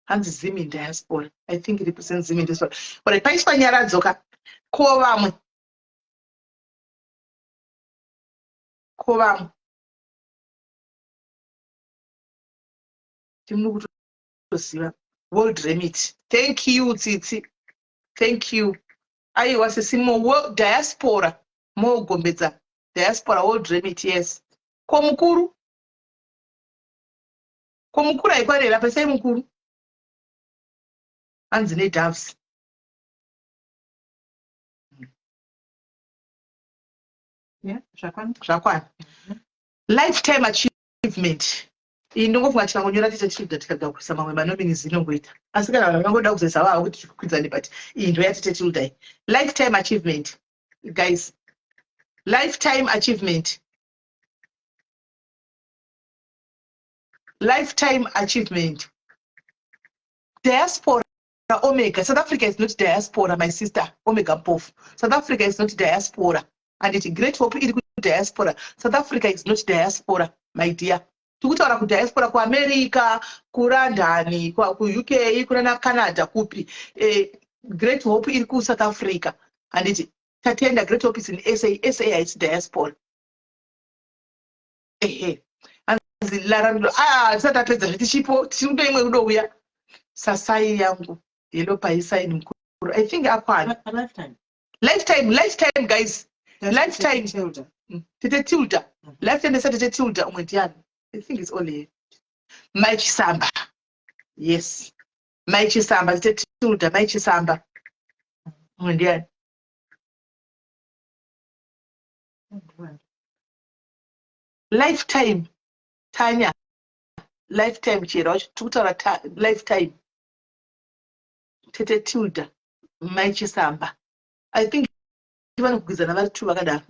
Hanzi Zim in diaspora. I think represent Zim in diaspora. Alright, paiswa Nyaradzo ka. Ko vamwe? Ko vamwe? Timuri kutoziva World Remit. Thank you, Tsitsi. Thank you. Aiwa, sisimo diaspora mogombedza diaspora World Remit, yes. Ko mukuru? Ko mukuru haikwarera pesai mukuru. Hanzi nedoves. Zvakwana. Zvakwana. Lifetime achievement. Iyi ndongofunga tikangonyora tiite Tilda, tikada kuisa mamwe manominees inongoita. Asi kana vanhu vangoda kuzoisa vavo kuti tikwikwidzane, but iyi ndo yatite Tilda iyi. Lifetime achievement. Guys. Lifetime achievement. Lifetime achievement. Diaspora Omega. South Africa is not diaspora, my sister. Omega Mpofu. South Africa is not diaspora. And it Great Hope iri diaspora. South Africa is not diaspora, my dear. Tikutaura kudiaspora kuAmerica, kuLondon, kuUK, kunana Canada kupi. Great Hope iri kuSouth Africa. Handiti tatenda Great Hope is in SA. SA haisi diaspora. Ehe. Hanzi Larando, ah, tisati tapedza zvetichipo, tichiri imwe kudouya. Sasai yangu, yellow paisaini mukuru. I think akwana. Lifetime. Lifetime, lifetime, guys. That's Lifetime. Tilda. Tete Tilda. Lifetime ndesa Tete Tilda umwe ndiani? I think it's only here. Mai Chisamba. Yes. Mai Chisamba, Tete Tilda, Mai Chisamba. Umwe ndiani? Lifetime. Tanya. Lifetime chero wacho tikutaura lifetime. Tete Tilda, Mai Chisamba. I think vanokugwidzana vari two vakadaro.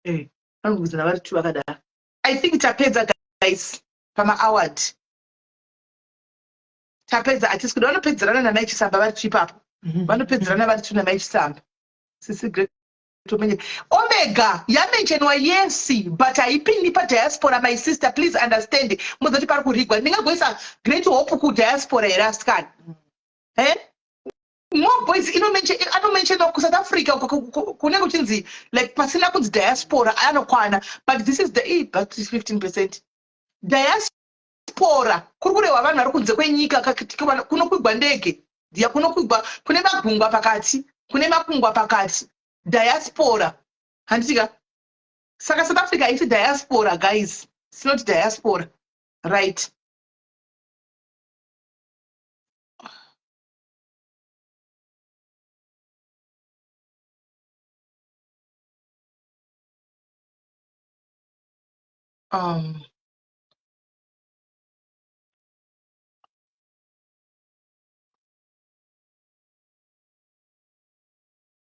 Eh, vanokugwidzana vari two vakadaro. I think tapedza, guys, pama award. Tapedza, hatisi kuda vanopedzerana naMai Chisamba vari two ipapo. Vanopedzerana vari two naMai Chisamba. Sisi Great Omega. Omega yamentionwa, yes, but haipindi padiaspora, my sister, please understand. Muzoti pari kurigwa. Ndingagoisa Great Hope kudiaspora here asikana? Eh? More boys anomentionwa kuSouth Africa kunenge kuchinzi like pasina kunzi diaspora anokwana, but this is the but 15% diaspora kuri kurehwa vanhu vari kunze kwenyika kunokwigwa ndege ndiya kunokwigwa kune magungwa pakati, kune makungwa pakati, diaspora, handitika? Saka South Africa haisi diaspora, guys. It's not diaspora, right?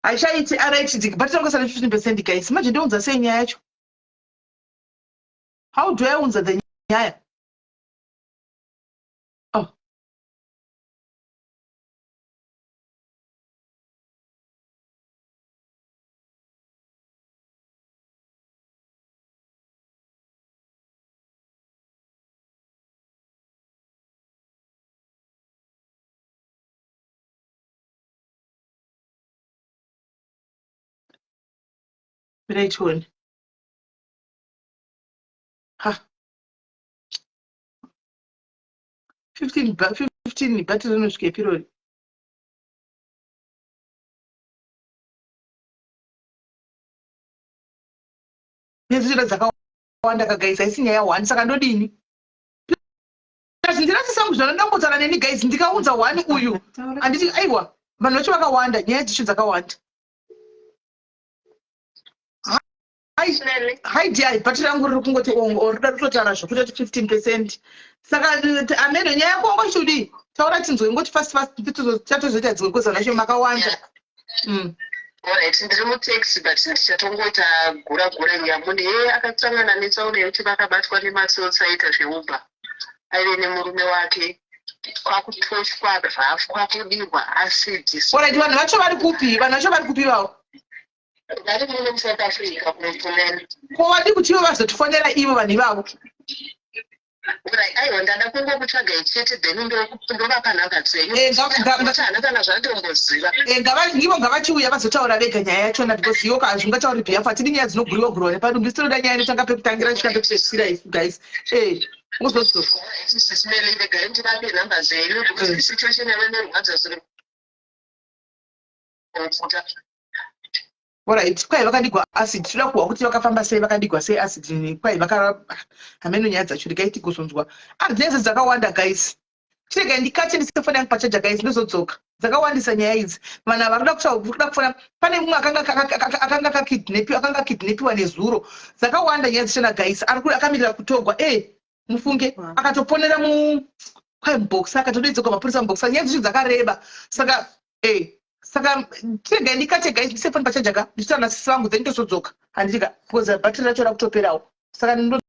Haichaiti right, but tinongosara 15%, guys. Manje ndiunza sei nyaya yacho? How do I unza the nyaya? Oh, mirai tione. Ha, 15 15 bhatiri rinosvikepi rori? Nedzira dzakawanda ka guys, haisi nyaya one, saka ndodini? Plus ndirasisa hangu zvana ndambotaura neni guys, ndikaunza one uyu handiti aiwa, vanhu vacho vakawanda, nyaya dzicho dzakawanda. Hi dear, bhatiri rangu riri kungoti ongo rida kutotaura zvekutoti 15%, saka ameno nyaya yako wanga uchidii? Taura tinzwe, ngoti fast fast, tichatozoita dzimwe koza nacho makawanda. Alright, ndiri mutaxi, but ndichatongoita gura gura nyamuni. Ye akasangana netsaona yekuti vakabatwa nematsotsi aita zveUber aive nemurume wake, kwakutoshwa rafu, kwakudirwa acid. Alright, vanhu vacho vari kupi? Vanhu vacho vari kupi vavo? Vari muno muSouth Africa, kuMpumalanga. Ko vadi kuti ivo vazotifonera, ivo vanhu ivavo? Alright, aiwa, ndada kungokutsvagai chete, then ndovapa nhamba dzenyu. Kuti hana kana zvandomboziva. Ivo ngavachiuya vazotaura vega nyaya yachona, because iwo hazvingatauri behalf. Hatidi nyaya dzinoguriwa guriwa nepadumbu. Isi tinoda nyaya inotanga pekutangira kusvika pekupedzisira isu guys. Uzodzoka. Sisi Meli, regai ndivape nhamba dzenyu because situation yavo inorwadza zviri kupfuta. Alright, kwai vakadigwa acid, toda kuhwa kuti vakafamba sei, vakadigwa sei acid, kwai vaka hameno nyaya dzacho, regai tigozonzwa. Ah, dzinenge dzakawanda guys. Chiregai ndikate, ndise foni yangu pachaja guys, ndozodzoka. Dzakawandisa nyaya idzi, vanhu ava varikuda kuda kufona. Pane mumwe akanga akakidnapiwa, akanga akidnapiwa nezuro. Dzakawanda nyaya dzichena guys, ari akamirira kutogwa e mufunge akatoponera mu kwai mubox, akatodedzegwa mapurisa mubox. Nyaya dzicho dzakareba, saka saka tiregai ndikate guys, ndise foni pachaja ka, ndichitaura nasisi vangu, then ndozodzoka, handitika, because bhatiri racho rakutoperawo, saka ndo.